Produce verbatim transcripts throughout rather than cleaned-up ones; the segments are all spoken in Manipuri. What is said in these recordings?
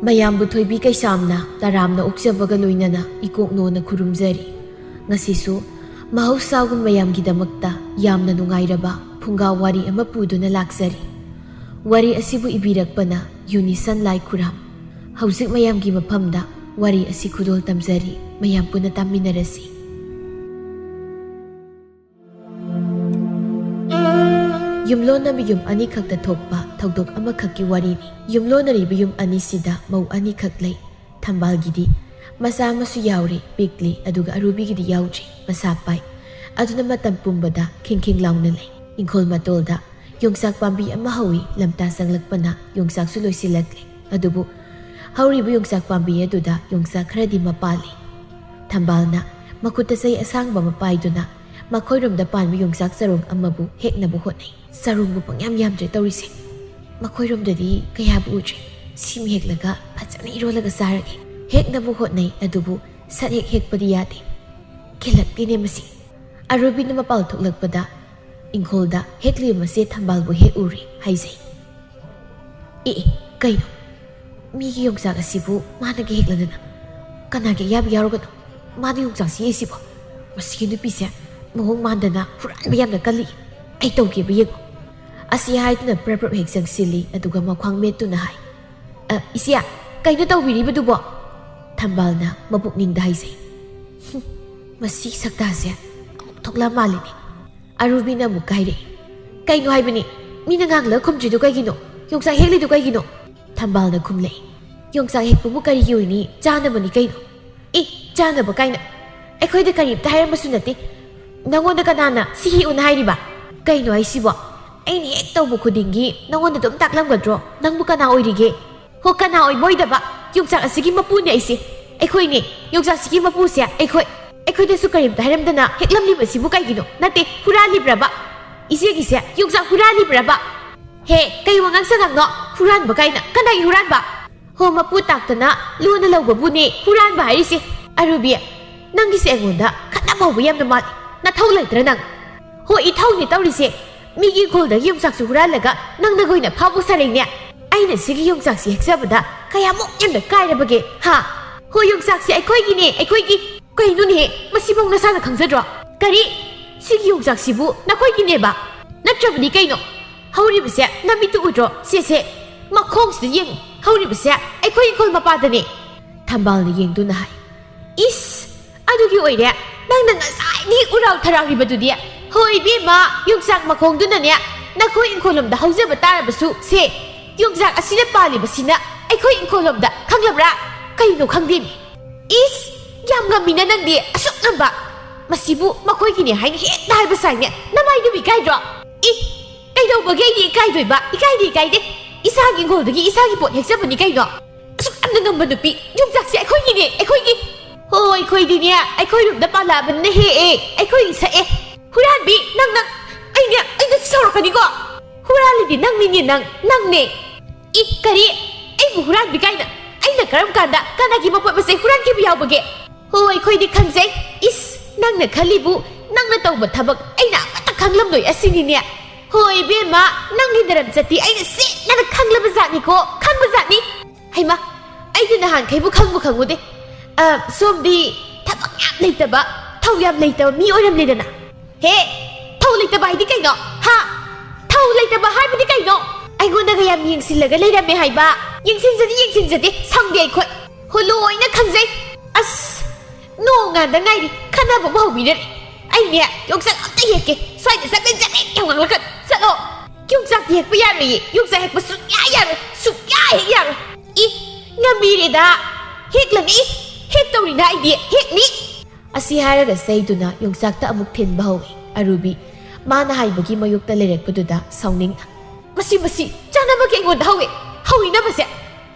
ꯃꯌꯥꯝꯕꯨ ꯊꯣꯏꯕꯤ ꯀꯩꯁꯥꯝꯅ ꯇꯔꯥꯝꯅ ꯑꯣꯛꯆꯕꯒ ꯂꯣꯏꯅꯅ ꯏꯀꯣꯛꯅꯣꯅ ꯈꯨꯔꯨꯝꯖꯔꯤ꯫ ꯉꯁꯤꯁꯨ ꯃꯍꯧꯁꯥꯒꯨꯝ ꯃꯌꯥꯝꯒꯤꯗꯃꯛꯇ ꯌꯥꯝꯅ ꯅꯨꯡꯉꯥꯏꯔꯕ ꯐꯨꯡꯒꯥ ꯋꯥꯔꯤ ꯑꯃ ꯄꯨꯗꯨꯅ ꯂꯥꯛꯆꯔꯤ꯫ ꯋꯥꯔꯤ ꯑꯁꯤꯕꯨ ꯏꯕꯤꯔꯛꯄꯅ ꯌꯨꯅꯤꯁꯟ ꯂꯥꯏ ꯈꯨꯔꯥꯝ꯫ ꯍꯧꯖꯤꯛ ꯃꯌꯥꯝꯒꯤ ꯃꯐꯝꯗ ꯋꯥꯔꯤ ꯑꯁꯤ ꯈꯨꯗꯣꯜ ꯇꯝꯖꯔꯤ, ꯃꯌꯥꯝ ꯄꯨꯟꯅ ꯇꯥꯃꯤꯟꯅꯔꯁꯤ꯫ ꯌꯨꯝꯂꯣꯟꯅꯕ ꯌꯨꯝ ꯑꯅꯤꯈꯛꯇ ꯊꯣꯛꯄ ꯊꯧꯗꯣꯛ ꯑꯃꯈꯛꯀꯤ ꯋꯥꯔꯤꯅꯤ꯫ ꯌꯨꯝꯂꯣꯟꯅꯔꯤꯕ ꯌꯨꯝ ꯑꯅꯤꯁꯤꯗ ꯃꯧ ꯑꯅꯤꯈꯛ ꯂꯩ꯫ ꯊꯝꯕꯥꯜꯒꯤꯗꯤ ꯃꯆꯥ ꯑꯃꯁꯨ ꯌꯥꯎꯔꯦ, ꯄꯤꯛꯂꯤ, ꯑꯗꯨꯒ ꯑꯔꯨꯕꯤꯒꯤꯗꯤ ꯌꯥꯎꯗ꯭ꯔꯤ, ꯃꯁꯥ ꯄꯥꯏ꯫ ꯑꯗꯨꯅ ꯃꯇꯝ ꯄꯨꯝꯕꯗ ꯈꯤꯡꯈꯤꯡ ꯂꯥꯎꯅ ꯂꯩ꯫ ꯏꯪꯈꯣꯜ ꯃꯇꯣꯜꯗ ꯌꯣꯡꯆꯥꯛ ꯄꯥꯝꯕꯤ ꯑꯃ ꯍꯧꯏ, ꯂꯝꯇꯥ ꯆꯪꯂꯛꯄꯅ ꯌꯣꯡꯆꯥꯛꯁꯨ ꯂꯣꯏꯁꯤꯜꯂꯛꯂꯦ꯫ ꯑꯗꯨꯕꯨ ꯍꯧꯔꯤꯕ ꯌꯣꯡꯆꯥꯛ ꯄꯥꯝꯕꯤ ꯑꯗꯨꯗ ꯌꯣꯡꯆꯥꯛ ꯈꯔꯗꯤ ꯃꯄꯥꯜꯂꯤ꯫ ꯊꯝꯕꯥꯜꯅ ꯃꯈꯨꯠꯇ ꯆꯩ ꯑꯁꯥꯡꯕ ꯑꯃ ꯄꯥꯏꯗꯨꯅ ꯃꯈꯣꯏꯔꯣꯝꯗ ꯄꯥꯟꯕ ꯌꯣꯡꯆꯥꯛ ꯆꯔꯣꯡ ꯑꯃꯕꯨ ꯍꯦꯛꯅꯕ ꯍꯣꯠꯅꯩ꯫ ꯆꯔꯣꯡꯕꯨ ꯄꯪꯌꯥꯝ ꯌꯥꯝꯗ꯭ꯔꯦ ꯇꯧꯔꯤꯁꯦ꯫ ꯃꯈꯣꯏꯔꯣꯝꯗꯗꯤ ꯀꯌꯥꯕꯨ ꯎꯗ꯭ꯔꯤ꯫ ꯁꯤꯃ ꯍꯦꯛꯂꯒ ꯐꯖꯅ ꯏꯔꯣꯜꯂꯒ ꯆꯥꯔꯒꯦ꯫ ꯍꯦꯛꯅꯕ ꯍꯣꯠꯅꯩ, ꯑꯗꯨꯕꯨ ꯁꯠ ꯍꯦꯛ ꯍꯦꯛꯄꯗꯤ ꯌꯥꯗꯦ꯫ ꯀꯦꯜꯂꯛꯇꯦꯅꯦ ꯃꯁꯤ꯫ ꯑꯔꯨꯕꯤꯅ ꯃꯄꯥꯜ ꯊꯣꯛꯂꯛꯄꯗ ꯏꯪꯈꯣꯜꯗ ꯍꯦꯛꯂꯤꯕ ꯃꯆꯦ ꯊꯝꯕꯥꯜꯕꯨ ꯍꯦꯛ ꯎꯔꯦ ꯍꯥꯏꯖꯩ꯫ "ꯑꯦ, ꯑꯦ, ꯀꯩꯅꯣ? ꯃꯤꯒꯤ ꯌꯣꯡꯆꯥꯛ ꯑꯁꯤꯕꯨ ꯃꯥꯅꯒ ꯍꯦꯛꯂꯗꯅ? ꯀꯅꯥꯒꯤ ꯑꯌꯥꯕ ꯌꯥꯎꯔꯒꯅꯣ ꯃꯥꯅ ꯌꯣꯡꯆꯥꯛꯁꯤ ꯍꯦꯛꯏꯁꯤꯕꯣ? ꯃꯁꯤꯒꯤ ꯅꯨꯄꯤꯁꯦ ꯃꯑꯣꯡ ꯃꯥꯟꯗꯅ ꯍꯨꯔꯥꯟꯕ ꯌꯥꯝꯅ ꯀꯜꯂꯤ꯫ ꯑꯩ ꯇꯧꯒꯦꯕ ꯌꯦꯡꯉꯣ꯫" ꯑꯁꯤ ꯍꯥꯏꯗꯨꯅ ꯄ꯭ꯔꯞ ꯄ꯭ꯔꯞ ꯍꯦꯛ ꯆꯪꯁꯤꯜꯂꯤ, ꯑꯗꯨꯒ ꯃꯈ꯭ꯋꯥꯡ ꯃꯦꯠꯇꯨꯅ ꯍꯥꯏ, "ꯑ, ꯏꯆꯦ, ꯀꯩꯅꯣ ꯇꯧꯕꯤꯔꯤꯕꯗꯨꯕꯣ?" ꯊꯝꯕꯥꯜꯅ ꯃꯄꯨꯛꯅꯤꯡꯗ ꯍꯥꯏꯖꯩ꯫ "ꯍꯨꯝ, ꯃꯁꯤ ꯁꯛꯇꯥꯁꯦ ꯑꯃꯨꯛ ꯊꯣꯛꯂꯛ ꯃꯥꯜꯂꯤꯅꯦ꯫" ꯑꯔꯨꯕꯤꯅ ꯑꯃꯨꯛꯀ ꯍꯥꯏꯔꯛꯏ, "ꯀꯩꯅꯣ ꯍꯥꯏꯕꯅꯤ? ꯃꯤꯅ ꯉꯥꯡꯂꯒ ꯈꯨꯝꯗ꯭ꯔꯤꯗꯨ ꯀꯩꯒꯤꯅꯣ? ꯌꯣꯡꯆꯥꯛ ꯍꯦꯛꯂꯤꯗꯨ ꯀꯩꯒꯤꯅꯣ?" ꯊꯝꯕꯥꯜꯅ ꯈꯨꯝꯂꯛꯏ, "ꯌꯣꯡꯆꯥꯛ ꯍꯦꯛꯄꯕꯨ ꯀꯔꯤꯒꯤ ꯑꯣꯏꯅꯤ? ꯆꯥꯅꯕꯅꯤ ꯀꯩꯅꯣ꯫" "ꯑꯦ, ꯆꯥꯅꯕ ꯀꯥꯏꯅ? ꯑꯩꯈꯣꯏꯗ ꯀꯔꯤꯝꯇ ꯍꯥꯏꯔꯝꯕꯁꯨ ꯅꯠꯇꯦ꯫ ꯅꯪꯉꯣꯟꯗ ꯀꯅꯥꯅ ꯁꯤ ꯍꯦꯛꯎꯅ ꯍꯥꯏꯔꯤꯕ? ꯀꯩꯅꯣ ꯍꯥꯏꯁꯤꯕꯣ? ꯑꯩꯅ ꯍꯦꯛ ꯇꯧꯕ ꯈꯨꯗꯤꯡꯒꯤ ꯅꯪꯉꯣꯟꯗ ꯑꯗꯨꯝ ꯇꯥꯛꯂꯝꯒꯗ꯭ꯔꯣ? ꯅꯪꯕꯨ ꯀꯅꯥ ꯑꯣꯏꯔꯤꯒꯦ?" "ꯍꯣ, ꯀꯅꯥ ꯑꯣꯏꯕ ꯑꯣꯏꯗꯕ? ꯌꯣꯡꯆꯥꯛ ꯑꯁꯤꯒꯤ ꯃꯄꯨꯅꯦ ꯑꯩꯁꯦ꯫ ꯑꯩꯈꯣꯏꯅꯦ, ꯌꯣꯡꯆꯥꯛꯁꯤꯒꯤ ꯃꯄꯨꯁꯦ ꯑꯩꯈꯣꯏ꯫ ꯑꯩꯈꯣꯏꯗꯁꯨ ꯀꯔꯤꯝꯇ ꯍꯥꯏꯔꯝꯗꯅ ꯍꯦꯛꯂꯝꯂꯤꯕꯁꯤꯕꯨ ꯀꯩꯒꯤꯅꯣ? ꯅꯠꯇꯦ, ꯍꯨꯔꯥꯜꯂꯤꯕ꯭ꯔꯕ? ꯏꯆꯦꯒꯤꯁꯦ ꯌꯣꯡꯆꯥꯛ ꯍꯨꯔꯥꯜꯂꯤꯕ꯭ꯔꯕ? ꯍꯦ, ꯀꯩ ꯋꯥꯉꯥꯡ ꯁꯉꯥꯡꯅꯣ? ꯍꯨꯔꯥꯟꯕ ꯀꯥꯏꯅ? ꯀꯅꯥꯒꯤ ꯍꯨꯔꯥꯟꯕ? ꯍꯣ, ꯃꯄꯨ ꯇꯥꯛꯇꯅ ꯂꯨꯅ ꯂꯧꯕꯕꯨꯅꯦ ꯍꯨꯔꯥꯟꯕ ꯍꯥꯏꯔꯤꯁꯦ꯫" "ꯑꯔꯨꯕꯤ, ꯅꯪꯒꯤꯁꯦ ꯑꯩꯉꯣꯟꯗ ꯈꯠꯅꯕ ꯍꯧꯕ ꯌꯥꯝꯅ ꯃꯥꯜꯂꯤ꯫ ꯅꯊꯧ ꯂꯩꯇ꯭ꯔꯥ ꯅꯪ?" "ꯍꯣ, ꯏꯊꯧꯅꯤ ꯇꯧꯔꯤꯁꯦ꯫ ꯃꯤꯒꯤ ꯏꯪꯈꯣꯜꯗꯒꯤ ꯌꯣꯡꯆꯥꯛꯁꯨ ꯍꯨꯔꯥꯜꯂꯒ ꯅꯪꯅ ꯑꯣꯏꯅ ꯐꯥꯕ ꯁꯥꯔꯩꯅꯦ꯫ ꯑꯩꯅ ꯁꯤꯒꯤ ꯌꯣꯡꯆꯥꯛꯁꯤ ꯍꯦꯛꯆꯕꯗ ꯀꯌꯥꯃꯨꯛ ꯌꯥꯝꯅ ꯀꯥꯏꯔꯕꯒꯦ, ꯍꯥ? ꯍꯣꯏ, ꯌꯣꯡꯆꯥꯛꯁꯦ ꯑꯩꯈꯣꯏꯒꯤꯅꯦ, ꯑꯩꯈꯣꯏꯒꯤ꯫ ꯀꯩꯅꯣꯅꯦꯍꯦ, ꯃꯁꯤꯐꯥꯎ ꯅꯁꯥꯅ ꯈꯪꯖꯗ꯭ꯔꯣ? ꯀꯔꯤ? ꯁꯤꯒꯤ ꯌꯣꯡꯆꯥꯛꯁꯤꯕꯨ ꯅꯈꯣꯏꯒꯤꯅꯦꯕ? ꯅꯠꯇ꯭ꯔꯕꯗꯤ ꯀꯩꯅꯣ? ꯍꯧꯔꯤꯕꯁꯦ ꯅꯃꯤꯠꯇꯨ ꯎꯗ꯭ꯔꯣ? ꯁꯦ, ꯁꯦ, ꯃꯈꯣꯡꯁꯤꯗ ꯌꯦꯡꯉꯨ꯫ ꯍꯧꯔꯤꯕꯁꯦ ꯑꯩꯈꯣꯏ ꯏꯪꯈꯣꯜ ꯃꯄꯥꯗꯅꯦ꯫ ꯊꯝꯕꯥꯜꯅ ꯌꯦꯡꯗꯨꯅ ꯍꯥꯏ꯫ ꯏꯁ! ꯑꯗꯨꯒꯤ ꯑꯣꯏꯔꯦ ꯅꯪꯅ ꯉꯁꯥꯏꯗꯒꯤ ꯎꯔꯥꯎ ꯊꯔꯥꯎꯔꯤꯕꯗꯨꯗꯤ꯫ ꯍꯣꯏ ꯏꯕꯦꯝꯃ, ꯌꯣꯡꯆꯥꯛ ꯃꯈꯣꯡꯗꯨꯅꯅꯦ ꯅꯈꯣꯏ ꯏꯪꯈꯣꯜꯂꯣꯝꯗ ꯍꯧꯖꯕ ꯇꯥꯔꯕꯁꯨ, ꯁꯦ, ꯌꯣꯡꯆꯥꯛ ꯑꯁꯤꯅ ꯄꯥꯜꯂꯤꯕꯁꯤꯅ ꯑꯩꯈꯣꯏ ꯏꯪꯈꯣꯜꯂꯣꯝꯗ, ꯈꯪꯂꯕ꯭ꯔꯥ? ꯀꯩꯅꯣ ꯈꯪꯗꯦꯃꯤ꯫ ꯏꯁ! ꯌꯥꯝ ꯉꯝꯃꯤꯅ ꯅꯪꯗꯤ, ꯑꯁꯨꯛ ꯉꯝꯕ! ꯃꯁꯤꯕꯨ ꯃꯈꯣꯏꯒꯤꯅꯦ ꯍꯥꯏꯅ ꯍꯦꯛꯇ ꯍꯥꯏꯕ ꯁꯥꯏꯅꯦ, ꯅꯃꯥꯏꯗꯨꯕꯨ ꯏꯀꯥꯏꯗ꯭ꯔꯣ? ꯏ! ꯀꯩꯗꯧꯕꯒꯤ ꯑꯩꯗꯤ ꯏꯀꯥꯏꯗꯣꯏꯕ? ꯏꯀꯥꯏꯗꯦ, ꯏꯀꯥꯏꯗꯦ꯫ ꯏꯁꯥꯒꯤ ꯏꯪꯈꯣꯜꯗꯒꯤ ꯏꯁꯥꯒꯤ ꯄꯣꯠ ꯍꯦꯛꯆꯕꯅꯤ ꯀꯩꯅꯣ꯫ ꯑꯁꯨꯛ ꯌꯥꯝꯅ ꯉꯝꯕ ꯅꯨꯄꯤ, ꯌꯣꯡꯆꯥꯛꯁꯦ ꯑꯩꯈꯣꯏꯒꯤꯅꯦ, ꯑꯩꯈꯣꯏꯒꯤ꯫ ꯍꯣ, ꯑꯩꯈꯣꯏꯗꯤꯅꯦ, ꯑꯩꯈꯣꯏꯔꯣꯝꯗ ꯄꯥꯜꯂꯛꯑꯕꯅꯤꯅ ꯍꯦꯛꯑꯦ, ꯑꯩꯈꯣꯏꯒꯤ ꯁꯛꯑꯦ꯫ ꯍꯨꯔꯥꯟꯕꯤ, ꯅꯪ, ꯅꯪ, ꯑꯩꯅꯦ, ꯑꯩꯅ ꯁꯥꯎꯔꯛꯀꯅꯤꯀꯣ꯫ ꯍꯨꯔꯥꯜꯂꯤꯗꯤ ꯅꯪꯅꯤꯅꯦ, ꯅꯪ, ꯅꯪꯅꯦ꯫ ꯏ, ꯀꯔꯤ? ꯑꯩꯕꯨ ꯍꯨꯔꯥꯟꯕꯤ ꯀꯥꯏꯅ? ꯑꯩꯅ ꯀꯔꯝ ꯀꯥꯟꯗ ꯀꯅꯥꯒꯤ ꯃꯄꯣꯠ ꯃꯆꯩ ꯍꯨꯔꯥꯟꯈꯤꯕ ꯌꯥꯎꯕꯒꯦ? ꯍꯣ, ꯑꯩꯈꯣꯏꯗꯤ ꯈꯪꯖꯩ꯫ ꯏꯁ, ꯅꯪꯅ ꯈꯜꯂꯤꯕꯨ ꯅꯪꯅ ꯇꯧꯕ ꯊꯕꯛ ꯑꯩꯅ ꯑꯃꯠꯇ ꯈꯪꯂꯝꯂꯣꯏ ꯑꯁꯤꯅꯤꯅꯦ꯫ ꯍꯣ, ꯏꯕꯦꯝꯃ, ꯅꯪꯒꯤ ꯅꯔꯝ ꯆꯠꯇꯤ ꯑꯩꯅ ꯁꯦꯡꯅ ꯈꯪꯂꯕ ꯖꯥꯠꯅꯤꯀꯣ, ꯈꯪꯕ ꯖꯥꯠꯅꯤ꯫ ꯍꯩꯃꯥ, ꯑꯩꯗꯤ ꯅꯍꯥꯟꯈꯩꯕꯨ ꯈꯪꯕꯨ ꯈꯪꯉꯨꯗꯦ꯫ ꯑ, ꯁꯣꯝꯗꯤ ꯊꯕꯛ ꯌꯥꯝ ꯂꯩꯇꯕ, ꯊꯧ ꯌꯥꯝ ꯂꯩꯇꯕ ꯃꯤ ꯑꯣꯏꯔꯝꯂꯦꯗꯅ꯫ ꯍꯦ, ꯊꯧ ꯂꯩꯇꯕ ꯍꯥꯏꯗꯤ ꯀꯩꯅꯣ? ꯍꯥ? ꯊꯧ ꯂꯩꯇꯕ ꯍꯥꯏꯕꯗꯤ ꯀꯩꯅꯣ? ꯑꯩꯉꯣꯟꯗꯒ ꯌꯥꯝ ꯌꯦꯡꯁꯤꯜꯂꯒ ꯂꯩꯔꯝꯃꯦ ꯍꯥꯏꯕ꯫ ꯌꯦꯡꯁꯤꯟꯖꯗꯦ, ꯌꯦꯡꯁꯤꯟꯖꯗꯦ, ꯁꯪꯗꯦ ꯑꯩꯈꯣꯏ꯫ ꯍꯣ, ꯂꯣꯏꯅ ꯈꯪꯖꯩ꯫ ꯑꯁ, ꯅꯣꯡ ꯉꯥꯟꯗ ꯉꯥꯏꯔꯤ, ꯈꯠꯅꯕ ꯑꯃ ꯍꯧꯕꯤꯔꯔꯦ꯫ ꯑꯩꯅꯦ, ꯌꯣꯡꯆꯥꯛ ꯑꯝꯇ ꯍꯦꯛꯀꯦ꯫ ꯁ꯭ꯋꯥꯏꯗ ꯆꯕꯦꯠ ꯆꯕꯦꯠ ꯌꯥꯝ ꯉꯥꯡꯂꯛꯀꯅꯨ꯫ ꯆꯠꯂꯣ꯫ ꯌꯣꯡꯆꯥꯛꯇꯤ ꯍꯦꯛꯄ ꯌꯥꯔꯣꯏꯌꯦ꯫ ꯌꯣꯡꯆꯥꯛ ꯍꯦꯛꯄ ꯁꯨꯡꯌꯥ ꯌꯥꯔꯣꯏ꯫ ꯁꯨꯡꯌꯥ ꯍꯦꯛ ꯌꯥꯔꯣꯏ꯫ ꯏ, ꯉꯝꯕꯤꯔꯦꯗ꯫ ꯍꯦꯛꯂꯅꯤ꯫ ꯍꯦꯛꯇꯧꯔꯤꯅ ꯑꯩꯗꯤ꯫ ꯍꯦꯛꯅꯤ꯫ ꯑꯁꯤ ꯍꯥꯏꯔꯒ ꯆꯩꯗꯨꯅ ꯌꯣꯡꯆꯥꯛꯇ ꯑꯃꯨꯛ ꯊꯤꯟꯕ ꯍꯧꯏ꯫ ꯑꯔꯨꯕꯤ, ꯃꯥꯅ ꯍꯥꯏꯕꯒꯤ ꯃꯌꯣꯛꯇ ꯂꯩꯔꯛꯄꯗꯨꯗ ꯁꯥꯎꯅꯤꯡꯅ, "ꯃꯁꯤ, ꯃꯁꯤ ꯆꯥꯅꯕꯒꯤ ꯑꯩꯉꯣꯟꯗ ꯍꯧꯏ꯫ ꯍꯧꯏꯅꯕꯁꯦ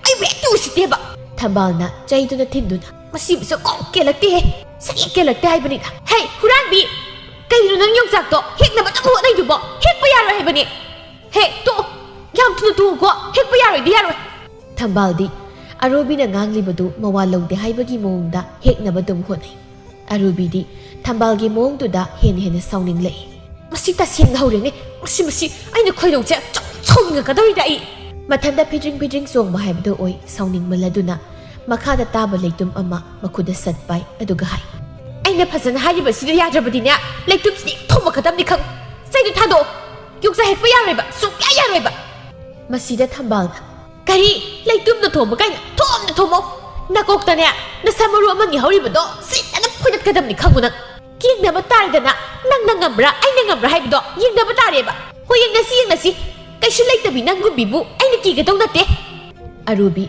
ꯑꯩꯕꯨ ꯍꯦꯛꯇ ꯎꯁꯤꯠꯇꯦꯕ!" ꯊꯝꯕꯥꯜꯅ ꯆꯩꯗꯨꯅ ꯊꯤꯟꯗꯨꯅ, "ꯃꯁꯤ ꯃꯁꯛ ꯀꯣꯛ ꯀꯦꯜꯂꯛꯇꯦꯍꯦ꯫ ꯁꯛ ꯍꯦꯛ ꯀꯦꯜꯂꯛꯇꯦ ꯍꯥꯏꯕꯅꯤꯗ꯫ ꯍꯦ, ꯍꯨꯔꯥꯟꯕꯤ! ꯀꯩꯅꯣ ꯅꯪ ꯌꯣꯡꯆꯥꯛꯇꯣ ꯍꯦꯛꯅꯕ ꯑꯗꯨꯝ ꯍꯣꯠꯅꯩꯗꯨꯕꯣ? ꯍꯦꯛꯄ ꯌꯥꯔꯣꯏ ꯍꯥꯏꯕꯅꯦ꯫ ꯍꯦ, ꯇꯣꯛꯑꯣ꯫ ꯌꯥꯝ ꯊꯨꯅ ꯇꯣꯛꯎꯀꯣ꯫ ꯍꯦꯛꯄ ꯌꯥꯔꯣꯏꯗꯤ ꯌꯥꯔꯣꯏ!" ꯊꯝꯕꯥꯜꯗꯤ ꯑꯔꯨꯕꯤꯅ ꯉꯥꯡꯂꯤꯕꯗꯨ ꯃꯋꯥ ꯂꯧꯗꯦ ꯍꯥꯏꯕꯒꯤ ꯃꯑꯣꯡꯗ ꯍꯦꯛꯅꯕ ꯑꯗꯨꯝ ꯍꯣꯠꯅꯩ꯫ ꯑꯔꯨꯕꯤꯗꯤ ꯊꯝꯕꯥꯜꯒꯤ ꯃꯑꯣꯡꯗꯨꯗ ꯍꯦꯟꯅ ꯍꯦꯟꯅ ꯁꯥꯎꯅꯤꯡꯂꯛꯏ꯫ "ꯃꯁꯤ ꯇꯁꯦꯡꯅ ꯍꯧꯔꯦꯅꯦ꯫ ꯃꯁꯤ, ꯃꯁꯤ ꯑꯩꯅ ꯈꯣꯏꯗꯧꯁꯦ ꯆꯥꯎ-, ꯁꯥꯎꯅꯤꯡꯉꯛꯀꯗꯧꯔꯤꯗ ꯑꯩ!" ꯃꯊꯟꯇ ꯐꯤꯗ꯭ꯔꯤꯡ ꯐꯤꯗ꯭ꯔꯤꯡ ꯆꯣꯡꯕ ꯍꯥꯏꯕꯗꯨ ꯑꯣꯏ꯫ ꯁꯥꯎꯅꯤꯡꯃꯜꯂꯗꯨꯅ ꯃꯈꯥꯗ ꯇꯥꯕ ꯂꯩꯇꯨꯝ ꯑꯃ ꯃꯈꯨꯠꯇ ꯁꯠ ꯄꯥꯏ, ꯑꯗꯨꯒ ꯍꯥꯏ, "ꯑꯩꯅ ꯐꯖꯅ ꯍꯥꯏꯔꯤꯕꯁꯤꯗ ꯌꯥꯗ꯭ꯔꯕꯗꯤꯅꯦ, ꯂꯩꯇꯨꯝꯁꯤꯗꯤ ꯊꯣꯝꯃꯛꯀꯗꯕꯅꯤ ꯈꯪ꯫ ꯆꯩꯗꯨ ꯊꯥꯗꯣꯛꯑꯣ꯫ ꯌꯣꯡꯆꯥꯛ ꯍꯦꯛꯄ ꯌꯥꯔꯣꯏꯕ, ꯁꯨꯡꯌꯥ ꯌꯥꯔꯣꯏꯕ!" ꯃꯁꯤꯗ ꯊꯝꯕꯥꯜꯅ, "ꯀꯔꯤ? ꯂꯩꯇꯨꯝꯅ ꯊꯣꯝꯕ ꯀꯥꯏꯅ ꯊꯣꯝꯅ ꯊꯣꯝꯃꯣ꯫ ꯅꯀꯣꯛꯇꯅꯦ ꯅꯁꯝ ꯃꯔꯨ ꯑꯃꯅꯤ ꯍꯧꯔꯤꯕꯗꯣ ꯁꯤꯠꯅꯅ ꯐꯣꯏꯗꯠꯀꯗꯕꯅꯤ ꯈꯪꯉꯨ ꯅꯪ꯫ ꯌꯦꯡꯅꯕ ꯇꯥꯔꯦꯗꯅ, ꯅꯪꯅ ꯉꯝꯕ꯭ꯔꯥ ꯑꯩꯅ ꯉꯝꯕ꯭ꯔꯥ ꯍꯥꯏꯕꯗꯣ ꯌꯦꯡꯅꯕ ꯇꯥꯔꯦꯕ꯫ ꯍꯣꯏ, ꯌꯦꯡꯅꯁꯤ, ꯌꯦꯡꯅꯁꯤ꯫ ꯀꯩꯁꯨ ꯂꯩꯇꯕꯤ ꯅꯪꯒꯨꯝꯕꯤꯕꯨ ꯑꯩꯅ ꯀꯤꯒꯗꯧ ꯅꯠꯇꯦ꯫" ꯑꯔꯨꯕꯤ,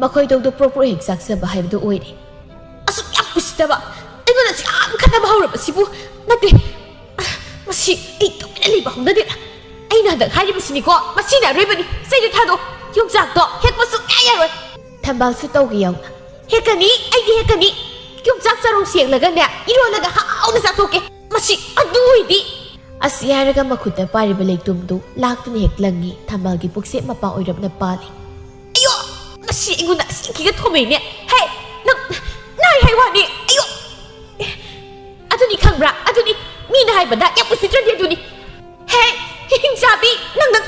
ꯃꯈꯣꯏꯗꯧꯗꯣ ꯄ꯭ꯔꯣꯛ ꯄ꯭ꯔꯣꯛ ꯍꯦꯛ ꯆꯥꯛꯆꯕ ꯍꯥꯏꯕꯗꯨ ꯑꯣꯏꯔꯦ꯫ "ꯑꯁꯨꯛ ꯌꯥꯝ ꯎꯁꯤꯠꯇꯕ, ꯑꯩꯉꯣꯟꯗ ꯑꯁꯨꯛ ꯌꯥꯝ ꯈꯠꯅꯕ ꯍꯧꯔꯕꯁꯤꯕꯨ꯫ ꯅꯠꯇꯦ, ꯃꯁꯤ ꯑꯩ ꯇꯨꯃꯤꯟꯅ ꯂꯩꯕ ꯍꯧꯅꯗꯦꯗ꯫ ꯑꯩꯅ ꯍꯟꯗꯛ ꯍꯥꯏꯔꯤꯕꯁꯤꯅꯤꯀꯣ, ꯃꯁꯤꯅ ꯑꯔꯣꯏꯕꯅꯤ꯫ ꯆꯩꯗꯨ ꯊꯥꯗꯣꯛꯑꯣ꯫ ꯌꯣꯡꯆꯥꯛꯇꯣ ꯍꯦꯛꯄ ꯁꯨꯡꯌꯥ ꯌꯥꯔꯣꯏ꯫" ꯊꯝꯕꯥꯜꯁꯨ ꯇꯧꯒꯦ ꯌꯥꯎꯅ, "ꯍꯦꯛꯀꯅꯤ, ꯑꯩꯗꯤ ꯍꯦꯛꯀꯅꯤ꯫ ꯌꯣꯡꯆꯥꯛ ꯆꯔꯣꯡ ꯁꯦꯡꯂꯒꯅꯦ, ꯏꯔꯣꯜꯂꯒ ꯍꯥꯎꯅ ꯆꯥꯊꯣꯛꯀꯦ꯫ ꯃꯁꯤ ꯑꯗꯨ ꯑꯣꯏꯗꯤ!" ꯑꯁꯤ ꯍꯥꯏꯔꯒ ꯃꯈꯨꯠꯇ ꯄꯥꯏꯔꯤꯕ ꯂꯩꯇꯨꯝꯗꯨ ꯂꯥꯛꯇꯨꯅ ꯍꯦꯛ ꯂꯪꯉꯤ꯫ ꯊꯝꯕꯥꯜꯒꯤ ꯄꯨꯛꯆꯦꯞ ꯃꯄꯥ ꯑꯣꯏꯔꯞꯅ ꯄꯥꯜꯂꯤ꯫ "ꯑꯌꯣ! ꯃꯁꯤ ꯑꯩꯉꯣꯟꯗ ꯑꯁꯦꯡꯀꯤꯒ ꯊꯣꯝꯃꯛꯏꯅꯦ꯫ ꯍꯦ! ꯅꯪ ꯅꯥꯏ ꯍꯥꯏ ꯋꯥꯅꯤ꯫ ꯑꯌꯣ! ꯑꯦ, ꯑꯗꯨꯅꯤ ꯈꯪꯕ꯭ꯔꯥ? ꯑꯗꯨꯅꯤ ꯃꯤꯅ ꯍꯥꯏꯕꯗ ꯌꯥꯝ ꯎꯁꯤꯠꯇ꯭ꯔꯗꯤ ꯑꯗꯨꯅꯤ꯫ ꯍꯦ! ꯍꯤꯡꯆꯥꯕꯤ! ꯅꯪ, ꯅꯪ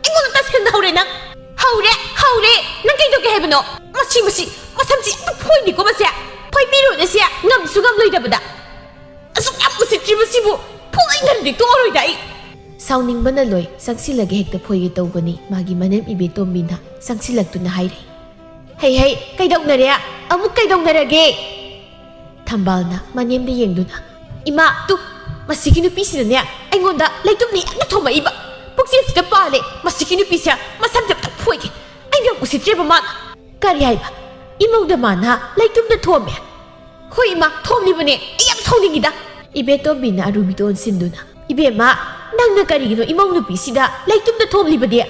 ꯑꯩꯉꯣꯟꯗ ꯇꯥꯁꯤꯟꯅ ꯍꯧꯔꯦ ꯅꯪ꯫ ꯍꯧꯔꯦ! ꯍꯧꯔꯦ! ꯅꯪ ꯀꯩꯗꯧꯒꯦ ꯍꯥꯏꯕꯅꯣ? ꯃꯁꯤ, ꯃꯁꯤ, ꯃꯁꯝꯁꯤ ꯑꯝꯇ ꯐꯣꯏꯅꯤꯀꯣ ꯃꯁꯦ꯫ ꯐꯣꯏꯕꯤꯔꯣꯅꯦ ꯁꯦ, ꯉꯝꯁꯨ ꯉꯝꯂꯣꯏꯗꯕꯗ꯫ ꯑꯁꯨꯛ ꯌꯥꯝ ꯎꯁꯤꯠꯇ꯭ꯔꯤꯕꯁꯤꯕꯨ ꯐꯨꯒꯠꯈ꯭ꯔꯗꯤ ꯇꯣꯛꯑꯔꯣꯏꯗ ꯑꯩ꯫" ꯁꯥꯎꯅꯤꯡꯕꯅ ꯂꯣꯏ, ꯆꯪꯁꯤꯜꯂꯒ ꯍꯦꯛꯇ ꯐꯣꯏꯒꯦ ꯇꯧꯕꯅꯤ ꯃꯥꯒꯤ ꯃꯅꯦꯝ ꯏꯕꯦꯇꯣꯝꯕꯤꯅ ꯆꯪꯁꯤꯜꯂꯛꯇꯨꯅ ꯍꯥꯏꯔꯛꯏ꯫ "ꯍꯩ ꯍꯩ, ꯀꯩꯗꯧꯅꯔꯦ? ꯑꯃꯨꯛ ꯀꯩꯗꯧꯅꯔꯒꯦ?" ꯊꯝꯕꯥꯜꯅ ꯃꯅꯦꯝꯗ ꯌꯦꯡꯗꯨꯅ, "ꯏꯃꯥ, ꯇꯨ, ꯃꯁꯤꯒꯤ ꯅꯨꯄꯤꯁꯤꯅꯅꯦ ꯑꯩꯉꯣꯟꯗ ꯂꯩꯇꯨꯝꯅ ꯍꯦꯛꯇ ꯊꯣꯝꯃꯛꯏꯕ꯫ ꯄꯨꯛꯆꯦꯜꯁꯤꯗ ꯄꯥꯜꯂꯦ, ꯃꯁꯤꯒꯤ ꯅꯨꯄꯤꯁꯦ ꯃꯁꯝꯁꯦ ꯑꯝꯇ ꯐꯣꯏꯒꯦ꯫ ꯑꯩ ꯌꯥꯝ ꯎꯁꯤꯠꯇ꯭ꯔꯦꯕ ꯃꯥꯅ꯫" "ꯀꯔꯤ ꯍꯥꯏꯕ? ꯏꯃꯧꯗ ꯃꯥꯅ ꯂꯩꯇꯨꯝꯅ ꯊꯣꯝꯃꯦ?" "ꯍꯣꯏ ꯏꯃꯥ, ꯊꯣꯝꯂꯤꯕꯅꯦ꯫ ꯑꯩ ꯌꯥꯝ ꯁꯥꯎꯅꯤꯡꯉꯤꯗ꯫" ꯏꯕꯦꯇꯣꯝꯕꯤꯅ ꯑꯔꯨꯕꯤꯗ ꯑꯣꯟꯁꯤꯟꯗꯨꯅ, "ꯏꯕꯦꯝꯃ, ꯅꯪꯅ ꯀꯔꯤꯒꯤꯅꯣ ꯏꯃꯧ ꯅꯨꯄꯤꯁꯤꯗ ꯂꯩꯇꯨꯝꯗ ꯊꯣꯝꯂꯤꯕꯗꯤ?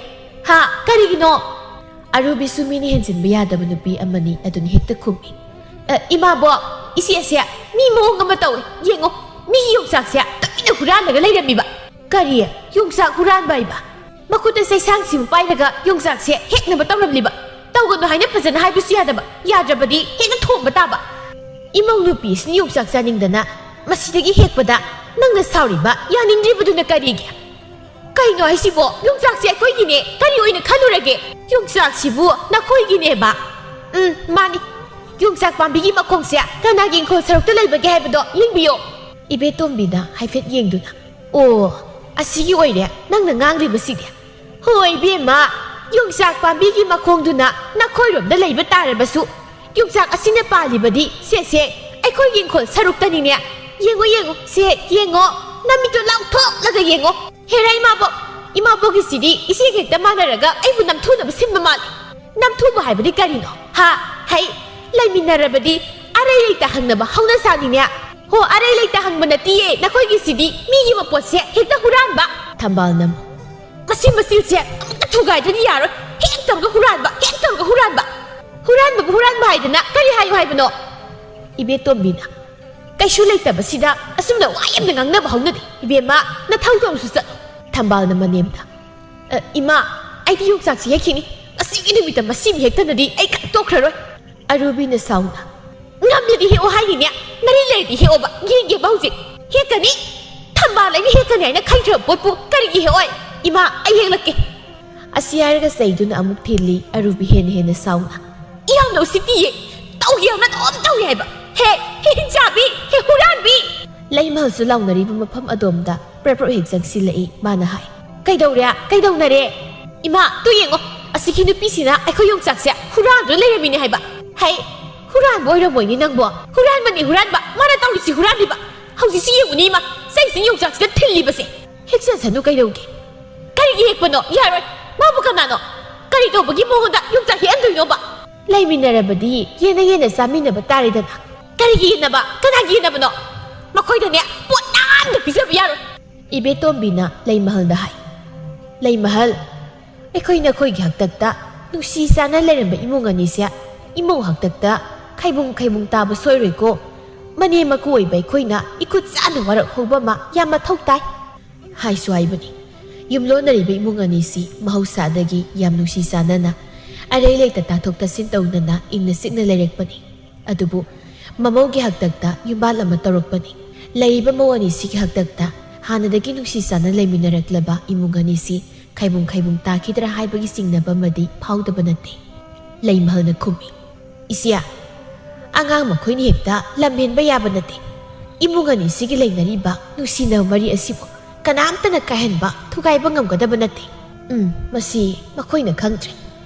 ꯍꯥ, ꯀꯔꯤꯒꯤꯅꯣ?" ꯑꯔꯨꯕꯤꯁꯨ ꯃꯤꯅ ꯍꯦꯟꯖꯤꯟꯕ ꯌꯥꯗꯕ ꯅꯨꯄꯤ ꯑꯃꯅꯤ, ꯑꯗꯨꯅ ꯍꯦꯛꯇ ꯈꯨꯝꯃꯤ꯫ "ꯑ, ꯏꯃꯥꯕꯣꯛ, ꯏꯆꯦꯁꯦ ꯃꯤ ꯃꯑꯣꯡ ꯑꯃ ꯇꯧꯏ꯫ ꯌꯦꯡꯉꯣ, ꯃꯤꯒꯤ ꯌꯣꯡꯆꯥꯛꯁꯦ ꯇꯨꯃꯤꯟꯅ ꯍꯨꯔꯥꯜꯂꯒ ꯂꯩꯔꯝꯃꯤꯕ꯫" "ꯀꯔꯤ? ꯌꯣꯡꯆꯥꯛ ꯍꯨꯔꯥꯟꯕ ꯍꯥꯏꯕ? ꯃꯈꯨꯠꯇ ꯆꯩꯁꯥꯡꯁꯤꯕꯨ ꯄꯥꯏꯔꯒ ꯌꯣꯡꯆꯥꯛꯁꯦ ꯍꯦꯛꯅꯕ ꯇꯧꯔꯝꯂꯤꯕ? ꯇꯧꯒꯅꯨ ꯍꯥꯏꯅ ꯐꯖꯅ ꯍꯥꯏꯕꯁꯨ ꯌꯥꯗꯕ, ꯌꯥꯗ꯭ꯔꯕꯗꯤ ꯍꯦꯛꯇ ꯊꯣꯝꯕ ꯇꯥꯕ꯫ ꯏꯃꯧ ꯅꯨꯄꯤ ꯑꯁꯤꯅ ꯌꯣꯡꯆꯥꯛ ꯆꯥꯅꯤꯡꯗꯅ ꯃꯁꯤꯗꯒꯤ ꯍꯦꯛꯄꯗ ꯅꯪꯅ ꯁꯥꯎꯔꯤꯕ, ꯌꯥꯅꯤꯡꯗ꯭ꯔꯤꯕꯗꯨꯅ ꯀꯔꯤꯒꯤ?" ꯀꯩꯅꯣ ꯍꯥꯏꯁꯤꯕꯣ? ꯌꯣꯡꯆꯥꯛꯁꯦ ꯑꯩꯈꯣꯏꯒꯤꯅꯦ꯫ ꯀꯔꯤ ꯑꯣꯏꯅ ꯈꯜꯂꯨꯔꯒꯦ? ꯌꯣꯡꯆꯥꯛꯁꯤꯕꯨ ꯅꯈꯣꯏꯒꯤꯅꯦꯕ? ꯎꯝ, ꯃꯥꯅꯤ꯫ ꯌꯣꯡꯆꯥꯛ ꯄꯥꯝꯕꯤꯒꯤ ꯃꯈꯣꯡꯁꯦ ꯀꯅꯥꯒꯤ ꯏꯪꯈꯣꯜ ꯁꯔꯨꯛꯇ ꯂꯩꯕꯒꯦ ꯍꯥꯏꯕꯗꯣ ꯌꯦꯡꯕꯤꯌꯣ꯫ ꯏꯕꯦꯇꯣꯝꯕꯤꯅ ꯍꯥꯏꯐꯦꯠ ꯌꯦꯡꯗꯨꯅ, "ꯑꯣ, ꯑꯁꯤꯒꯤ ꯑꯣꯏꯔꯦ ꯅꯪꯅ ꯉꯥꯡꯂꯤꯕꯁꯤꯗꯤ꯫ ꯍꯣꯏ ꯏꯕꯦꯝꯃ, ꯌꯣꯡꯆꯥꯛ ꯄꯥꯝꯕꯤꯒꯤ ꯃꯈꯣꯡꯗꯨꯅ ꯅꯈꯣꯏꯔꯣꯝꯗ ꯂꯩꯕ ꯇꯥꯔꯕꯁꯨ, ꯌꯣꯡꯆꯥꯛ ꯑꯁꯤꯅ ꯄꯥꯜꯂꯤꯕꯗꯤ ꯁꯦ, ꯁꯦ, ꯑꯩꯈꯣꯏꯒꯤ ꯏꯪꯈꯣꯜ ꯁꯔꯨꯛꯇꯅꯤꯅꯦ꯫ ꯌꯦꯡꯉꯣ, ꯌꯦꯡꯉꯣ, ꯁꯦ, ꯌꯦꯡꯉꯣ, ꯅꯃꯤꯠꯇꯨ ꯂꯥꯎꯊꯣꯛꯂꯒ ꯌꯦꯡꯉꯣ꯫ ꯍꯦꯔꯥ ꯏꯃꯥꯕꯣꯛ, ꯏꯃꯥꯕꯣꯛꯀꯤꯁꯤꯗꯤ ꯏꯆꯦꯒ ꯍꯦꯛꯇ ꯃꯥꯟꯅꯔꯒ ꯑꯩꯕꯨ ꯅꯝꯊꯨꯅꯕ ꯁꯤꯟꯕ ꯃꯥꯜꯂꯤ꯫ ꯅꯝꯊꯨꯕ ꯍꯥꯏꯕꯗꯤ ꯀꯔꯤꯅꯣ? ꯍꯥ? ꯍꯩ, ꯂꯩꯃꯤꯟꯅꯔꯕꯗꯤ ꯑꯔꯩ ꯂꯩꯇ ꯍꯪꯅꯕ ꯍꯧꯅꯁꯥꯅꯤꯅꯦ꯫ ꯍꯣ, ꯑꯔꯩ ꯂꯩꯇ ꯍꯪꯕ ꯅꯠꯇꯤꯌꯦ, ꯅꯈꯣꯏꯒꯤꯁꯤꯗꯤ ꯃꯤꯒꯤ ꯃꯄꯣꯠꯁꯦ ꯍꯦꯛꯇ ꯍꯨꯔꯥꯟꯕ꯫ ꯊꯝꯕꯥꯜꯅ, "ꯃꯁꯤ ꯃꯆꯤꯟꯁꯦ ꯑꯃꯨꯛꯇ ꯊꯨꯒꯥꯏꯗ꯭ꯔꯗꯤ ꯌꯥꯔꯣꯏ꯫ ꯍꯦꯛ ꯇꯧꯔꯒ ꯍꯨꯔꯥꯟꯕ, ꯍꯦꯛ ꯇꯧꯔꯒ ꯍꯨꯔꯥꯟꯕ꯫ ꯍꯨꯔꯥꯟꯕꯕꯨ ꯍꯨꯔꯥꯟꯕ ꯍꯥꯏꯗꯅ ꯀꯔꯤ ꯍꯥꯏꯌꯨ ꯍꯥꯏꯕꯅꯣ?" ꯏꯕꯦꯇꯣꯝꯕꯤꯅ, "ꯀꯩꯁꯨ ꯂꯩꯇꯕꯁꯤꯗ ꯑꯁꯨꯝꯅ ꯋꯥ ꯌꯥꯝꯅ ꯉꯥꯡꯅꯕ ꯍꯧꯅꯗꯦ꯫ ꯏꯕꯦꯝꯃ, ꯅꯊꯧ ꯇꯧꯔꯁꯨ ꯆꯠꯂꯣ꯫" ꯊꯝꯕꯥꯜꯅ ꯃꯅꯦꯝꯗ, "ꯑ, ꯏꯃꯥ, ꯑꯩꯗꯤ ꯌꯣꯡꯆꯥꯛꯁꯤ ꯍꯦꯛꯈꯤꯅꯤ꯫ ꯉꯁꯤꯒꯤ ꯅꯨꯃꯤꯠꯇ ꯃꯁꯤꯃ ꯍꯦꯛꯇꯅꯗꯤ ꯑꯩ ꯀꯩꯝ ꯇꯣꯛꯈ꯭ꯔꯔꯣꯏ꯫" ꯑꯔꯨꯕꯤꯅ ꯁꯥꯎꯅ, "ꯉꯝꯂꯗꯤ ꯍꯦꯛꯑꯣ ꯍꯥꯏꯔꯤꯅꯦ, ꯅꯔꯤ ꯂꯩꯔꯗꯤ ꯍꯦꯛꯑꯣꯕ, ꯌꯦꯡꯒꯦꯕ ꯍꯧꯖꯤꯛ꯫ ꯍꯦꯛꯀꯅꯤ? ꯊꯝꯕꯥꯜ ꯑꯩꯅ ꯍꯦꯛꯀꯅꯤ ꯍꯥꯏꯅ ꯈꯟꯈ꯭ꯔꯕ ꯄꯣꯠꯄꯨ ꯀꯔꯤꯒꯤ ꯍꯦꯛꯑꯣꯏ? ꯏꯃꯥ, ꯑꯩ ꯍꯦꯛꯂꯛꯀꯦ꯫" ꯑꯁꯤ ꯍꯥꯏꯔꯒ ꯆꯩꯗꯨꯅ ꯑꯃꯨꯛ ꯊꯤꯜꯂꯤ, ꯑꯔꯨꯕꯤ ꯍꯦꯟꯅ ꯍꯦꯟꯅ ꯁꯥꯎꯅ, "ꯌꯥꯝꯅ ꯎꯁꯤꯠꯇꯤꯌꯦ, ꯇꯧꯒꯦ ꯌꯥꯎꯅ ꯑꯗꯨꯝ ꯇꯧꯏ ꯍꯥꯏꯕ꯫ ꯍꯦ, ꯍꯦ ꯍꯤꯡꯆꯥꯕꯤ, ꯍꯦ ꯍꯨꯔꯥꯟꯕꯤ!" ꯂꯩꯃꯍꯜꯁꯨ ꯂꯥꯎꯅꯔꯤꯕ ꯃꯐꯝ ꯑꯗꯣꯝꯗ ꯄ꯭ꯔꯞ ꯄ꯭ꯔꯞ ꯍꯦꯛ ꯆꯪꯁꯤꯜꯂꯛꯏ꯫ ꯃꯥꯅ ꯍꯥꯏ, "ꯀꯩꯗꯧꯔꯦ? ꯀꯩꯗꯧꯅꯔꯦ? ꯏꯃꯥ, ꯇꯨ ꯌꯦꯡꯉꯣ, ꯑꯁꯤꯒꯤ ꯅꯨꯄꯤꯁꯤꯅ ꯑꯩꯈꯣꯏ ꯌꯣꯡꯆꯥꯛꯁꯦ ꯍꯨꯔꯥꯟꯗꯨꯅ ꯂꯩꯔꯝꯃꯤꯅꯦ ꯍꯥꯏꯕ꯫ ꯍꯩ, ꯍꯨꯔꯥꯟꯕ ꯑꯣꯏꯔꯝꯃꯣꯏꯅꯦ ꯅꯪꯕꯣ꯫ ꯍꯨꯔꯥꯟꯕꯅꯤ ꯍꯨꯔꯥꯟꯕ, ꯃꯥꯅ ꯇꯧꯔꯤꯁꯤ ꯍꯨꯔꯥꯟꯂꯤꯕ꯫ ꯍꯧꯖꯤꯛꯁꯤ ꯌꯦꯡꯉꯨꯅꯦ ꯏꯃꯥ, ꯆꯩꯁꯤꯅ ꯌꯣꯡꯆꯥꯛꯁꯤꯗ ꯊꯤꯜꯂꯤꯕꯁꯦ꯫ ꯍꯦꯛꯆꯁꯅꯨ ꯀꯩꯗꯧꯒꯦ? ꯀꯔꯤꯒꯤ ꯍꯦꯛꯄꯅꯣ? ꯌꯥꯔꯣꯏ꯫ ꯃꯥꯕꯨ ꯀꯅꯥꯅꯣ? ꯀꯔꯤ ꯇꯧꯕꯒꯤ ꯃꯉꯣꯟꯗ ꯌꯣꯡꯆꯥꯛ ꯍꯦꯛꯍꯟꯗꯣꯏꯅꯣꯕ?" "ꯂꯩꯃꯤꯟꯅꯔꯕꯗꯤ ꯌꯦꯟꯅ ꯌꯦꯟꯅ ꯆꯥꯃꯤꯟꯅꯕ ꯇꯥꯔꯦꯗꯅ꯫" "ꯀꯔꯤꯒꯤ ꯌꯦꯟꯅꯕ? ꯀꯅꯥꯒꯤ ꯌꯦꯟꯅꯕꯅꯣ? ꯃꯈꯣꯏꯗꯅꯦ ꯄꯣꯠ ꯑꯝꯇ ꯄꯤꯖꯕ ꯌꯥꯔꯣꯏ꯫" ꯏꯕꯦꯇꯣꯝꯕꯤꯅ ꯂꯩꯃꯍꯜꯗ ꯍꯥꯏ, "ꯂꯩꯃꯍꯜ, ꯑꯩꯈꯣꯏ ꯅꯈꯣꯏꯒꯤ ꯍꯥꯛꯇꯛꯇ ꯅꯨꯡꯁꯤ ꯆꯥꯟꯅ ꯂꯩꯔꯝꯕ ꯏꯃꯨꯡ ꯑꯅꯤꯁꯦ ꯏꯃꯧ ꯍꯥꯛꯇꯛꯇ ꯈꯥꯏꯕꯨꯡ ꯈꯥꯏꯕꯨꯡ ꯇꯥꯕ ꯁꯣꯏꯔꯣꯏꯀꯣ꯫ ꯃꯅꯦꯝ ꯃꯀꯨ ꯑꯣꯏꯕ ꯑꯩꯈꯣꯏꯅ ꯏꯈꯨꯠ ꯆꯥꯅ ꯋꯥꯔꯛꯍꯧꯕ ꯑꯃ ꯌꯥꯝ ꯃꯊꯧ ꯇꯥꯏ" ꯍꯥꯏꯁꯨ ꯍꯥꯏꯕꯅꯤ꯫ ꯌꯨꯝꯂꯣꯟꯅꯔꯤꯕ ꯏꯃꯨꯡ ꯑꯅꯤꯁꯤ ꯃꯍꯧꯁꯥꯗꯒꯤ ꯌꯥꯝ ꯅꯨꯡꯁꯤ ꯆꯥꯟꯅꯅ ꯑꯔꯩ ꯂꯩꯇ ꯇꯥꯊꯣꯛ ꯇꯥꯁꯤꯟ ꯇꯧꯅꯅ ꯏꯪꯅ ꯆꯤꯛꯅ ꯂꯩꯔꯛꯄꯅꯤ꯫ ꯑꯗꯨꯕꯨ ꯃꯃꯧꯒꯤ ꯍꯥꯛꯇꯛꯇ ꯌꯨꯝꯕꯥꯜ ꯑꯃ ꯇꯧꯔꯛꯄꯅꯤ꯫ ꯂꯩꯔꯤꯕ ꯃꯧ ꯑꯅꯤꯁꯤꯒꯤ ꯍꯥꯛꯇꯛꯇ ꯍꯥꯟꯅꯗꯒꯤ ꯅꯨꯡꯁꯤ ꯆꯥꯟꯅ ꯂꯩꯃꯤꯟꯅꯔꯛꯂꯕ ꯏꯃꯨꯡ ꯑꯅꯤꯁꯤ ꯈꯥꯏꯕꯨꯡ ꯈꯥꯏꯕꯨꯡ ꯇꯥꯈꯤꯗ꯭ꯔꯥ ꯍꯥꯏꯕꯒꯤ ꯆꯤꯡꯅꯕ ꯑꯃꯗꯤ ꯐꯥꯎꯗꯕ ꯅꯠꯇꯦ꯫ ꯂꯩꯃꯍꯜꯅ ꯈꯨꯝꯃꯤ, "ꯏꯆꯦ, ꯑꯉꯥꯡ ꯃꯈꯣꯏꯅ ꯍꯦꯛꯇ ꯂꯝꯍꯦꯟꯕ ꯌꯥꯕ ꯅꯠꯇꯦ꯫ ꯏꯃꯨꯡ ꯑꯅꯤꯁꯤꯒꯤ ꯂꯩꯅꯔꯤꯕ ꯅꯨꯡꯁꯤꯅꯕ ꯃꯔꯤ ꯑꯁꯤꯕꯨ ꯀꯅꯥꯝꯇꯅ ꯀꯥꯏꯍꯟꯕ, ꯊꯨꯒꯥꯏꯕ ꯉꯝꯒꯗꯕ ꯅꯠꯇꯦ꯫ ꯎꯝ, ꯃꯁꯤ ꯃꯈꯣꯏꯅ ꯈꯪꯗ꯭ꯔꯦ꯫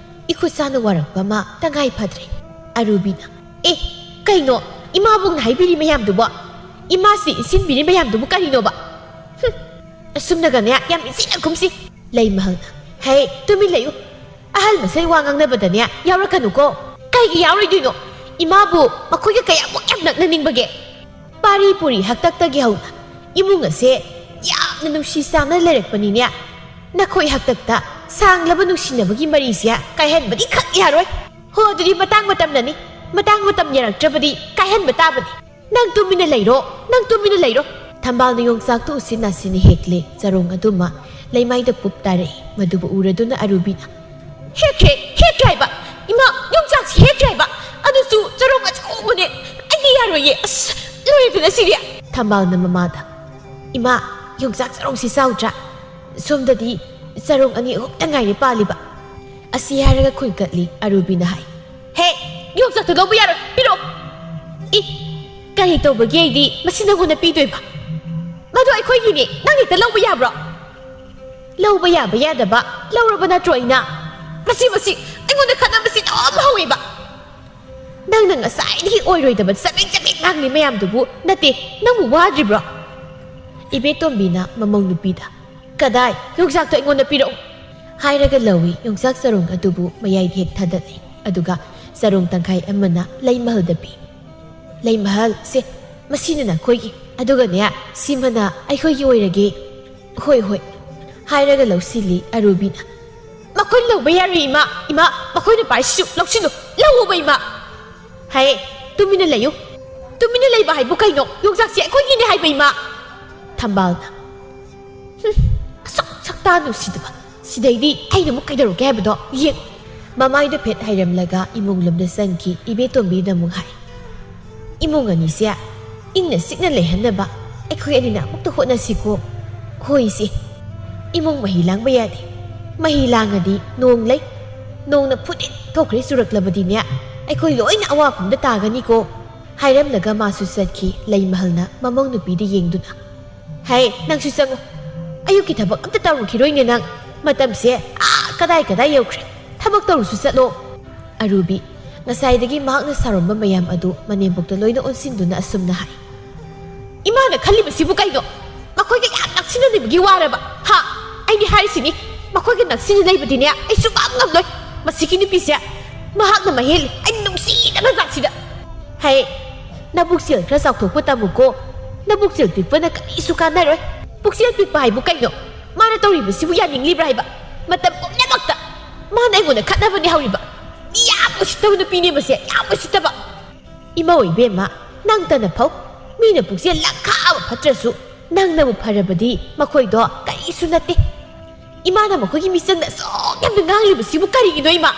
ꯏꯈꯨꯠ ꯁꯥꯅ ꯋꯥꯔꯛꯄ ꯑꯃ ꯇꯉꯥꯏ ꯐꯗ꯭ꯔꯦ꯫" ꯑꯔꯨꯕꯤꯅ, "ꯑꯦ, ꯀꯩꯅꯣ? ꯏꯃꯥꯕꯣꯛꯅ ꯍꯥꯏꯕꯤꯔꯤ ꯃꯌꯥꯝꯗꯨꯕꯣ? ꯏꯃꯥꯁꯤ ꯏꯟꯁꯤꯟꯕꯤꯔꯤ ꯃꯌꯥꯝꯗꯨꯕꯨ ꯀꯔꯤꯅꯣꯕ? ꯍꯨꯝ, ꯑꯁꯨꯝꯅꯒꯅꯦ ꯌꯥꯝ ꯏꯟꯁꯤꯟꯅꯒꯨꯝꯁꯤ꯫" ꯂꯩꯃꯍꯜꯅ, "ꯍꯦ, ꯇꯨꯃꯤꯟ ꯂꯩꯌꯨ꯫ ꯑꯍꯜ ꯃꯁꯦꯜ ꯋꯥ ꯉꯥꯡꯅꯕꯗꯅꯦ ꯌꯥꯎꯔꯛꯀꯅꯨꯀꯣ꯫" "ꯀꯩꯒꯤ ꯌꯥꯎꯔꯣꯏꯗꯣꯏꯅꯣ? ꯏꯃꯥꯕꯨ ꯃꯈꯣꯏꯒ ꯀꯌꯥꯃꯨꯛ ꯌꯥꯝ ꯅꯛꯅꯅꯤꯡꯕꯒꯦ? ꯄꯥꯔꯤ ꯄꯨꯔꯤ ꯍꯥꯛꯇꯛꯇꯒꯤ ꯍꯧꯅ ꯏꯃꯨꯡ ꯑꯁꯦ ꯌꯥꯝꯅ ꯅꯨꯡꯁꯤ ꯆꯥꯟꯅ ꯂꯩꯔꯛꯄꯅꯤꯅꯦ꯫ ꯅꯈꯣꯏ ꯍꯥꯛꯇꯛꯇ ꯁꯥꯡꯂꯕ ꯅꯨꯡꯁꯤꯅꯕꯒꯤ ꯃꯔꯤꯁꯦ ꯀꯥꯏꯍꯟꯕꯗꯤ ꯈꯛ ꯌꯥꯔꯣꯏ꯫ ꯍꯣ, ꯑꯗꯨꯗꯤ ꯃꯇꯥꯡ ꯃꯇꯝꯅꯅꯤ꯫ ꯃꯇꯥꯡ ꯃꯇꯝ ꯌꯥꯔꯛꯇ꯭ꯔꯕꯗꯤ ꯀꯥꯏꯍꯟꯕ ꯇꯥꯕꯅꯤ꯫ ꯅꯪ ꯇꯨꯃꯤꯟꯅ ꯂꯩꯔꯣ, ꯅꯪ ꯇꯨꯃꯤꯟꯅ ꯂꯩꯔꯣ꯫" ꯊꯝꯕꯥꯜꯅ ꯌꯣꯡꯆꯥꯛꯇꯨ ꯎꯆꯤꯟ ꯅꯥꯆꯤꯟꯅ ꯍꯦꯛꯂꯦ꯫ ꯆꯔꯣꯡ ꯑꯗꯨꯃ ꯂꯩꯃꯥꯏꯗ ꯄꯨꯞ ꯇꯥꯔꯛꯏ꯫ ꯃꯗꯨꯕꯨ ꯎꯔꯗꯨꯅ ꯑꯔꯨꯕꯤꯅ, "ꯍꯦꯛꯈ꯭ꯔꯦ, ꯍꯦꯛꯈ꯭ꯔꯦ ꯍꯥꯏꯕ! ꯏꯃꯥ, ꯌꯣꯡꯆꯥꯛꯁꯤ ꯍꯦꯛꯈ꯭ꯔꯦ ꯍꯥꯏꯕ! ꯑꯗꯨꯁꯨ ꯆꯔꯣꯡ ꯑꯆꯧꯕꯅꯦ! ꯑꯩꯗꯤ ꯌꯥꯔꯣꯏꯌꯦ! ꯑꯁ, ꯂꯣꯏꯔꯦꯗꯅ ꯁꯤꯗꯤ!" ꯊꯝꯕꯥꯜꯅ ꯃꯃꯥꯗ, "ꯏꯃꯥ, ꯌꯣꯡꯆꯥꯛ ꯆꯔꯣꯡꯁꯤ ꯆꯥꯎꯗ꯭ꯔꯥ? ꯁꯣꯝꯗꯗꯤ ꯆꯔꯣꯡ ꯑꯅꯤ ꯑꯍꯨꯝꯇ ꯉꯥꯏꯔꯦ ꯄꯥꯜꯂꯤꯕ꯫" ꯑꯁꯤ ꯍꯥꯏꯔꯒ ꯈꯨꯟ ꯀꯠꯂꯤ꯫ ꯑꯔꯨꯕꯤꯅ ꯍꯥꯏ, "ꯍꯦ, ꯌꯣꯡꯆꯥꯛꯇꯣ ꯂꯧꯕ ꯌꯥꯔꯣꯏ, ꯄꯤꯔꯛꯑꯣ!" "ꯏ, ꯀꯔꯤ ꯇꯧꯕꯒꯤ ꯑꯩꯗꯤ ꯃꯁꯤ ꯅꯪꯉꯣꯟꯗ ꯄꯤꯗꯣꯏꯕ? ꯃꯗꯨ ꯑꯩꯈꯣꯏꯒꯤꯅꯦ, ꯅꯪ ꯍꯦꯛꯇ ꯂꯧꯕ ꯌꯥꯕ꯭ꯔꯣ?" "ꯂꯧꯕ ꯌꯥꯕ ꯌꯥꯗꯕ ꯂꯧꯔꯕ ꯅꯠꯇ꯭ꯔꯣ ꯑꯩꯅ?" "ꯃꯁꯤ, ꯃꯁꯤ, ꯑꯩꯉꯣꯟꯗ ꯈꯠꯅꯕꯁꯤ ꯑꯗꯨꯝ ꯍꯧꯋꯦꯕ꯫ ꯅꯪꯅ ꯉꯁꯥꯏꯗꯒꯤ ꯑꯣꯏꯔꯣꯏꯗꯕ ꯆꯕꯦꯡ ꯆꯕꯦꯡ ꯉꯥꯡꯂꯤ ꯃꯌꯥꯝꯗꯨꯕꯨ ꯅꯠꯇꯦ, ꯅꯪꯕꯨ ꯋꯥꯗ꯭ꯔꯤꯕ꯭ꯔꯣ?" ꯏꯕꯦꯇꯣꯝꯕꯤꯅ ꯃꯃꯧ ꯅꯨꯄꯤꯗ, "ꯀꯗꯥꯏ? ꯌꯣꯡꯆꯥꯛꯇꯣ ꯑꯩꯉꯣꯟꯗ ꯄꯤꯔꯛꯎ!" ꯍꯥꯏꯔꯒ ꯂꯧꯏ꯫ ꯌꯣꯡꯆꯥꯛ ꯆꯔꯣꯡ ꯑꯗꯨꯕꯨ ꯃꯌꯥꯏꯗ ꯍꯦꯛ ꯊꯥꯗꯠꯂꯤ꯫ ꯑꯗꯨꯒ ꯆꯔꯣꯡ ꯇꯪꯈꯥꯏ ꯑꯃꯅ ꯂꯩꯃꯍꯜꯗ ꯄꯤ꯫ "ꯂꯩꯃꯍꯜ, ꯁꯦ, ꯃꯁꯤꯅ ꯅꯈꯣꯏꯒꯤ, ꯑꯗꯨꯒꯅꯦ, ꯁꯤꯃꯅ ꯑꯩꯈꯣꯏꯒꯤ ꯑꯣꯏꯔꯒꯦ꯫" "ꯍꯣꯏ, ꯍꯣꯏ," ꯍꯥꯏꯔꯒ ꯂꯧꯁꯤꯜꯂꯤ꯫ ꯑꯔꯨꯕꯤꯅ, "ꯃꯈꯣꯏ ꯂꯧꯕ ꯌꯥꯔꯣꯏ, ꯏꯃꯥ, ꯏꯃꯥ, ꯃꯈꯣꯏꯅ ꯄꯥꯏꯔꯤꯁꯤꯁꯨ ꯂꯧꯁꯤꯜꯂꯨ, ꯂꯧꯑꯣꯕ, ꯏꯃꯥ!" ꯍꯥꯏ꯫ "ꯇꯨꯃꯤꯟꯅ ꯂꯩꯌꯨ꯫" "ꯇꯨꯃꯤꯟꯅ ꯂꯩꯕ ꯍꯥꯏꯕꯨ ꯀꯩꯅꯣ? ꯌꯣꯡꯆꯥꯛꯁꯤ ꯑꯩꯈꯣꯏꯒꯤꯅꯦ ꯍꯥꯏꯕ, ꯏꯃꯥ!" ꯊꯝꯕꯥꯜꯅ, "ꯍꯨꯝ, ꯑꯁꯨꯛ ꯁꯛꯇꯥ ꯅꯨꯡꯁꯤꯗꯕ, ꯁꯤꯗꯩꯗꯤ ꯑꯩꯅ ꯑꯃꯨꯛ ꯀꯩꯗꯧꯔꯛꯀꯦ ꯍꯥꯏꯕꯗꯣ ꯌꯦꯡ꯫" ꯃꯃꯥꯏꯗꯣ ꯐꯦꯠ ꯍꯥꯏꯔꯝꯂꯒ ꯏꯃꯨꯡ ꯂꯣꯝꯗ ꯆꯪꯈꯤ꯫ ꯏꯕꯦꯇꯣꯝꯕꯤꯅ ꯑꯃꯨꯛ ꯍꯥꯏ, "ꯏꯃꯨꯡ ꯑꯅꯤꯁꯦ ꯏꯪꯅ ꯆꯤꯛꯅ ꯂꯩꯍꯟꯅꯕ ꯑꯩꯈꯣꯏ ꯑꯅꯤꯅ ꯑꯃꯨꯛꯇ ꯍꯣꯠꯅꯁꯤꯀꯣ꯫ ꯍꯣꯏ ꯏꯆꯦ, ꯏꯃꯨꯡ ꯃꯍꯤ ꯂꯥꯡꯕ ꯌꯥꯗꯦ꯫ ꯃꯍꯤ ꯂꯥꯡꯉꯗꯤ ꯅꯣꯡ ꯂꯩ, ꯅꯣꯡꯅ ꯐꯨꯗꯤꯠ ꯊꯣꯛꯈ꯭ꯔꯦ ꯆꯨꯔꯛꯂꯕꯗꯤꯅꯦ, ꯑꯩꯈꯣꯏ ꯂꯣꯏꯅ ꯑꯋꯥꯐꯝꯗ ꯇꯥꯒꯅꯤꯀꯣ꯫ ꯍꯥꯏꯔꯝꯂꯒ ꯃꯥꯁꯨ ꯆꯠꯈꯤ꯫ ꯂꯩꯃꯍꯜꯅ ꯃꯃꯧ ꯅꯨꯄꯤꯗ ꯌꯦꯡꯗꯨꯅ, "ꯍꯩ, ꯅꯪꯁꯨ ꯆꯪꯉꯨ꯫ ꯑꯌꯨꯛꯀꯤ ꯊꯕꯛ ꯑꯝꯇ ꯇꯧꯔꯨꯈꯤꯔꯣꯏꯅꯦ ꯅꯪ꯫ ꯃꯇꯝꯁꯦ ꯑꯥ ꯀꯗꯥꯏ ꯀꯗꯥꯏ ꯌꯧꯈ꯭ꯔꯦ꯫ ꯊꯕꯛ ꯇꯧꯔꯨꯁꯨ ꯆꯠꯂꯣ꯫" ꯑꯔꯨꯕꯤ, ꯉꯁꯥꯏꯗꯒꯤ ꯃꯍꯥꯛꯅ ꯁꯥꯔꯝꯕ ꯃꯌꯥꯝ ꯑꯗꯨ ꯃꯅꯦꯝꯕꯣꯛꯇ ꯂꯣꯏꯅ ꯑꯣꯟꯁꯤꯟꯗꯨꯅ ꯑꯁꯨꯝꯅ ꯍꯥꯏ꯫ "ꯏꯃꯥꯅ ꯈꯜꯂꯤꯕꯁꯤꯕꯨ ꯀꯩꯅꯣ? ꯃꯈꯣꯏꯒ ꯌꯥꯝ ꯅꯛꯁꯤꯟꯅ ꯂꯩꯕꯒꯤ ꯋꯥꯔꯕ? ꯍꯥ? ꯑꯩꯗꯤ ꯍꯥꯏꯔꯤꯁꯤꯅꯤ, ꯃꯈꯣꯏꯒ ꯅꯛꯁꯤꯟꯅ ꯂꯩꯕꯗꯤꯅꯦ, ꯑꯩ ꯁꯨꯡꯉꯝ ꯉꯝꯂꯣꯏ꯫ ꯃꯁꯤꯒꯤ ꯅꯨꯄꯤꯁꯦ, ꯃꯍꯥꯛꯅ ꯃꯍꯦꯜꯂꯤ꯫ ꯑꯩ ꯅꯨꯡꯁꯤꯗꯕ ꯖꯥꯠꯁꯤꯗ꯫" "ꯍꯩ, ꯅꯕꯨꯛꯆꯦꯜ ꯈꯔ ꯆꯥꯎꯊꯣꯛꯄ ꯇꯝꯃꯨꯀꯣ꯫ ꯅꯕꯨꯛꯆꯦꯜ ꯄꯤꯛꯄꯅ ꯀꯔꯤꯁꯨ ꯀꯥꯟꯅꯔꯣꯏ꯫ ꯄꯨꯛꯆꯦꯜ ꯄꯤꯛꯄ ꯍꯥꯏꯕꯨ ꯀꯩꯅꯣ? ꯃꯥꯅ ꯇꯧꯔꯤꯕꯁꯤꯕꯨ ꯌꯥꯅꯤꯡꯂꯤꯕ꯭ꯔꯥ ꯍꯥꯏꯕ? ꯃꯇꯝ ꯄꯨꯝꯅꯃꯛꯇ ꯃꯥꯅ ꯑꯩꯉꯣꯟꯗ ꯈꯠꯅꯕꯅꯤ ꯍꯧꯔꯤꯕ꯫ ꯃꯤ ꯌꯥꯝ ꯎꯁꯤꯠꯇꯕ ꯅꯨꯄꯤꯅꯦ ꯃꯁꯦ, ꯌꯥꯝ ꯎꯁꯤꯠꯇꯕ꯫" "ꯏꯃꯧ ꯏꯕꯦꯝꯃ, ꯅꯪꯇꯅ ꯐꯧ꯫ ꯃꯤꯅ ꯄꯨꯛꯆꯦꯜ ꯂꯪꯈꯥ ꯑꯃ ꯐꯠꯇ꯭ꯔꯁꯨ, ꯅꯪꯅꯕꯨ ꯐꯔꯕꯗꯤ ꯃꯈꯣꯏꯗꯣ ꯀꯔꯤꯁꯨ ꯅꯠꯇꯦ꯫ ꯏꯃꯥꯅ ꯃꯈꯣꯏꯒꯤ ꯃꯤꯆꯪꯗ ꯑꯁꯨꯛ ꯌꯥꯝꯅ ꯉꯥꯡꯂꯤꯕꯁꯤꯕꯨ ꯀꯔꯤꯒꯤꯅꯣ ꯏꯃꯥ?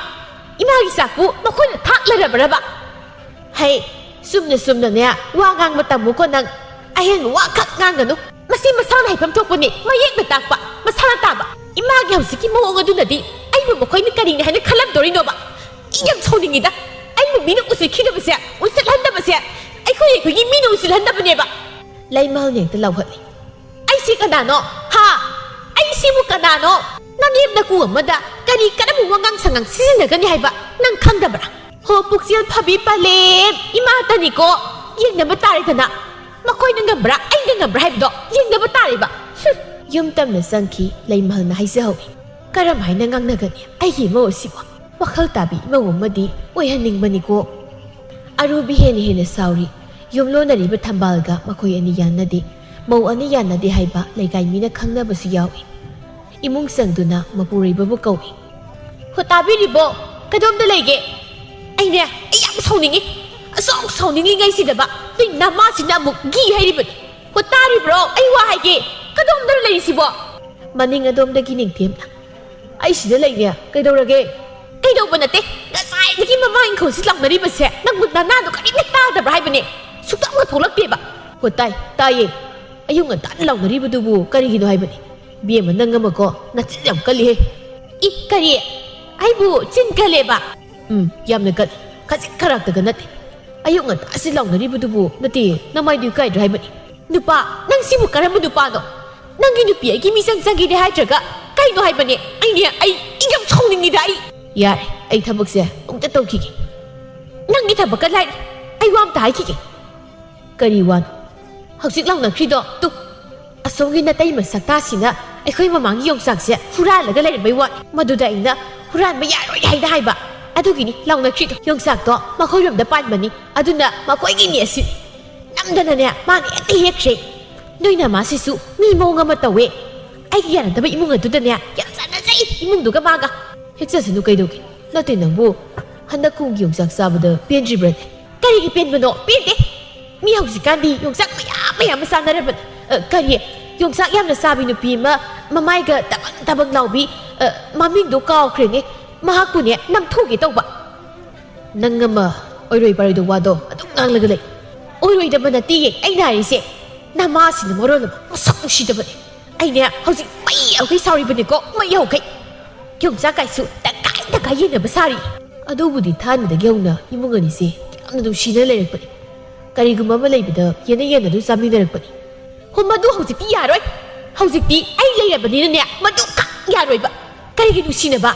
ꯏꯃꯥꯒꯤ ꯆꯥꯛꯄꯨ ꯃꯈꯣꯏꯅ ꯊꯥꯛꯂꯔꯕ꯭ꯔꯕ?" "ꯍꯩ, ꯆꯨꯝꯅ ꯆꯨꯝꯅꯅꯦ ꯋꯥ ꯉꯥꯡꯕ ꯇꯝꯃꯨꯀꯣ ꯅꯪ꯫ ꯑꯍꯦꯟꯕ ꯋꯥꯈꯛ ꯉꯥꯡꯒꯅꯨ꯫ ꯃꯁꯤ ꯃꯁꯥꯅ ꯍꯥꯏꯐꯝ ꯊꯣꯛꯄꯅꯤ, ꯃꯌꯦꯛꯅ ꯇꯥꯛꯄ, ꯃꯁꯥꯅ ꯇꯥꯕ꯫ ꯏꯃꯥꯒꯤ ꯍꯧꯖꯤꯛꯀꯤ ꯃꯑꯣꯡ ꯑꯗꯨꯅꯗꯤ ꯑꯩꯕꯨ ꯃꯈꯣꯏꯅ ꯀꯔꯤꯅꯤ ꯍꯥꯏꯅ ꯈꯜꯂꯝꯗꯣꯔꯤꯅꯣꯕ? ꯑꯩ ꯌꯥꯝ ꯁꯥꯎꯅꯤꯡꯉꯤꯗ꯫ ꯑꯩꯕꯨ ꯃꯤꯅ ꯎꯁꯤꯠꯈꯤꯗꯕꯁꯦ, ꯎꯁꯤꯠꯍꯟꯗꯕꯁꯦ, ꯑꯩꯈꯣꯏ ꯑꯩꯈꯣꯏꯒꯤ ꯃꯤꯅ ꯎꯁꯤꯠꯍꯟꯗꯕꯅꯦꯕ꯫" ꯂꯩꯃꯍꯜꯅ ꯍꯦꯛꯇ ꯂꯥꯎꯍꯠꯂꯤ꯫ "ꯑꯩꯁꯤ ꯀꯅꯥꯅꯣ? ꯍꯥ? ꯑꯩꯁꯤꯕꯨ ꯀꯅꯥꯅꯣ? ꯅꯅꯦꯝ ꯅꯀꯨ ꯑꯃꯗ ꯀꯔꯤ ꯀꯔꯝꯕ ꯋꯥꯉꯥꯡ ꯁꯉꯥꯡ ꯁꯤꯖꯤꯟꯅꯒꯅꯤ ꯍꯥꯏꯕ ꯅꯪ ꯈꯪꯗꯕ꯭ꯔꯥ? ꯍꯣ, ꯄꯨꯛꯆꯦꯜ ꯐꯕꯤ ꯄꯂꯦꯝ ꯏꯃꯥꯇꯅꯤꯀꯣ꯫ ꯌꯦꯡꯅꯕ ꯇꯥꯔꯦꯗꯅ꯫ ꯃꯈꯣꯏꯅ ꯉꯝꯕ꯭ꯔꯥ, ꯑꯩꯅ ꯉꯝꯕ꯭ꯔꯥ ꯍꯥꯏꯕꯗꯣ ꯌꯦꯡꯅꯕ ꯇꯥꯔꯦꯕ꯫" ꯍꯨꯝ꯫ ꯌꯨꯝ ꯇꯝꯅ ꯆꯪꯈꯤ꯫ ꯂꯩꯃꯍꯜꯅ ꯍꯥꯏꯖꯍꯧꯏ꯫ "ꯀꯔꯝ ꯍꯥꯏꯅ ꯉꯥꯡꯅꯒꯅꯤ ꯑꯩꯒꯤ ꯏꯃꯧ ꯑꯁꯤꯕꯨ? ꯋꯥꯈꯜ ꯇꯥꯕꯤ ꯏꯃꯧ ꯑꯃꯗꯤ ꯑꯣꯏꯍꯟꯅꯤꯡꯕꯅꯤꯀꯣ꯫" ꯑꯔꯨꯕꯤ ꯍꯦꯟꯅ ꯍꯦꯟꯅ ꯁꯥꯎꯔꯤ꯫ ꯌꯨꯝꯂꯣꯟꯅꯔꯤꯕ ꯊꯝꯕꯥꯜꯒ ꯃꯈꯣꯏ ꯑꯅꯤ ꯌꯥꯅꯗꯦ꯫ ꯃꯧ ꯑꯅꯤ ꯌꯥꯅꯗꯦ ꯍꯥꯏꯕ ꯂꯩꯀꯥꯏ ꯃꯤꯅ ꯈꯪꯅꯕꯁꯨ ꯌꯥꯎꯏ꯫ ꯏꯃꯨꯡ ꯆꯪꯗꯨꯅ ꯃꯄꯨꯔꯣꯏꯕꯕꯨ ꯀꯧꯏ꯫ "ꯍꯣ, ꯇꯥꯕꯤꯔꯤꯕꯣ? ꯀꯗꯣꯝꯗ ꯂꯩꯒꯦ? ꯑꯩꯅꯦ, ꯑꯩ ꯌꯥꯝ ꯁꯥꯎꯅꯤꯡꯉꯤ꯫ ꯑꯁꯨꯛ ꯁꯥꯎꯅꯤꯡꯂꯤꯉꯩꯁꯤꯗꯕ ꯅꯣꯏ ꯅꯃꯥꯁꯤꯅ ꯑꯃꯨꯛ ꯘꯤ ꯍꯩꯔꯤꯕꯅꯤ꯫ ꯍꯣ, ꯇꯥꯔꯤꯕ꯭ꯔꯣ? ꯑꯩ ꯋꯥ ꯍꯥꯏꯒꯦ꯫ ꯀꯗꯣꯝꯗ ꯂꯩꯔꯤꯁꯤꯕꯣ?" ꯃꯅꯤꯡ ꯑꯗꯣꯝꯗꯒꯤ ꯅꯤꯡꯊꯦꯝꯅ, "ꯑꯩ ꯁꯤꯗ ꯂꯩꯅꯦ꯫ ꯀꯩꯗꯧꯔꯒꯦ?" "ꯀꯩꯗꯧꯕ ꯅꯠꯇꯦ꯫ ꯉꯁꯥꯏꯗꯒꯤ ꯃꯃꯥ ꯏꯪꯈꯣꯜꯁꯤ ꯂꯥꯎꯅꯔꯤꯕꯁꯦ ꯅꯪꯕꯨ ꯅꯅꯥꯗꯣ ꯀꯔꯤꯝꯇ ꯇꯥꯗꯕ꯭ꯔꯥ ꯍꯥꯏꯕꯅꯦ? ꯁꯨꯛꯊꯣꯛꯅ ꯊꯣꯛꯂꯛꯇꯦꯕ꯫" "ꯍꯣ, ꯇꯥꯏ, ꯇꯥꯏꯌꯦ꯫ ꯑꯌꯨꯛ ꯉꯟꯇꯥꯅ ꯂꯥꯎꯅꯔꯤꯕꯗꯨꯕꯨ ꯀꯔꯤꯒꯤꯅꯣ ꯍꯥꯏꯕꯅꯤ? ꯕꯦꯝꯃ, ꯅꯪ ꯑꯃꯀꯣ, ꯅꯆꯤꯟ ꯌꯥꯝ ꯀꯜꯂꯤꯍꯦ꯫ ꯏ, ꯀꯔꯤ? ꯑꯩꯕꯨ ꯆꯤꯟ ꯀꯜꯂꯦꯕ? ꯎꯝ, ꯌꯥꯝꯅ ꯀꯜꯂꯤ꯫ ꯈꯖꯤꯛ ꯈꯔꯥꯛꯇꯒ ꯅꯠꯇꯦ꯫ ꯑꯌꯨꯛ ꯉꯟꯇꯥꯁꯤ ꯂꯥꯎꯅꯔꯤꯕꯗꯨꯕꯨ ꯅꯠꯇꯦ, ꯅꯃꯥꯏꯗꯨ ꯏꯀꯥꯏꯗ꯭ꯔꯣ ꯍꯥꯏꯕꯅꯤ? ꯅꯨꯄꯥ, ꯅꯪ ꯁꯤꯕꯨ ꯀꯔꯝꯕ ꯅꯨꯄꯥꯅꯣ? ꯅꯪꯒꯤ ꯅꯨꯄꯤ ꯑꯩꯒꯤ ꯃꯤꯆꯪ ꯆꯪꯒꯦꯗꯤ ꯍꯥꯏꯗ꯭ꯔꯒ ꯀꯩꯅꯣ ꯍꯥꯏꯕꯅꯦ? ꯑꯩꯅꯦ, ꯑꯩ, ꯑꯩ ꯌꯥꯝ ꯁꯥꯎꯅꯤꯡꯉꯤꯗ ꯑꯩ꯫ ꯌꯥꯔꯦ, ꯑꯩ ꯊꯕꯛꯁꯦ ꯑꯃꯨꯛꯇ ꯇꯧꯈꯤꯒꯦ꯫ ꯅꯪꯒꯤ ꯊꯕꯛꯀ ꯂꯥꯏꯔꯤ, ꯑꯩ ꯋꯥ ꯑꯝꯇ ꯍꯥꯏꯈꯤꯒꯦ꯫ ꯀꯔꯤ ꯋꯥꯅꯣ? ꯍꯧꯖꯤꯛ ꯂꯥꯎꯅꯈ꯭ꯔꯤꯗꯣ ꯇꯨ꯫ ꯑꯁꯣꯝꯒꯤ ꯅꯇꯩꯃ ꯁꯛꯇꯥꯁꯤꯅ ꯑꯩꯈꯣꯏ ꯃꯃꯥꯡꯒꯤ ꯌꯣꯡꯆꯥꯛꯁꯦ ꯍꯨꯔꯥꯜꯂꯒ ꯂꯩꯔꯝꯕꯩ ꯋꯥꯅꯤ꯫ ꯃꯗꯨꯗ ꯑꯩꯅ ꯍꯨꯔꯥꯟꯕ ꯌꯥꯔꯣꯏ ꯍꯥꯏꯅ ꯍꯥꯏꯕ꯫ ꯑꯗꯨꯒꯤꯅꯤ ꯂꯥꯎꯅꯈ꯭ꯔꯤꯗꯣ꯫ ꯌꯣꯡꯆꯥꯛꯇꯣ ꯃꯈꯣꯏꯔꯣꯝꯗ ꯄꯥꯟꯕꯅꯤ, ꯑꯗꯨꯅ ꯃꯈꯣꯏꯒꯤꯅꯤ ꯑꯁꯤ꯫ ꯅꯝꯗꯅꯅꯦ, ꯃꯥꯅ ꯍꯦꯛꯇ ꯍꯦꯛꯈ꯭ꯔꯦ꯫ ꯅꯣꯏ ꯅꯃꯥꯁꯤꯁꯨ ꯃꯤ ꯃꯑꯣꯡ ꯑꯃ ꯇꯧꯋꯦ꯫ ꯑꯩꯒ ꯌꯥꯅꯗꯕ ꯏꯃꯨꯡ ꯑꯗꯨꯗꯅꯦ ꯌꯥꯝ ꯆꯥꯟꯅꯖꯩ, ꯏꯃꯨꯡꯗꯨꯒ ꯃꯥꯒ꯫ ꯍꯦꯛꯆꯁꯅꯨ ꯀꯩꯗꯧꯒꯦ? ꯅꯠꯇꯦ ꯅꯪꯕꯨ, ꯍꯟꯗꯛ ꯀꯨꯝꯒꯤ ꯌꯣꯡꯆꯥꯛ ꯆꯥꯕꯗ ꯄꯦꯟꯗ꯭ꯔꯤꯕ꯭ꯔꯅꯦ? ꯀꯔꯤꯒꯤ ꯄꯦꯟꯕꯅꯣ? ꯄꯦꯟꯗꯦ꯫ ꯃꯤ ꯍꯧꯖꯤꯛꯀꯥꯟꯗꯤ ꯌꯣꯡꯆꯥꯛ ꯃꯌꯥꯝ ꯃꯌꯥꯝ ꯑꯃ ꯆꯥꯅꯔꯕꯅꯤ꯫ ꯑ, ꯀꯔꯤ? ꯌꯣꯡꯆꯥꯛ ꯌꯥꯝꯅ ꯆꯥꯕꯤ ꯅꯨꯄꯤ ꯑꯃ, ꯃꯃꯥꯏꯒ ꯇꯕꯪ ꯇꯕꯪ ꯂꯥꯎꯕꯤ, ꯑ, ꯃꯃꯤꯡꯗꯣ ꯀꯥꯎꯈ꯭ꯔꯦꯅꯦ꯫ ꯃꯍꯥꯛꯄꯨꯅꯦ ꯅꯝꯊꯨꯒꯦ ꯇꯧꯕ꯫ ꯅꯪ ꯑꯃ ꯑꯣꯏꯔꯣꯏ ꯄꯥꯔꯣꯏꯗ ꯋꯥꯗꯣ ꯑꯗꯨꯝ ꯉꯥꯡꯂꯒ ꯂꯩ꯫ ꯑꯣꯏꯔꯣꯏꯗꯕ ꯅꯠꯇꯦꯌꯦ ꯑꯩꯅ ꯍꯥꯏꯔꯤꯁꯦ꯫ ꯅꯃꯥꯁꯤꯅ ꯃꯔꯣꯜ ꯑꯃ ꯃꯁꯛ ꯅꯨꯡꯁꯤꯗꯕꯅꯦ꯫ ꯑꯩꯅꯦ ꯍꯧꯖꯤꯛ ꯃꯩ ꯌꯧꯈꯩ ꯁꯥꯎꯔꯤꯕꯅꯤꯀꯣ, ꯃꯩ ꯌꯧꯈꯩ꯫ ꯌꯣꯡꯆꯥꯛ ꯀꯥꯏꯁꯨ ꯇꯪꯈꯥꯏ ꯇꯪꯈꯥꯏ ꯌꯦꯟꯅꯕ ꯁꯥꯔꯤ꯫ ꯑꯗꯨꯕꯨꯗꯤ ꯊꯥꯏꯅꯗꯒꯤ ꯍꯧꯅ ꯏꯃꯨꯡ ꯑꯅꯤꯁꯦ ꯌꯥꯝꯅ ꯅꯨꯡꯁꯤꯅ ꯂꯩꯔꯛꯄꯅꯤ꯫ ꯀꯔꯤꯒꯨꯝꯕ ꯑꯃ ꯂꯩꯕꯗ ꯌꯦꯟꯅ ꯌꯦꯟꯅ ꯑꯗꯨꯝ ꯆꯥꯃꯤꯟꯅꯔꯛꯄꯅꯤ꯫ ꯍꯣ, ꯃꯗꯨ ꯍꯧꯖꯤꯛꯇꯤ ꯌꯥꯔꯣꯏ꯫ ꯍꯧꯖꯤꯛꯇꯤ ꯑꯩ ꯂꯩꯔꯕꯅꯤꯅꯅꯦ, ꯃꯗꯨ ꯈꯛ ꯌꯥꯔꯣꯏꯕ꯫ ꯀꯔꯤꯒꯤ ꯅꯨꯡꯁꯤꯅꯕ?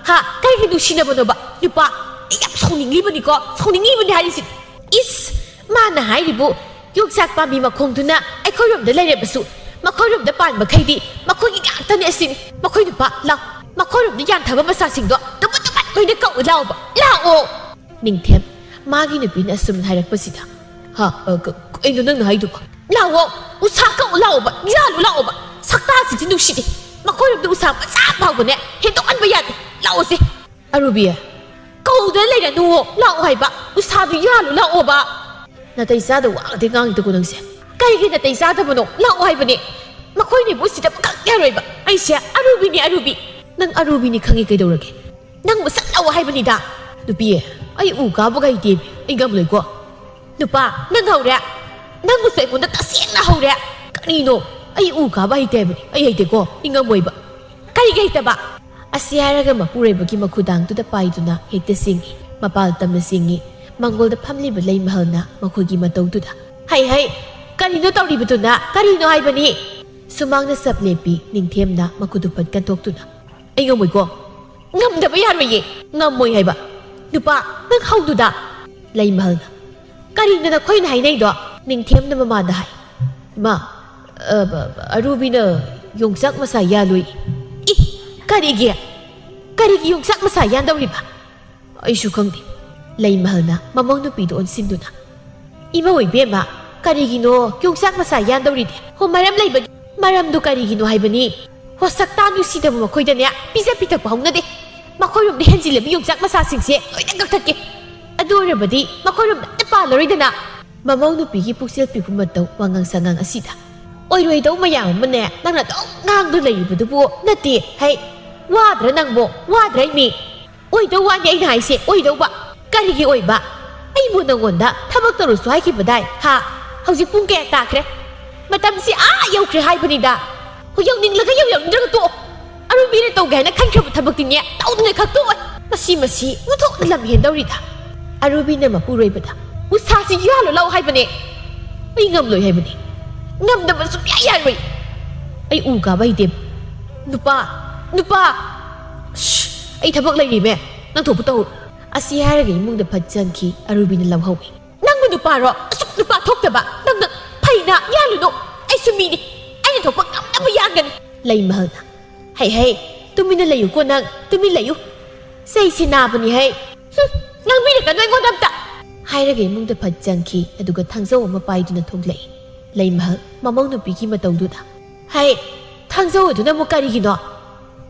ꯍꯥ? ꯀꯔꯤꯒꯤ ꯅꯨꯡꯁꯤꯅꯕꯅꯣꯕ? ꯅꯨꯄꯥ, ꯑꯩ ꯌꯥꯝ ꯁꯥꯎꯅꯤꯡꯂꯤꯕꯅꯤꯀꯣ, ꯁꯥꯎꯅꯤꯡꯂꯤꯕꯅꯤ ꯍꯥꯏꯔꯤꯁꯤꯅꯤ꯫ ꯏꯁ! ꯃꯥꯅ ꯍꯥꯏꯔꯤꯕꯨ ꯌꯣꯡꯆꯥꯛ ꯄꯥꯝꯕꯤ ꯃꯈꯣꯡꯗꯨꯅ ꯑꯩꯈꯣꯏꯔꯣꯝꯗ ꯂꯩꯔꯕꯁꯨ, ꯃꯈꯣꯏꯔꯣꯝꯗ ꯄꯥꯟꯕꯈꯩꯗꯤ ꯃꯈꯣꯏꯒꯤ ꯉꯥꯛꯇꯅꯤ ꯑꯁꯤꯅꯤ꯫ ꯃꯈꯣꯏ ꯅꯨꯄꯥ, ꯂꯥꯎ, ꯃꯈꯣꯏꯔꯣꯝꯗ ꯌꯥꯟꯊꯕ ꯃꯆꯥꯁꯤꯡꯗꯣ ꯇꯨꯃꯠ ꯇꯨꯃꯠ ꯂꯣꯏꯅ ꯀꯛꯎ ꯂꯥꯎꯕ꯫ ꯂꯥꯛꯑꯣ! ꯅꯤꯡꯊꯦꯝ, ꯃꯥꯒꯤ ꯅꯨꯄꯤꯅ ꯑꯁꯨꯝꯅ ꯍꯥꯏꯔꯛꯄꯁꯤꯗ, ꯍꯥ, ꯑ, ꯀ-, ꯀꯩꯅꯣ ꯅꯪꯅ ꯍꯥꯏꯗꯨꯕꯣ? ꯂꯥꯛꯑꯣ! ꯎꯁꯥ ꯀꯛꯎ ꯂꯥꯛꯑꯣꯕ! ꯌꯥꯜꯂꯨ ꯂꯥꯛꯑꯣꯕ! ꯁꯛꯇꯥꯁꯤꯗꯤ ꯅꯨꯡꯁꯤꯗꯦ꯫ ꯃꯈꯣꯏꯔꯣꯝꯗ ꯎꯁꯥ ꯃꯆꯥ ꯐꯥꯎꯕꯅꯦ ꯍꯦꯟꯗꯣꯛꯍꯟꯕ ꯌꯥꯗꯦ꯫ ꯂꯥꯛꯑꯣꯁꯦ꯫ ꯑꯔꯨꯕꯤ, ꯀꯧꯗꯅ ꯂꯩꯔꯅꯨ, ꯂꯥꯛꯑꯣ ꯍꯥꯏꯕ꯫ ꯎꯁꯥꯗꯨ ꯌꯥꯜꯂꯨ ꯂꯥꯛꯑꯣꯕ꯫ ꯅꯥꯇꯩ ꯆꯥꯗ ꯋꯥ ꯉꯥꯛꯇ ꯉꯥꯡꯉꯤꯗꯨꯕꯨ ꯅꯪꯁꯦ꯫ ꯀꯔꯤꯒꯤ ꯅꯥꯇꯩ ꯆꯥꯗꯕꯅꯣ? ꯂꯥꯛꯑꯣ ꯍꯥꯏꯕꯅꯦ꯫ ꯃꯈꯣꯏꯅꯤꯕꯨ ꯁꯤꯗ ꯑꯃꯈꯛ ꯌꯥꯔꯣꯏꯕ꯫ ꯑꯩꯁꯦ ꯑꯔꯨꯕꯤꯅꯦ, ꯑꯔꯨꯕꯤ꯫ ꯅꯪ ꯑꯔꯨꯕꯤꯅꯤ ꯈꯪꯉꯤ, ꯀꯩꯗꯧꯔꯒꯦ? ꯅꯪꯕꯨ ꯁꯠ ꯂꯥꯛꯑꯣ ꯍꯥꯏꯕꯅꯤꯗ꯫ ꯅꯨꯄꯤ, ꯑꯩ ꯎ ꯀꯥꯕꯒ ꯍꯩꯇꯦꯃꯤ꯫ ꯑꯩ ꯉꯝꯂꯣꯏꯀꯣ꯫ ꯅꯨꯄꯥ, ꯅꯪ ꯍꯧꯔꯦ꯫ ꯅꯪꯕꯨꯁꯨ ꯑꯩꯉꯣꯟꯗ ꯇꯁꯦꯡꯅ ꯍꯧꯔꯦ꯫ ꯀ-, "ꯀꯔꯤꯅꯣ? ꯑꯩ ꯎ ꯀꯥꯕ ꯍꯩꯇꯦ ꯍꯥꯏꯕꯅꯤ꯫ ꯑꯩ ꯍꯩꯇꯦꯀꯣ꯫ ꯑꯩ ꯉꯝꯃꯣꯏꯕ꯫" "ꯀꯔꯤꯒꯤ ꯍꯩꯇꯕ?" ꯑꯁꯤ ꯍꯥꯏꯔꯒ ꯃꯄꯨꯔꯣꯏꯕꯒꯤ ꯃꯈꯨꯗꯥꯡꯗꯨꯗ ꯄꯥꯏꯗꯨꯅ ꯍꯦꯛꯇ ꯆꯤꯡꯏ꯫ ꯃꯄꯥꯜ ꯇꯝꯅ ꯆꯤꯡꯏ꯫ ꯃꯪꯒꯣꯜꯗ ꯐꯝꯂꯤꯕ ꯂꯩꯃꯍꯜꯅ ꯃꯈꯣꯏꯒꯤ ꯃꯇꯧꯗꯨꯗ, "ꯍꯩ ꯍꯩ, ꯀꯔꯤꯅꯣ ꯇꯧꯔꯤꯕꯗꯨꯅ? ꯀꯔꯤꯅꯣ ꯍꯥꯏꯕꯅꯤ?" ꯁꯨꯃꯥꯡꯗ ꯆꯞ ꯂꯦꯞꯄꯤ ꯅꯤꯡꯊꯦꯝꯅ ꯃꯈꯨꯠꯇꯨ ꯐꯠ ꯀꯟꯊꯣꯛꯇꯨꯅ, "ꯑꯩ ꯉꯝꯃꯣꯏꯀꯣ꯫ ꯉꯝꯗꯕ ꯌꯥꯔꯣꯏꯌꯦ꯫ ꯉꯝꯃꯣꯏ ꯍꯥꯏꯕ꯫ ꯅꯨꯄꯥ, ꯅꯪ ꯍꯧꯗꯨꯗ꯫" ꯂꯩꯃꯍꯜꯅ, "ꯀꯔꯤꯅꯣ ꯅꯈꯣꯏꯅ ꯍꯥꯏꯅꯩꯗꯣ?" ꯅꯤꯡꯊꯦꯝꯅ ꯃꯃꯥꯗ ꯍꯥꯏ, "ꯏꯃꯥ, ꯑ, ꯑ, ꯑꯔꯨꯕꯤꯅ ꯌꯣꯡꯆꯥꯛ ꯃꯁꯥ ꯌꯥꯜꯂꯨꯏ꯫" "ꯏ, ꯀꯔꯤꯒꯤ? ꯀꯔꯤꯒꯤ ꯌꯣꯡꯆꯥꯛ ꯃꯁꯥ ꯌꯥꯟꯗꯧꯔꯤꯕ?" "ꯑꯩꯁꯨ ꯈꯪꯗꯦ꯫" ꯂꯩꯃꯍꯜꯅ ꯃꯃꯧ ꯅꯨꯄꯤꯗꯨ ꯑꯣꯟꯁꯤꯟꯗꯨꯅ, "ꯏꯃꯧ ꯏꯕꯦꯝꯃ, ꯀꯔꯤꯒꯤꯅꯣ ꯌꯣꯡꯆꯥꯛ ꯃꯁꯥ ꯌꯥꯟꯗꯧꯔꯤꯗꯤ? ꯍꯣ, ꯃꯔꯝ ꯂꯩꯕꯒꯤ꯫ ꯃꯔꯝꯗꯨ ꯀꯔꯤꯒꯤꯅꯣ ꯍꯥꯏꯕꯅꯤ? ꯍꯣ, ꯁꯛꯇꯥ ꯅꯨꯡꯁꯤꯗꯕ ꯃꯈꯣꯏꯗꯅꯦ ꯄꯤꯖ ꯄꯤꯊꯛꯄ ꯍꯧꯅꯗꯦ꯫ ꯃꯈꯣꯏꯔꯣꯝꯗ ꯍꯦꯟꯖꯤꯜꯂꯕꯤ ꯌꯣꯡꯆꯥꯛ ꯃꯁꯥꯁꯤꯡꯁꯦ ꯂꯣꯏꯅ ꯀꯛꯊꯠꯀꯦ꯫ ꯑꯗꯨ ꯑꯣꯏꯔꯕꯗꯤ ꯃꯈꯣꯏꯔꯣꯝꯗ ꯑꯝꯇ ꯄꯥꯜꯂꯔꯣꯏꯗꯅ꯫" ꯃꯃꯧ ꯅꯨꯄꯤꯒꯤ ꯄꯨꯛꯆꯦꯜ ꯄꯤꯛꯄ ꯃꯇꯧ ꯋꯥꯉꯥꯡ ꯁꯉꯥꯡ ꯑꯁꯤꯗ, "ꯑꯣꯏꯔꯣꯏꯗꯧ ꯃꯌꯥꯝ ꯑꯃꯅꯦ ꯅꯪꯅ ꯑꯗꯨꯝ ꯉꯥꯡꯗꯨꯅ ꯂꯩꯔꯤꯕꯗꯨꯕꯨ ꯅꯠꯇꯦ꯫ ꯍꯩ, ꯋꯥꯗ꯭ꯔꯥ ꯅꯪꯕꯣ? ꯋꯥꯗ꯭ꯔꯥ ꯏꯃꯤ?" "ꯑꯣꯏꯗꯧ ꯋꯥꯅꯤ ꯑꯩꯅ ꯍꯥꯏꯁꯦ, ꯑꯣꯏꯗꯧꯕ꯫" "ꯀꯔꯤꯒꯤ ꯑꯣꯏꯕ? ꯑꯩꯕꯨ ꯅꯪꯉꯣꯟꯗ ꯊꯕꯛ ꯇꯧꯔꯁꯨ ꯍꯥꯏꯈꯤꯕꯗꯥꯏ? ꯍꯥ? ꯍꯧꯖꯤꯛ ꯄꯨꯡ ꯀꯌꯥ ꯇꯥꯈ꯭ꯔꯦ? ꯃꯇꯝꯁꯤ ꯑꯥ ꯌꯧꯈ꯭ꯔꯦ ꯍꯥꯏꯕꯅꯤꯗ꯫ ꯍꯣꯏ, ꯌꯧꯅꯤꯡꯂꯒ ꯌꯧ, ꯌꯧꯅꯤꯡꯗ꯭ꯔꯒ ꯇꯣꯛꯑꯣ꯫ ꯑꯔꯨꯕꯤꯅ ꯇꯧꯒꯦ ꯍꯥꯏꯅ ꯈꯟꯈ꯭ꯔꯕ ꯊꯕꯛꯇꯤꯅꯦ ꯇꯧꯗꯅ ꯈꯛ ꯇꯣꯛꯑꯣ꯫" ꯃꯁꯤ, ꯃꯁꯤ ꯑꯣꯟꯊꯣꯛꯅ ꯂꯝ ꯍꯦꯟꯗꯧꯔꯤꯗ꯫ ꯑꯔꯨꯕꯤꯅ ꯃꯄꯨꯔꯣꯏꯕꯗ, "ꯎꯁꯥꯁꯤ ꯌꯥꯜꯂꯨ ꯂꯥꯎ ꯍꯥꯏꯕꯅꯦ꯫ ꯑꯩ ꯉꯝꯂꯣꯏ ꯍꯥꯏꯕꯅꯦ꯫ ꯉꯝꯗꯕ ꯁꯨꯡꯌꯥ ꯌꯥꯔꯣꯏ꯫ ꯑꯩ ꯎ ꯀꯥꯕ ꯍꯩꯇꯦ꯫ ꯅꯨꯄꯥ, ꯅꯨꯄꯥ! ꯁ꯭ꯁ! ꯑꯩ ꯊꯕꯛ ꯂꯩꯔꯤꯃꯦ꯫ ꯅꯪ ꯊꯣꯛꯄ ꯇꯧꯔꯣ꯫" ꯑꯁꯤ ꯍꯥꯏꯔꯒ ꯏꯃꯨꯡꯗ ꯐꯠ ꯆꯪꯈꯤ ꯑꯔꯨꯕꯤꯅ ꯂꯧꯍꯧꯏ꯫ "ꯅꯪꯕꯨ ꯅꯨꯄꯥꯔꯣ? ꯑꯁꯨꯛ ꯅꯨꯄꯥ ꯊꯣꯛꯇꯕ ꯅꯪꯅ꯫ ꯐꯩꯅ ꯌꯥꯜꯂꯨꯅꯨ꯫ ꯑꯩꯁꯨ ꯃꯤꯅꯤ꯫ ꯑꯩꯅ ꯊꯣꯛꯄ ꯉꯝꯅꯕ ꯌꯥꯟꯒꯅꯤ꯫" ꯂꯩꯃꯍꯜꯅ, "ꯍꯩ ꯍꯩ, ꯇꯨꯃꯤꯟꯅ ꯂꯩꯌꯨꯀꯣ ꯅꯪ, ꯇꯨꯃꯤꯟ ꯂꯩꯌꯨ꯫ ꯆꯩꯁꯦ ꯅꯥꯕꯅꯤ ꯍꯩ꯫ ꯍꯨꯝ, ꯉꯥꯡꯕꯤꯔꯛꯀꯅꯨ ꯑꯩꯉꯣꯟꯗ ꯑꯝꯇ꯫" ꯍꯥꯏꯔꯒ ꯏꯃꯨꯡꯗ ꯐꯠ ꯆꯪꯈꯤ, ꯑꯗꯨꯒ ꯊꯥꯡꯖꯧ ꯑꯃ ꯄꯥꯏꯗꯨꯅ ꯊꯣꯛꯂꯛꯏ꯫ ꯂꯩꯃꯍꯜ ꯃꯃꯧ ꯅꯨꯄꯤꯒꯤ ꯃꯇꯧꯗꯨꯗ, "ꯍꯩ, ꯊꯥꯡꯖꯧ ꯑꯗꯨꯅ ꯑꯃꯨꯛ ꯀꯔꯤꯒꯤꯅꯣ?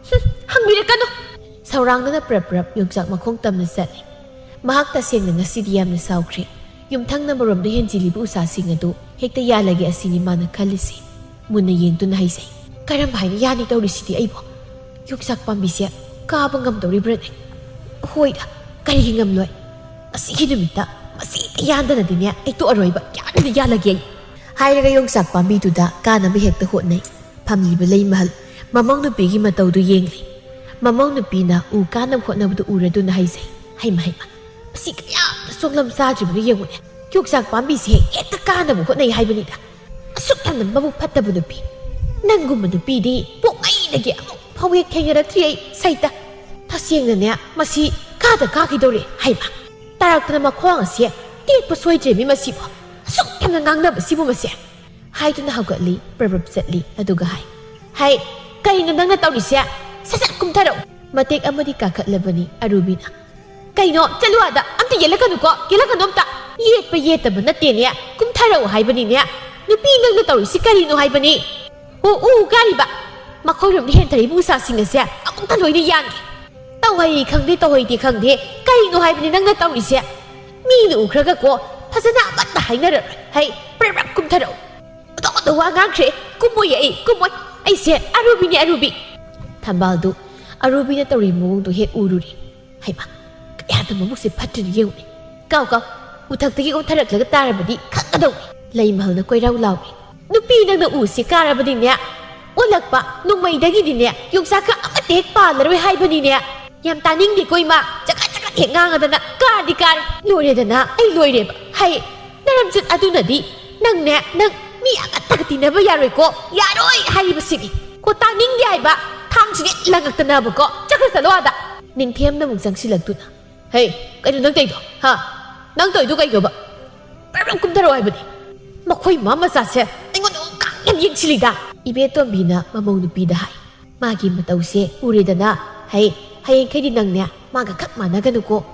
ꯍꯨꯝ, ꯍꯪꯕꯤꯔꯛꯀꯅꯨ꯫" ꯁꯧꯔꯥꯡꯗꯅ ꯄ꯭ꯔꯞ ꯄ꯭ꯔꯞ ꯌꯣꯡꯆꯥꯛ ꯃꯈꯣꯡ ꯇꯝꯅ ꯆꯠꯂꯤ꯫ ꯃꯍꯥꯛ ꯇꯁꯦꯡꯅ ꯉꯁꯤꯗꯤ ꯌꯥꯝꯅ ꯁꯥꯎꯈ꯭ꯔꯦ꯫ ꯌꯨꯝꯊꯪꯅꯕꯔꯣꯝꯗ ꯍꯦꯟꯖꯤꯜꯂꯤꯕ ꯎꯁꯥꯁꯤꯡ ꯑꯗꯨ ꯍꯦꯛꯇ ꯌꯥꯜꯂꯒꯦ ꯑꯁꯤꯅꯤ ꯃꯥꯅ ꯈꯜꯂꯤꯁꯤ꯫ ꯃꯨꯟꯅ ꯌꯦꯡꯗꯨꯅ ꯍꯥꯏꯖꯩ, "ꯀꯔꯝ ꯍꯥꯏꯅ ꯌꯥꯅꯤ ꯇꯧꯔꯤꯁꯤꯗꯤ ꯑꯩꯕꯨ? ꯌꯣꯡꯆꯥꯛ ꯄꯥꯝꯕꯤꯁꯦ ꯀꯥꯕ ꯉꯝꯗꯧꯔꯤꯕ꯭ꯔꯅꯦ? ꯍꯣꯏꯗ, ꯀꯔꯤꯒꯤ ꯉꯝꯂꯣꯏ? ꯉꯁꯤꯒꯤ ꯅꯨꯃꯤꯠꯇ ꯃꯁꯤ ꯍꯦꯛꯇ ꯌꯥꯟꯗꯅꯗꯤꯅꯦ ꯑꯩ ꯇꯣꯛꯑꯔꯣꯏꯕ, ꯌꯥꯟꯗ ꯌꯥꯜꯂꯒꯦ ꯑꯩ꯫" ꯍꯥꯏꯔꯒ ꯌꯣꯡꯆꯥꯛ ꯄꯥꯝꯕꯤꯗꯨꯗ ꯀꯥꯅꯕ ꯍꯦꯛꯇ ꯍꯣꯠꯅꯩ꯫ ꯐꯝꯂꯤꯕ ꯂꯩꯃꯍꯜ ꯃꯃꯧ ꯅꯨꯄꯤꯒꯤ ꯃꯇꯧꯗꯨ ꯌꯦꯡꯂꯤ꯫ ꯃꯃꯧ ꯅꯨꯄꯤꯅ ꯎ ꯀꯥꯅꯕ ꯍꯣꯠꯅꯕꯗꯨ ꯎꯔꯗꯨꯅ ꯍꯥꯏꯖꯩ, "ꯍꯩꯃ ꯍꯩꯃ, ꯃꯁꯤ ꯀꯌꯥꯝꯅ ꯁꯣꯛꯂꯝ ꯆꯥꯗ꯭ꯔꯤꯕꯅꯣ ꯌꯦꯡꯉꯨꯅꯦ꯫ ꯌꯣꯡꯆꯥꯛ ꯄꯥꯝꯕꯤꯁꯦ ꯍꯦꯛꯇ ꯀꯥꯅꯕ ꯍꯣꯠꯅꯩ ꯍꯥꯏꯕꯅꯤꯗ꯫ ꯑꯁꯨꯛ ꯌꯥꯝꯅ ꯃꯕꯨꯛ ꯐꯠꯇꯕ ꯅꯨꯄꯤ꯫ ꯅꯪꯒꯨꯝꯕ ꯅꯨꯄꯤꯗꯤ ꯄꯣꯛꯉꯩꯗꯒꯤ ꯑꯃꯨꯛ ꯐꯥꯎ ꯍꯦꯛ ꯊꯦꯡꯅꯔꯛꯇ꯭ꯔꯤ ꯑꯩ ꯁꯩꯇ꯫ ꯇꯁꯦꯡꯅꯅꯦ ꯃꯁꯤ ꯀꯥꯗ ꯀꯥꯈꯤꯗꯧꯔꯦ ꯍꯩꯃ꯫ ꯇꯥꯔꯛꯇꯅ ꯃꯈꯣꯡ ꯑꯁꯦ ꯇꯦꯛꯄ ꯁꯣꯏꯗ꯭ꯔꯦꯃꯤ ꯃꯁꯤꯕꯨ꯫ ꯑꯁꯨꯛ ꯌꯥꯝꯅ ꯉꯥꯡꯅꯕꯁꯤꯕꯨ ꯃꯁꯦ"꯫ ꯍꯥꯏꯗꯨꯅ ꯍꯧꯒꯠꯂꯤ, ꯄ꯭ꯔꯕ꯭ꯔꯞ ꯆꯠꯂꯤ, ꯑꯗꯨꯒ ꯍꯥꯏ, "ꯍꯩ, ꯀꯩꯅꯣ ꯅꯪꯅ ꯇꯧꯔꯤꯁꯦ? ꯁꯠ ꯁꯠ ꯀꯨꯝꯊꯔꯛꯎ!" ꯃꯇꯦꯛ ꯑꯃꯗꯤ ꯀꯥꯈꯠꯂꯕꯅꯤ ꯑꯔꯨꯕꯤꯅ꯫ "ꯀꯩꯅꯣ? ꯆꯠꯂꯨ ꯑꯥꯗ! ꯑꯝꯇ ꯌꯦꯠꯂꯛꯀꯅꯨꯀꯣ! ꯌꯦꯠꯂꯛꯀꯅꯨ ꯑꯝꯇ!" "ꯌꯦꯠꯄ ꯌꯦꯠꯇꯕ ꯅꯠꯇꯦꯅꯦ, ꯀꯨꯝꯊꯔꯛꯎ ꯍꯥꯏꯕꯅꯤꯅꯦ꯫ ꯅꯨꯄꯤ ꯅꯪꯅ ꯇꯧꯔꯤꯁꯤ ꯀꯔꯤꯅꯣ ꯍꯥꯏꯕꯅꯤ?" "ꯎ, ꯎ ꯀꯥꯔꯤꯕ? ꯃꯈꯣꯏꯔꯣꯝꯗ ꯍꯦꯟꯊꯔꯛꯏꯕ ꯎꯁꯥꯁꯤꯡ ꯑꯁꯦ ꯑꯃꯨꯛꯇ ꯂꯣꯏꯅ ꯌꯥꯟꯒꯦ꯫ ꯇꯧꯍꯩ ꯈꯪꯗꯦ, ꯇꯧꯍꯩꯗꯦ ꯈꯪꯗꯦ, ꯀꯔꯤꯅꯣ ꯍꯥꯏꯕꯅꯤ ꯅꯪꯅ ꯇꯧꯔꯤꯁꯦ? ꯃꯤꯅ ꯎꯈ꯭ꯔꯒꯀꯣ ꯐꯖꯅ ꯑꯃꯠꯇ ꯍꯥꯏꯅꯔꯔꯣꯏ꯫ ꯍꯩ, ꯄ꯭ꯔꯞ ꯄ꯭ꯔꯞ ꯀꯨꯝꯊꯔꯛꯎ꯫ ꯑꯇꯣꯞꯄꯗ ꯋꯥ ꯉꯥꯡꯈ꯭ꯔꯦ꯫ ꯀꯨꯝꯃꯣꯏꯌꯦ ꯑꯩ, ꯀꯨꯝꯃꯣꯏ꯫ ꯑꯩꯁꯦ ꯑꯔꯨꯕꯤꯅꯦ, ꯑꯔꯨꯕꯤ!" ꯊꯝꯕꯥꯜꯗꯨ ꯑꯔꯨꯕꯤꯅ ꯇꯧꯔꯤ ꯃꯑꯣꯡꯗꯨ ꯍꯦꯛ ꯎꯔꯨꯔꯦ꯫ "ꯍꯩꯃꯥ, ꯀꯌꯥꯗ ꯃꯕꯨꯛꯁꯦ ꯐꯠꯇ꯭ꯔꯤꯅꯣ ꯌꯦꯡꯉꯨꯅꯦ꯫ ꯀꯥꯎ, ꯀꯥꯎ, ꯎꯊꯛꯇꯒꯤ ꯑꯣꯟꯊꯔꯛꯂꯒ ꯇꯥꯔꯕꯗꯤ ꯈꯪꯒꯗꯧꯅꯤ!" ꯂꯩꯃꯍꯜꯅ ꯀꯣꯏꯔꯥꯎ ꯂꯥꯎꯔꯦ꯫ "ꯅꯨꯄꯤ ꯅꯪꯅ ꯎꯁꯦ ꯀꯥꯔꯕꯗꯤꯅꯦ, ꯑꯣꯜꯂꯛꯄ ꯅꯣꯡꯃꯩꯗꯒꯤꯗꯤꯅꯦ ꯌꯣꯡꯆꯥꯛꯀ ꯑꯃꯠꯇ ꯍꯦꯛ ꯄꯥꯜꯂꯔꯣꯏ ꯍꯥꯏꯕꯅꯤꯅꯦ꯫ ꯌꯥꯝ ꯇꯥꯅꯤꯡꯗꯦꯀꯣ ꯏꯃꯥ, ꯆꯒꯠ ꯆꯒꯠ ꯍꯦꯛ ꯉꯥꯡꯉꯗꯅ꯫ ꯀꯥꯔꯗꯤ ꯀꯥꯔꯦ, ꯂꯣꯏꯔꯦꯗꯅ, ꯑꯩ ꯂꯣꯏꯔꯦꯕ꯫ ꯍꯩ, ꯅꯔꯝꯆꯠ ꯑꯗꯨꯅꯗꯤ ꯅꯪꯅꯦ, ꯅꯪ ꯃꯤ ꯑꯃꯠꯇꯒ ꯇꯤꯟꯅꯕ ꯌꯥꯔꯣꯏꯀꯣ, ꯌꯥꯔꯣꯏ ꯍꯥꯏꯔꯤꯕꯁꯤꯅꯤ꯫ ꯀꯣ ꯇꯥꯅꯤꯡꯗꯦ ꯍꯥꯏꯕ, ꯊꯥꯡꯁꯤꯅꯦ ꯂꯪꯉꯛꯇꯅꯕꯀꯣ, ꯆꯠꯈ꯭ꯔ ꯆꯠꯂꯣ ꯑꯥꯗ!" ꯅꯤꯡꯊꯦꯝꯅ ꯑꯃꯨꯛ ꯆꯪꯁꯤꯜꯂꯛꯇꯨꯅ, "ꯍꯩ, ꯀꯩꯅꯣ ꯅꯪ ꯇꯧꯏꯗꯣ? ꯍꯥ? ꯅꯪ ꯇꯧꯏꯗꯣ ꯀꯩꯅꯣꯕ? ꯄ꯭ꯔꯞ ꯄ꯭ꯔꯞ ꯀꯨꯝꯊꯔꯛꯑꯣ ꯍꯥꯏꯕꯅꯤ꯫ ꯃꯈꯣꯏ ꯃꯃꯥ ꯃꯆꯥꯁꯦ ꯑꯩꯉꯣꯟꯗ ꯑꯃꯨꯛ ꯀꯥꯡ ꯌꯥꯝ ꯌꯦꯡꯁꯤꯜꯂꯤꯗ!" ꯏꯕꯦꯇꯣꯝꯕꯤꯅ ꯃꯃꯧ ꯅꯨꯄꯤꯗ ꯍꯥꯏ꯫ "ꯃꯥꯒꯤ ꯃꯇꯧꯁꯦ ꯎꯔꯦꯗꯅ, ꯍꯩ, ꯍꯌꯦꯡꯈꯩꯗꯤ ꯅꯪꯅꯦ ꯃꯥꯒ ꯈꯛ ꯃꯥꯟꯅꯒꯅꯨꯀꯣ꯫"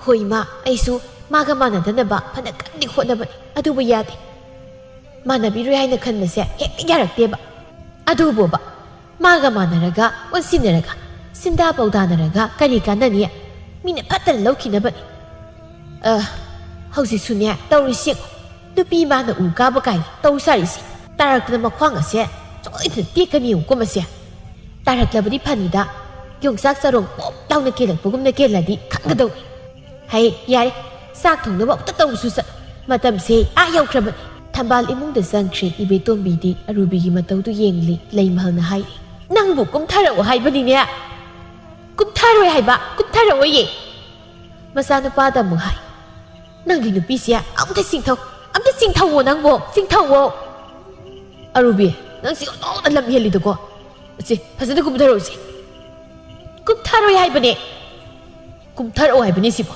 "ꯍꯣꯏ ꯏꯃꯥ, ꯑꯩꯁꯨ ꯃꯥꯒ ꯃꯥꯟꯅꯗꯅꯕ ꯐꯅ ꯀꯟꯗꯤ ꯍꯣꯠꯅꯕꯅꯤ, ꯑꯗꯨꯕꯨ ꯌꯥꯗꯦ꯫ ꯃꯥꯟꯅꯕꯤꯔꯣꯏ ꯍꯥꯏꯅ ꯈꯟꯕꯁꯦ ꯍꯦꯛꯇ ꯌꯥꯔꯛꯇꯦꯕ꯫ ꯑꯗꯨꯕꯨꯕ, ꯃꯥꯒ ꯃꯥꯟꯅꯔꯒ, ꯑꯣꯟꯁꯤꯟꯅꯔꯒ, ꯁꯤꯟꯗꯥ ꯄꯧꯗꯥꯅꯔꯒ ꯀꯔꯤ ꯀꯥꯟꯅꯅꯤ? ꯃꯤꯅ ꯐꯠꯇꯅ ꯂꯧꯈꯤꯅꯕꯅꯤ꯫" ꯑ, ꯍꯧꯖꯤꯛꯁꯨꯅꯦ ꯇꯧꯔꯤꯁꯤ ꯌꯦꯡꯉꯣ꯫ ꯅꯨꯄꯤ ꯃꯥꯅ ꯎ ꯀꯥꯕ ꯀꯥꯏꯅ ꯇꯧ ꯁꯥꯔꯤꯁꯤ꯫ ꯇꯥꯔꯛꯇꯅ ꯃꯈ꯭ꯋꯥꯡ ꯑꯁꯦ ꯁꯣꯏꯗꯅ ꯇꯦꯛꯀꯅꯤ ꯌꯦꯡꯉꯨꯀꯣ ꯃꯁꯦ꯫ ꯇꯥꯔꯛꯂꯕꯗꯤ ꯐꯅꯤꯗ, ꯌꯣꯡꯆꯥꯛ ꯆꯔꯣꯡ ꯄꯣꯞ ꯂꯥꯎꯅ ꯀꯦꯜꯂꯛꯄꯒꯨꯝꯅ ꯀꯦꯜꯂꯗꯤ ꯈꯪꯒꯗꯧꯅꯤ꯫ ꯍꯩ, ꯌꯥꯔꯦ, ꯆꯥꯛ ꯊꯣꯡꯅꯕ ꯑꯃꯨꯛꯇ ꯇꯧꯔꯨꯁꯨ ꯆꯠꯂꯣ꯫ ꯃꯇꯝꯁꯦ ꯑꯥ ꯌꯧꯈ꯭ꯔꯕꯅꯤ꯫ ꯊꯝꯕꯥꯜ ꯏꯃꯨꯡꯗ ꯆꯪꯈ꯭ꯔꯦ꯫ ꯏꯕꯦꯇꯣꯝꯕꯤꯗꯤ ꯑꯔꯨꯕꯤꯒꯤ ꯃꯇꯧꯗꯨ ꯌꯦꯡꯂꯤ꯫ ꯂꯩꯃꯍꯜꯅ ꯍꯥꯏꯔꯤ, "ꯅꯪꯕꯨ ꯀꯨꯝꯊꯔꯛꯑꯣ ꯍꯥꯏꯕꯅꯤꯅꯦ꯫ ꯀꯨꯝꯊꯔꯣꯏ ꯍꯥꯏꯕ, ꯀꯨꯝꯊꯔꯛꯑꯣꯌꯦ꯫ ꯃꯆꯥꯅꯨꯄꯥꯗ ꯑꯃꯨꯛ ꯍꯥꯏ, "ꯅꯪꯒꯤ ꯅꯨꯄꯤꯁꯦ ꯑꯝꯇ ꯆꯤꯡꯊꯧ, ꯑꯝꯇ ꯆꯤꯡꯊꯧꯋꯣ ꯅꯪꯕꯣ, ꯆꯤꯡꯊꯧꯋꯣ꯫ ꯑꯔꯨꯕꯤ, ꯅꯪꯁꯤ ꯑꯣꯟꯊꯣꯛꯅ ꯂꯝ ꯍꯦꯜꯂꯤꯗꯀꯣ꯫ ꯁꯤ ꯐꯖꯅ ꯀꯨꯝꯊꯔꯛꯎꯁꯤ꯫" "ꯀꯨꯝꯊꯔꯣꯏ ꯍꯥꯏꯕꯅꯦ꯫ ꯀꯨꯝꯊꯔꯛꯑꯣ ꯍꯥꯏꯕꯅꯤ ꯁꯤꯕꯣ꯫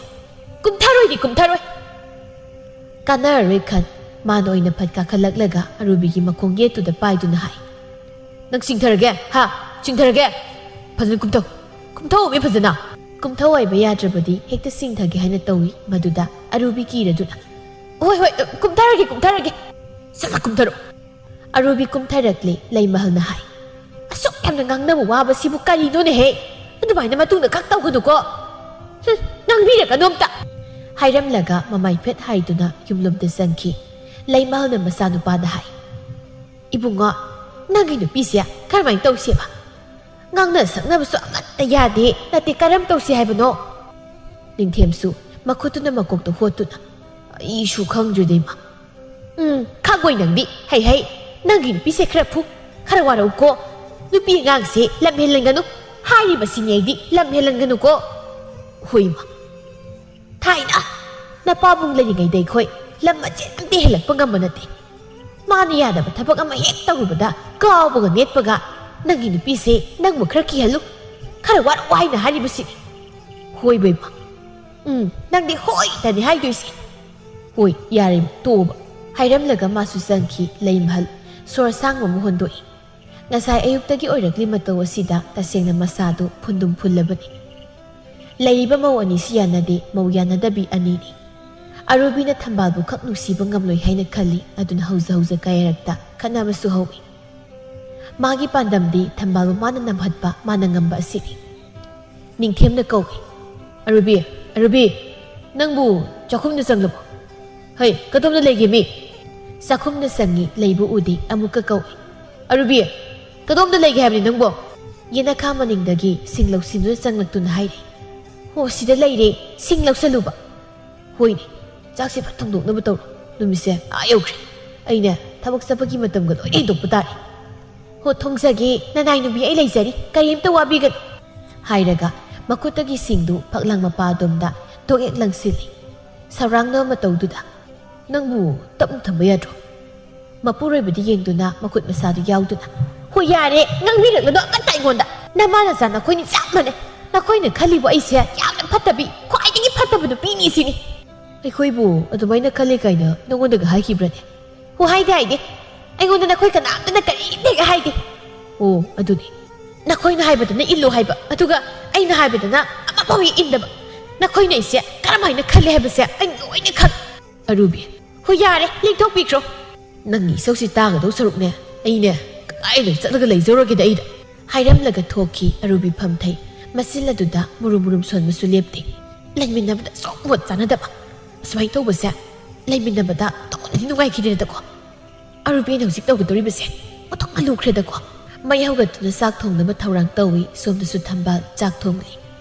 ꯀꯨꯝꯊꯔꯣꯏꯗꯤ ꯀꯨꯝꯊꯔꯣꯏ꯫" ꯀꯥꯟꯅꯔꯔꯣꯏ ꯈꯟ ꯃꯥꯅ ꯑꯣꯏꯅ ꯐꯠ ꯀꯥꯈꯠꯂꯛꯂꯒ ꯑꯔꯨꯕꯤꯒꯤ ꯃꯈꯣꯡ ꯌꯦꯠꯇꯨꯗ ꯄꯥꯏꯗꯨꯅ ꯍꯥꯏ, "ꯅꯪ ꯆꯤꯡꯊꯔꯒꯦ, ꯍꯥ? ꯆꯤꯡꯊꯔꯒꯦ? ꯐꯖꯅ ꯀꯨꯝꯊꯧ, ꯀꯨꯝꯊꯧꯑꯣꯃꯤ ꯐꯖꯅ꯫" ꯀꯨꯝꯊꯧ ꯍꯥꯏꯕ ꯌꯥꯗ꯭ꯔꯕꯗꯤ ꯍꯦꯛꯇ ꯆꯤꯡꯊꯒꯦ ꯍꯥꯏꯅ ꯇꯧꯏ꯫ ꯃꯗꯨꯗ ꯑꯔꯨꯕꯤ ꯀꯤꯔꯗꯨꯅ, "ꯍꯣꯏ, ꯍꯣꯏ, ꯀꯨꯝꯊꯔꯒꯦ, ꯀꯨꯝꯊꯔꯒꯦ꯫ ꯁꯠ ꯁꯠ ꯀꯨꯝꯊꯔꯣ꯫" ꯑꯔꯨꯕꯤ ꯀꯨꯝꯊꯔꯛꯂꯦ꯫ ꯂꯩꯃꯍꯜꯅ ꯍꯥꯏ, "ꯑꯁꯨꯛ ꯌꯥꯝꯅ ꯉꯥꯡꯅꯕ ꯋꯥꯕꯁꯤꯕꯨ ꯀꯔꯤꯅꯣꯅꯦꯍꯦ? ꯑꯗꯨꯃꯥꯏꯅ ꯃꯇꯨꯡꯗ ꯈꯛ ꯇꯧꯒꯅꯨꯀꯣ꯫ ꯍꯨꯝ, ꯉꯥꯡꯕꯤꯔꯛꯀꯅꯨ ꯑꯝꯇ꯫" ꯍꯥꯏꯔꯝꯂꯒ ꯃꯃꯥꯏ ꯐꯦꯠ ꯍꯥꯏꯗꯨꯅ ꯌꯨꯝꯂꯣꯝꯗ ꯆꯪꯈꯤ꯫ ꯂꯩꯃꯍꯜꯅ ꯃꯆꯥꯅꯨꯄꯥꯗ ꯍꯥꯏ, "ꯏꯕꯨꯡꯉꯣ, ꯅꯪꯒꯤ ꯅꯨꯄꯤꯁꯦ ꯀꯔꯝꯍꯥꯏꯅ ꯇꯧꯁꯦꯕ? ꯉꯥꯡꯅ ꯁꯛꯅꯕꯁꯨ ꯑꯃꯠꯇ ꯌꯥꯗꯦ, ꯅꯠꯇꯦ, ꯀꯔꯝ ꯇꯧꯁꯤ ꯍꯥꯏꯕꯅꯣ?" ꯅꯤꯡꯊꯦꯝꯁꯨ ꯃꯈꯨꯠꯇꯨꯅ ꯃꯀꯣꯛꯇ ꯍꯣꯠꯇꯨꯅ, "ꯑꯩꯁꯨ ꯈꯪꯗ꯭ꯔꯦꯗ ꯏꯃꯥ꯫" "ꯎꯝ, ꯈꯪꯉꯣꯏ ꯅꯪꯗꯤ꯫ ꯍꯩ ꯍꯩ, ꯅꯪꯒꯤ ꯅꯨꯄꯤꯁꯦ ꯈꯔ ꯐꯨ, ꯈꯔ ꯋꯥꯔꯧꯀꯣ꯫ ꯅꯨꯄꯤ ꯑꯉꯥꯡꯁꯦ ꯂꯝ ꯍꯦꯜꯍꯟꯒꯅꯨ꯫ ꯍꯥꯏꯔꯤꯕꯁꯤꯅꯤ ꯑꯩꯗꯤ, ꯂꯝ ꯍꯦꯜꯍꯟꯒꯅꯨꯀꯣ꯫" "ꯍꯣꯏ ꯏꯃꯥ, ꯊꯥꯏꯅ ꯅꯄꯥꯕꯨꯡ ꯂꯩꯔꯤꯉꯩꯗ ꯑꯩꯈꯣꯏ ꯂꯝ ꯃꯆꯦꯠ ꯑꯝꯇ ꯍꯦꯜꯂꯛꯄ ꯉꯝꯕ ꯅꯠꯇꯦ꯫ ꯃꯥꯅ ꯌꯥꯗꯕ ꯊꯕꯛ ꯑꯃ ꯍꯦꯛ ꯇꯧꯔꯨꯕꯗ ꯀꯥꯎꯕꯒ ꯅꯦꯠꯄꯒ꯫ ꯅꯪꯒꯤ ꯅꯨꯄꯤꯁꯦ ꯅꯪꯕꯨ ꯈꯔ ꯀꯤꯍꯜꯂꯨ, ꯈꯔ ꯋꯥꯔꯧ ꯍꯥꯏꯅ ꯍꯥꯏꯔꯤꯕꯁꯤꯅꯤ꯫" "ꯍꯣꯏꯕ ꯏꯃꯥ꯫ ꯎꯝ, ꯅꯪꯗꯤ ꯍꯣꯏꯇꯅꯤ ꯍꯥꯏꯗꯣꯏꯁꯦ꯫ ꯍꯣꯏ, ꯌꯥꯔꯦ, ꯇꯣꯛꯑꯣꯕ꯫" ꯍꯥꯏꯔꯝꯂꯒ ꯃꯥꯁꯨ ꯆꯪꯈꯤ꯫ ꯂꯩꯃꯍꯜ ꯁꯣꯔ ꯑꯁꯥꯡꯕ ꯑꯃ ꯍꯣꯟꯗꯣꯛꯏ꯫ ꯉꯁꯥꯏ ꯑꯌꯨꯛꯇꯒꯤ ꯑꯣꯏꯔꯛꯂꯤ ꯃꯇꯧ ꯑꯁꯤꯗ ꯇꯁꯦꯡꯅ ꯃꯁꯥꯗꯨ ꯐꯨꯟꯗꯨꯝ ꯐꯨꯜꯂꯕꯅꯤ꯫ ꯂꯩꯔꯤꯕ ꯃꯧ ꯑꯅꯤꯁꯤ ꯌꯥꯅꯗꯦ, ꯃꯧ ꯌꯥꯅꯗꯕꯤ ꯑꯅꯤꯅꯤ꯫ ꯑꯔꯨꯕꯤꯅ ꯊꯝꯕꯥꯜꯕꯨ ꯈꯛ ꯅꯨꯡꯁꯤꯕ ꯉꯝꯂꯣꯏ ꯍꯥꯏꯅ ꯈꯜꯂꯤ꯫ ꯑꯗꯨꯅ ꯍꯧꯖ ꯍꯧꯖ ꯀꯌꯥꯔꯛꯇ ꯈꯠꯅꯕꯁꯨ ꯍꯧꯏ꯫ ꯃꯥꯒꯤ ꯄꯥꯟꯗꯝꯗꯤ ꯊꯝꯕꯥꯜꯕꯨ ꯃꯥꯅ ꯅꯝꯍꯠꯄ, ꯃꯥꯅ ꯉꯝꯕ ꯑꯁꯤꯅꯤ꯫ ꯅꯤꯡꯊꯦꯝꯅ ꯀꯧꯏ, "ꯑꯔꯨꯕꯤ, ꯑꯔꯨꯕꯤ, ꯅꯪꯕꯨ ꯆꯥꯛꯈꯨꯝꯗ ꯆꯪꯂꯕꯣ? ꯍꯩ, ꯀꯗꯣꯝꯗ ꯂꯩꯒꯦ ꯃꯤ?" ꯆꯥꯛꯈꯨꯝꯗ ꯆꯪꯉꯤ, ꯂꯩꯕ ꯎꯗꯦ꯫ ꯑꯃꯨꯛꯀ ꯀꯧꯏ, "ꯑꯔꯨꯕꯤ, ꯀꯗꯣꯝꯗ ꯂꯩꯒꯦ ꯍꯥꯏꯕꯅꯤ ꯅꯪꯕꯣ?" ꯌꯦꯅꯈꯥ ꯃꯅꯤꯡꯗꯒꯤ ꯁꯤꯡ ꯂꯧꯁꯤꯟꯗꯨꯅ ꯆꯪꯂꯛꯇꯨꯅ ꯍꯥꯏꯔꯤ, "ꯑꯣ, ꯁꯤꯗ ꯂꯩꯔꯦ, ꯁꯤꯡ ꯂꯧꯁꯜꯂꯨꯕ꯫" "ꯍꯣꯏꯅꯦ, ꯆꯥꯛꯁꯦ ꯐꯠ ꯊꯣꯡꯗꯣꯛꯅꯕ ꯇꯧꯔꯣ, ꯅꯨꯃꯤꯠꯁꯦ ꯑꯥ ꯌꯧꯈ꯭ꯔꯦ꯫" ꯑꯩꯅ ꯊꯕꯛ ꯆꯠꯄꯒꯤ ꯃꯇꯝꯒ ꯂꯣꯏ ꯍꯦꯟꯗꯣꯛꯄ ꯇꯥꯔꯦ꯫ "ꯍꯣ, ꯊꯣꯡꯖꯒꯦ, ꯅꯅꯥꯏ ꯅꯨꯄꯤ ꯑꯩ ꯂꯩꯖꯔꯤ, ꯀꯔꯤꯝꯇ ꯋꯥꯕꯤꯒꯅꯨ," ꯍꯥꯏꯔꯒ ꯃꯈꯨꯠꯇꯒꯤ ꯁꯤꯡꯗꯨ ꯐꯛꯂꯥꯡ ꯃꯄꯥ ꯑꯗꯣꯝꯗ ꯇꯣꯛꯑꯦꯛ ꯂꯪꯁꯤꯜꯂꯤ꯫ ꯁꯧꯔꯥꯡꯅꯕ ꯃꯇꯧꯗꯨꯗ, "ꯅꯪꯕꯨ ꯇꯞꯅ ꯊꯝꯕ ꯌꯥꯗ꯭ꯔꯣ?" ꯃꯄꯨꯔꯣꯏꯕꯗꯤ ꯌꯦꯡꯗꯨꯅ ꯃꯈꯨꯠ ꯃꯁꯥꯗꯨ ꯌꯥꯎꯗꯨꯅ, "ꯍꯣ, ꯌꯥꯔꯦ, ꯉꯥꯡꯕꯤꯔꯛꯂꯅꯨ ꯑꯃꯠꯇ ꯑꯩꯉꯣꯟꯗ꯫ ꯅꯃꯥ ꯅꯆꯥ ꯅꯈꯣꯏꯅꯤ ꯆꯞ ꯃꯥꯟꯅꯩ꯫ ꯅꯈꯣꯏꯅ ꯈꯜꯂꯤꯕ ꯑꯩꯁꯦ ꯌꯥꯝꯅ ꯐꯠꯇꯕꯤ, ꯈ꯭ꯋꯥꯏꯗꯒꯤ ꯐꯠꯇꯕ ꯅꯨꯄꯤꯅꯤ ꯁꯤꯅꯤ꯫" "ꯑꯩꯈꯣꯏꯕꯨ ꯑꯗꯨꯃꯥꯏꯅ ꯈꯜꯂꯤ ꯀꯥꯏꯅ ꯅꯉꯣꯟꯗꯒ ꯍꯥꯏꯈꯤꯕ꯭ꯔꯅꯦ?" "ꯍꯣ, ꯍꯥꯏꯗꯦ, ꯍꯥꯏꯗꯦ꯫ ꯑꯩꯉꯣꯟꯗ ꯅꯈꯣꯏ ꯀꯅꯥꯝꯇꯅ ꯀꯔꯤꯝꯇ ꯍꯦꯛ ꯍꯥꯏꯗꯦ꯫" "ꯑꯣ, ꯑꯗꯨꯅꯤ꯫ ꯅꯈꯣꯏꯅ ꯍꯥꯏꯕꯗꯅ ꯏꯜꯂꯨ ꯍꯥꯏꯕ, ꯑꯗꯨꯒ ꯑꯩꯅ ꯍꯥꯏꯕꯗꯅ ꯑꯃꯐꯥꯎ ꯍꯦꯛ ꯏꯟꯗꯕ꯫ ꯅꯈꯣꯏꯅ ꯑꯩꯁꯦ ꯀꯔꯝꯍꯥꯏꯅ ꯈꯜꯂꯤ ꯍꯥꯏꯕꯁꯦ ꯑꯩ ꯂꯣꯏꯅ ꯈꯪꯉꯤ꯫" "ꯑꯔꯨꯕꯤ, ꯍꯣ, ꯌꯥꯔꯦ, ꯂꯦꯡꯊꯣꯛꯄꯤꯈ꯭ꯔꯣ꯫ ꯅꯪꯒꯤ ꯏꯁꯧꯁꯤ ꯇꯥꯒꯗꯧ ꯁꯔꯨꯛꯅꯦ, ꯑꯩꯅꯦ ꯀꯗꯥꯏꯗ ꯆꯠꯂꯒ ꯂꯩꯖꯧꯔꯒꯦꯗ ꯑꯩꯗ?" ꯍꯥꯏꯔꯝꯂꯒ ꯊꯣꯛꯈꯤ ꯑꯔꯨꯕꯤ ꯐꯝꯊꯩ꯫ ꯃꯆꯤꯜ ꯑꯗꯨꯗ ꯃꯨꯔꯨꯝ ꯃꯨꯔꯨꯝ ꯁꯣꯟꯕꯁꯨ ꯂꯦꯞꯇꯦ꯫ ꯂꯩꯃꯤꯟꯅꯕꯗ ꯁꯨꯝ ꯃꯣꯠ ꯆꯥꯅꯗꯕ꯫ ꯑꯁꯨꯃꯥꯏꯅ ꯇꯧꯕꯁꯦ ꯂꯩꯃꯤꯟꯅꯕꯗ ꯇꯧꯅꯗꯤ ꯅꯨꯡꯉꯥꯏꯈꯤꯗ꯭ꯔꯦꯗꯀꯣ꯫ ꯑꯔꯨꯕꯤꯅ ꯍꯧꯖꯤꯛ ꯇꯧꯒꯗꯧꯔꯤꯕꯁꯦ ꯑꯣꯟꯊꯣꯛꯅ ꯂꯨꯈ꯭ꯔꯦꯗꯀꯣ꯫ ꯃꯌꯥꯏ ꯍꯧꯒꯠꯇꯨꯅ ꯆꯥꯛ ꯊꯣꯡꯅꯕ ꯊꯧꯔꯥꯡ ꯇꯧꯏ꯫ ꯁꯣꯝꯗꯁꯨ ꯊꯝꯕꯥꯜ ꯆꯥꯛ ꯊꯣꯡꯂꯤ꯫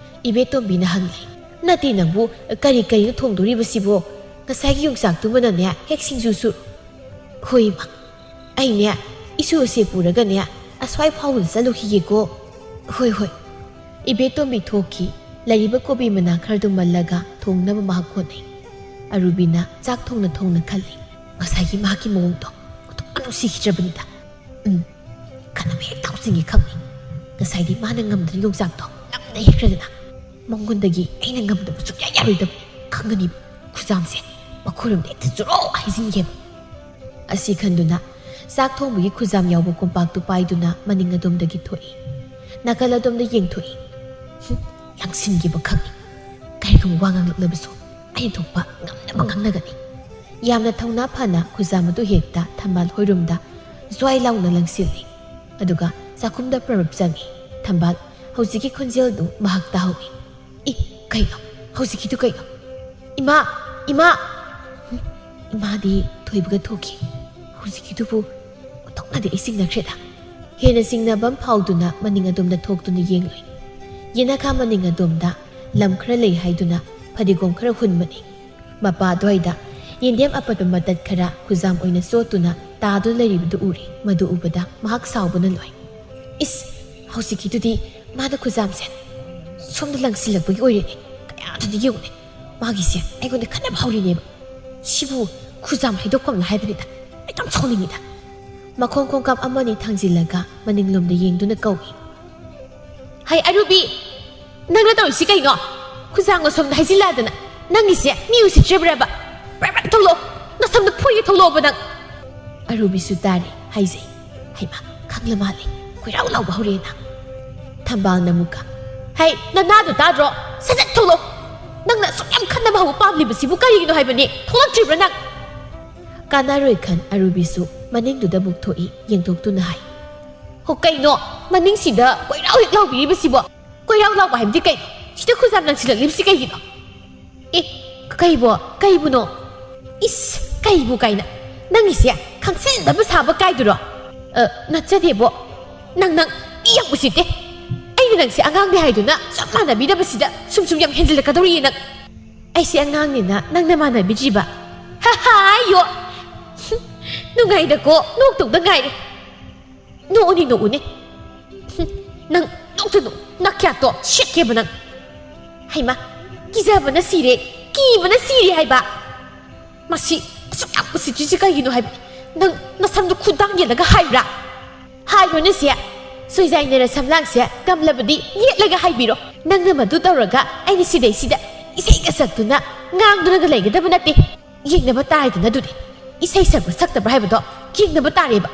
ꯏꯕꯦꯇꯣꯝꯕꯤꯅ ꯍꯪꯂꯤ, "ꯅꯠꯇꯦ, ꯅꯪꯕꯨ ꯀꯔꯤ ꯀꯔꯤꯅꯣ ꯊꯣꯡꯗꯣꯔꯤꯕꯁꯤꯕꯣ? ꯉꯁꯥꯏꯒꯤ ꯌꯣꯡꯆꯥꯛꯇꯨꯃꯅꯅꯦ ꯍꯦꯛ ꯁꯤꯡꯖꯨ ꯁꯨꯔꯣ꯫" "ꯍꯣꯏ, ꯏꯃꯥ꯫ ꯑꯩꯅꯦ ꯏꯁꯨ ꯑꯁꯦ ꯄꯨꯔꯒꯅꯦ ꯑꯁ꯭ꯋꯥꯏ ꯐꯥꯎꯕꯗ ꯆꯠꯂꯨꯈꯤꯒꯦꯀꯣ꯫" "ꯍꯣꯏ, ꯍꯣꯏ꯫" ꯏꯕꯦꯇꯣꯝꯕꯤ ꯊꯣꯛꯈꯤ꯫ ꯂꯩꯔꯤꯕ ꯀꯣꯕꯤ ꯃꯅꯥ ꯈꯔꯗꯨ ꯃꯜꯂꯒ ꯊꯣꯡꯅꯕ ꯃꯍꯥꯛ ꯍꯣꯠꯅꯩ꯫ ꯑꯔꯨꯕꯤꯅ ꯆꯥꯛ ꯊꯣꯡꯅ ꯊꯣꯡꯅ ꯈꯜꯂꯤ, "ꯉꯁꯥꯏꯒꯤ ꯃꯍꯥꯛꯀꯤ ꯃꯑꯣꯡꯗꯣ ꯑꯣꯟꯊꯣꯛꯅ ꯅꯨꯡꯁꯤꯈꯤꯗ꯭ꯔꯕꯅꯤꯗ꯫ ꯎꯝ, ꯈꯠꯅꯕ ꯍꯦꯛ ꯇꯧꯁꯤꯟꯒꯦ ꯈꯪꯉꯤ꯫ ꯉꯁꯥꯏꯗꯤ ꯃꯥꯅ ꯉꯝꯗꯅ ꯌꯣꯡꯆꯥꯛꯇꯣ ꯅꯝꯅ ꯍꯦꯛꯈ꯭ꯔꯦꯗꯅ꯫ ꯃꯉꯣꯟꯗꯒꯤ ꯑꯩꯅ ꯉꯝꯗꯕ ꯁꯨꯡꯌꯥ ꯌꯥꯔꯣꯏꯗꯕꯅꯤ꯫ ꯈꯪꯒꯅꯤꯕ꯫ ꯈꯨꯖꯥꯝꯁꯦ ꯃꯈꯣꯏꯔꯣꯝꯗ ꯍꯦꯛꯇ ꯖꯨꯔꯣ ꯍꯩꯖꯤꯟꯒꯦꯕ꯫" ꯑꯁꯤ ꯈꯟꯗꯨꯅ ꯆꯥꯛ ꯊꯣꯡꯕꯒꯤ ꯈꯨꯖꯥꯝ ꯌꯥꯎꯕ ꯀꯣꯝꯄꯥꯛꯇꯨ ꯄꯥꯏꯗꯨꯅ ꯃꯅꯤꯡ ꯑꯗꯣꯝꯗꯒꯤ ꯊꯣꯛꯏ꯫ ꯅꯥꯀꯜ ꯑꯗꯣꯝꯗ ꯌꯦꯡꯊꯣꯛꯏ꯫ "ꯍꯨꯝ, ꯂꯪꯁꯤꯟꯈꯤꯕ ꯈꯪꯉꯤ꯫ ꯀꯔꯤꯒꯨꯝꯕ ꯋꯥ ꯉꯥꯡꯂꯛꯂꯕꯁꯨ ꯑꯩꯅ ꯊꯣꯛꯄ ꯉꯝꯅꯕ ꯉꯥꯡꯅꯒꯅꯤ꯫" ꯌꯥꯝꯅ ꯊꯧꯅꯥ ꯐꯅ ꯈꯨꯖꯥꯝ ꯑꯗꯨ ꯍꯦꯛꯇ ꯊꯝꯕꯥꯜ ꯍꯣꯏꯔꯨꯝꯗ ꯖ꯭ꯋꯥꯏ ꯂꯥꯎꯅ ꯂꯪꯁꯤꯜꯂꯤ꯫ ꯑꯗꯨꯒ ꯆꯥꯛꯈꯨꯝꯗ ꯄ꯭ꯔꯞ ꯆꯪꯏ꯫ ꯊꯝꯕꯥꯜ ꯍꯧꯖꯤꯛꯀꯤ ꯈꯣꯟꯖꯦꯜꯗꯨ ꯃꯍꯥꯛ ꯇꯥꯍꯧꯏ꯫ "ꯏ, ꯀꯩꯅꯣ? ꯍꯧꯖꯤꯛꯀꯤꯗꯨ ꯀꯩꯅꯣ? ꯏꯃꯥ! ꯏꯃꯥ!" ꯍꯨꯝ, ꯏꯃꯥꯗꯤ ꯊꯣꯏꯕꯒ ꯊꯣꯛꯈꯤ꯫ "ꯍꯧꯖꯤꯛꯀꯤꯗꯨꯕꯨ ꯑꯣꯟꯊꯣꯛꯅꯗꯤ ꯑꯩ ꯆꯤꯡꯅꯈ꯭ꯔꯦꯗ꯫" ꯍꯦꯟꯅ ꯆꯤꯡꯅꯕ ꯑꯃ ꯐꯥꯎꯗꯨꯅ ꯃꯅꯤꯡ ꯑꯗꯣꯝꯗ ꯊꯣꯛꯇꯨꯅ ꯌꯦꯡꯂꯨꯏ꯫ ꯌꯦꯅꯈꯥ ꯃꯅꯤꯡ ꯑꯗꯣꯝꯗ ꯂꯝ ꯈꯔ ꯂꯩ ꯍꯥꯏꯗꯨꯅ ꯐꯗꯤꯒꯣꯝ ꯈꯔ ꯍꯨꯟꯕꯅꯤ꯫ ꯃꯄꯥ ꯑꯗꯨꯋꯥꯏꯗ ꯌꯦꯟꯗꯦꯝ ꯑꯄꯠꯄ ꯃꯇꯠ ꯈꯔ ꯈꯨꯖꯥꯝ ꯑꯣꯏꯅ ꯆꯣꯠꯇꯨꯅ ꯇꯥꯗꯨꯅ ꯂꯩꯔꯤꯕꯗꯨ ꯎꯔꯦ꯫ ꯃꯗꯨ ꯎꯕꯗ ꯃꯍꯥꯛ ꯁꯥꯎꯕꯅ ꯂꯣꯏ꯫ "ꯏꯁ, ꯍꯧꯖꯤꯛꯀꯤꯗꯨꯗꯤ ꯃꯥꯅ ꯈꯨꯖꯥꯝꯁꯦ ꯁꯣꯝꯗ ꯂꯪꯁꯤꯜꯂꯛꯄꯒꯤ ꯑꯣꯏꯔꯦꯅꯦ꯫ ꯀꯌꯥꯗꯨꯗꯤ ꯌꯦꯡꯉꯨꯅꯦ꯫ ꯃꯥꯒꯤꯁꯦ ꯑꯩꯉꯣꯟꯗ ꯈꯠꯅꯕ ꯍꯧꯔꯤꯅꯦꯕ꯫ ꯁꯤꯕꯨ ꯈꯨꯖꯥꯝ ꯍꯩꯗꯣꯛꯐꯝꯂ ꯍꯥꯏꯕꯅꯤꯗ꯫ ꯑꯩ ꯌꯥꯝ ꯁꯥꯎꯅꯤꯡꯉꯤꯗ꯫" ꯃꯈꯣꯡ ꯈꯣꯡꯀꯥꯞ ꯑꯃꯅꯤ ꯊꯥꯡꯖꯤꯜꯂꯒ ꯃꯅꯤꯡꯂꯣꯝꯗ ꯌꯦꯡꯗꯨꯅ ꯀꯧꯏ꯫ "ꯍꯩ ꯑꯔꯨꯕꯤ, ꯅꯪꯅ ꯇꯧꯔꯤꯁꯤ ꯀꯩꯅꯣ? ꯈꯨꯖꯥꯝꯒ ꯁꯣꯝꯗ ꯍꯩꯖꯤꯜꯂꯛꯑꯗꯅ ꯅꯪꯒꯤꯁꯦ ꯃꯤ ꯎꯁꯤꯠꯇ꯭ꯔꯤꯕ꯭ꯔꯕ? ꯕ꯭ꯔꯦꯛ ꯕ꯭ꯔꯦꯛ ꯊꯣꯛꯂꯛꯑꯣ꯫ ꯅꯁꯝꯗ ꯐꯣꯏꯒꯦ ꯊꯣꯛꯂꯛꯑꯣꯕ ꯅꯪ꯫" ꯑꯔꯨꯕꯤꯁꯨ ꯇꯥꯔꯦ꯫ ꯍꯥꯏꯖꯩ꯫ ꯍꯩꯃꯥ, ꯈꯪꯂ ꯃꯥꯜꯂꯦ꯫ ꯀꯣꯏꯔꯥꯎ ꯂꯥꯎꯕ ꯍꯧꯔꯦꯅ꯫ ꯊꯝꯕꯥꯜꯅ ꯑꯃꯨꯛꯀ, "ꯍꯩ, ꯅꯅꯥꯗꯣ ꯇꯥꯗ꯭ꯔꯣ? ꯁꯠ ꯁꯠ ꯊꯣꯛꯂꯛꯑꯣ꯫ ꯅꯪꯅ ꯑꯁꯨꯛ ꯌꯥꯝ ꯈꯠꯅꯕ ꯍꯧꯕ ꯄꯥꯝꯂꯤꯕꯁꯤꯕꯨ ꯀꯔꯤꯒꯤꯅꯣ ꯍꯥꯏꯕꯅꯤ? ꯊꯣꯛꯂꯛꯇ꯭ꯔꯤꯕ꯭ꯔꯥ ꯅꯪ?" ꯀꯥꯟꯅꯔꯣꯏ ꯈꯟ ꯑꯔꯨꯕꯤꯁꯨ ꯃꯅꯤꯡꯗꯨꯗ ꯑꯃꯨꯛ ꯊꯣꯛꯏ꯫ ꯌꯦꯡꯊꯣꯛꯇꯨꯅ ꯍꯥꯏ, "ꯍꯣ, ꯀꯩꯅꯣ ꯃꯅꯤꯡꯁꯤꯗ ꯀꯣꯏꯔꯥꯎ ꯍꯦꯛ ꯂꯥꯎꯕꯤꯔꯤꯕꯁꯤꯕꯣ? ꯀꯣꯏꯔꯥꯎ ꯂꯥꯎꯕ ꯍꯥꯏꯕꯗꯤ ꯀꯩꯅꯣ? ꯁꯤꯗ ꯈꯨꯖꯥꯝ ꯂꯪꯁꯤꯜꯂꯛꯂꯤꯕꯁꯤ ꯀꯩꯒꯤꯅꯣ?" "ꯑꯦ, ꯀꯩꯕꯣ? ꯀꯩꯕꯨꯅꯣ?" "ꯏꯁ, ꯀꯩꯕꯨ ꯀꯥꯏꯅ꯫ ꯅꯪꯒꯤꯁꯦ ꯈꯪꯁꯤꯟꯗꯕ ꯁꯥꯕ ꯀꯥꯏꯗꯨꯔꯣ?" "ꯑ, ꯅꯠꯆꯗꯦꯕꯣ꯫ ꯅꯪ, ꯅꯪ, ꯃꯤ ꯌꯥꯝ ꯎꯁꯤꯠꯇꯦ꯫ ꯑꯩꯅ ꯅꯪꯁꯦ ꯑꯉꯥꯡꯅꯦ ꯍꯥꯏꯗꯨꯅ ꯁꯨꯝ ꯃꯥꯟꯅꯕꯤꯗꯕꯁꯤꯗ ꯁꯨꯝ ꯁꯨꯝ ꯌꯥꯝ ꯍꯦꯟꯖꯤꯜꯂꯛꯀꯗꯧꯔꯤꯌꯦ ꯅꯪ꯫" "ꯑꯩꯁꯦ ꯑꯉꯥꯡꯅꯤꯅ ꯅꯪꯅ ꯃꯥꯟꯅꯕꯤꯗ꯭ꯔꯤꯕ?" "ꯍꯥ ꯍꯥ, ꯌꯣ꯫ ꯅꯨꯡꯉꯥꯏꯗꯀꯣ, ꯅꯣꯛꯇꯧꯗ ꯉꯥꯏꯔꯦ꯫ ꯅꯣꯛꯎꯅꯦ, ꯅꯣꯛꯎꯅꯦ꯫ ꯅꯪ ꯅꯣꯛꯇ ꯅꯣꯛ, ꯅꯈ꯭ꯌꯥꯠꯇꯣ ꯁꯦꯠꯀꯦꯕ ꯅꯪ꯫ ꯍꯩꯃꯥ, ꯀꯤꯖꯕꯅ ꯁꯤꯔꯦ, ꯀꯤꯕꯅ ꯁꯤꯔꯦ ꯍꯥꯏꯕ꯫ ꯃꯁꯤ ꯑꯁꯨꯛ ꯌꯥꯝ ꯎꯁꯤꯠꯇ꯭ꯔꯤꯁꯤ ꯀꯩꯒꯤꯅꯣ ꯍꯥꯏꯕꯅꯤ꯫ ꯅꯪ ꯅꯁꯝꯗꯨ ꯈꯨꯗꯥꯡ ꯌꯦꯠꯂꯒ ꯍꯥꯏꯕ꯭ꯔꯥ? ꯍꯥꯏꯔꯣꯅꯦ ꯁꯦ꯫ ꯁꯣꯏꯖꯥꯏꯅꯔ ꯁꯝꯂꯥꯡꯁꯦ ꯀꯝꯂꯕꯗꯤ ꯌꯦꯠꯂꯒ ꯍꯥꯏꯕꯤꯔꯣ꯫ ꯅꯪꯅ ꯃꯗꯨ ꯇꯧꯔꯒ ꯑꯩꯅ ꯁꯤꯗꯩꯁꯤꯗ ꯏꯁꯩꯒ ꯁꯛꯇꯨꯅ ꯉꯥꯡꯗꯨꯅꯒ ꯂꯩꯒꯗꯕ ꯅꯠꯇꯦ꯫ ꯌꯦꯡꯅꯕ ꯇꯥꯔꯦꯗꯅ ꯑꯗꯨꯗꯤ꯫ ꯏꯁꯩ ꯁꯛꯄ ꯁꯛꯇꯕ꯭ꯔꯥ ꯍꯥꯏꯕꯗꯣ ꯌꯦꯡꯅꯕ ꯇꯥꯔꯦꯕ꯫"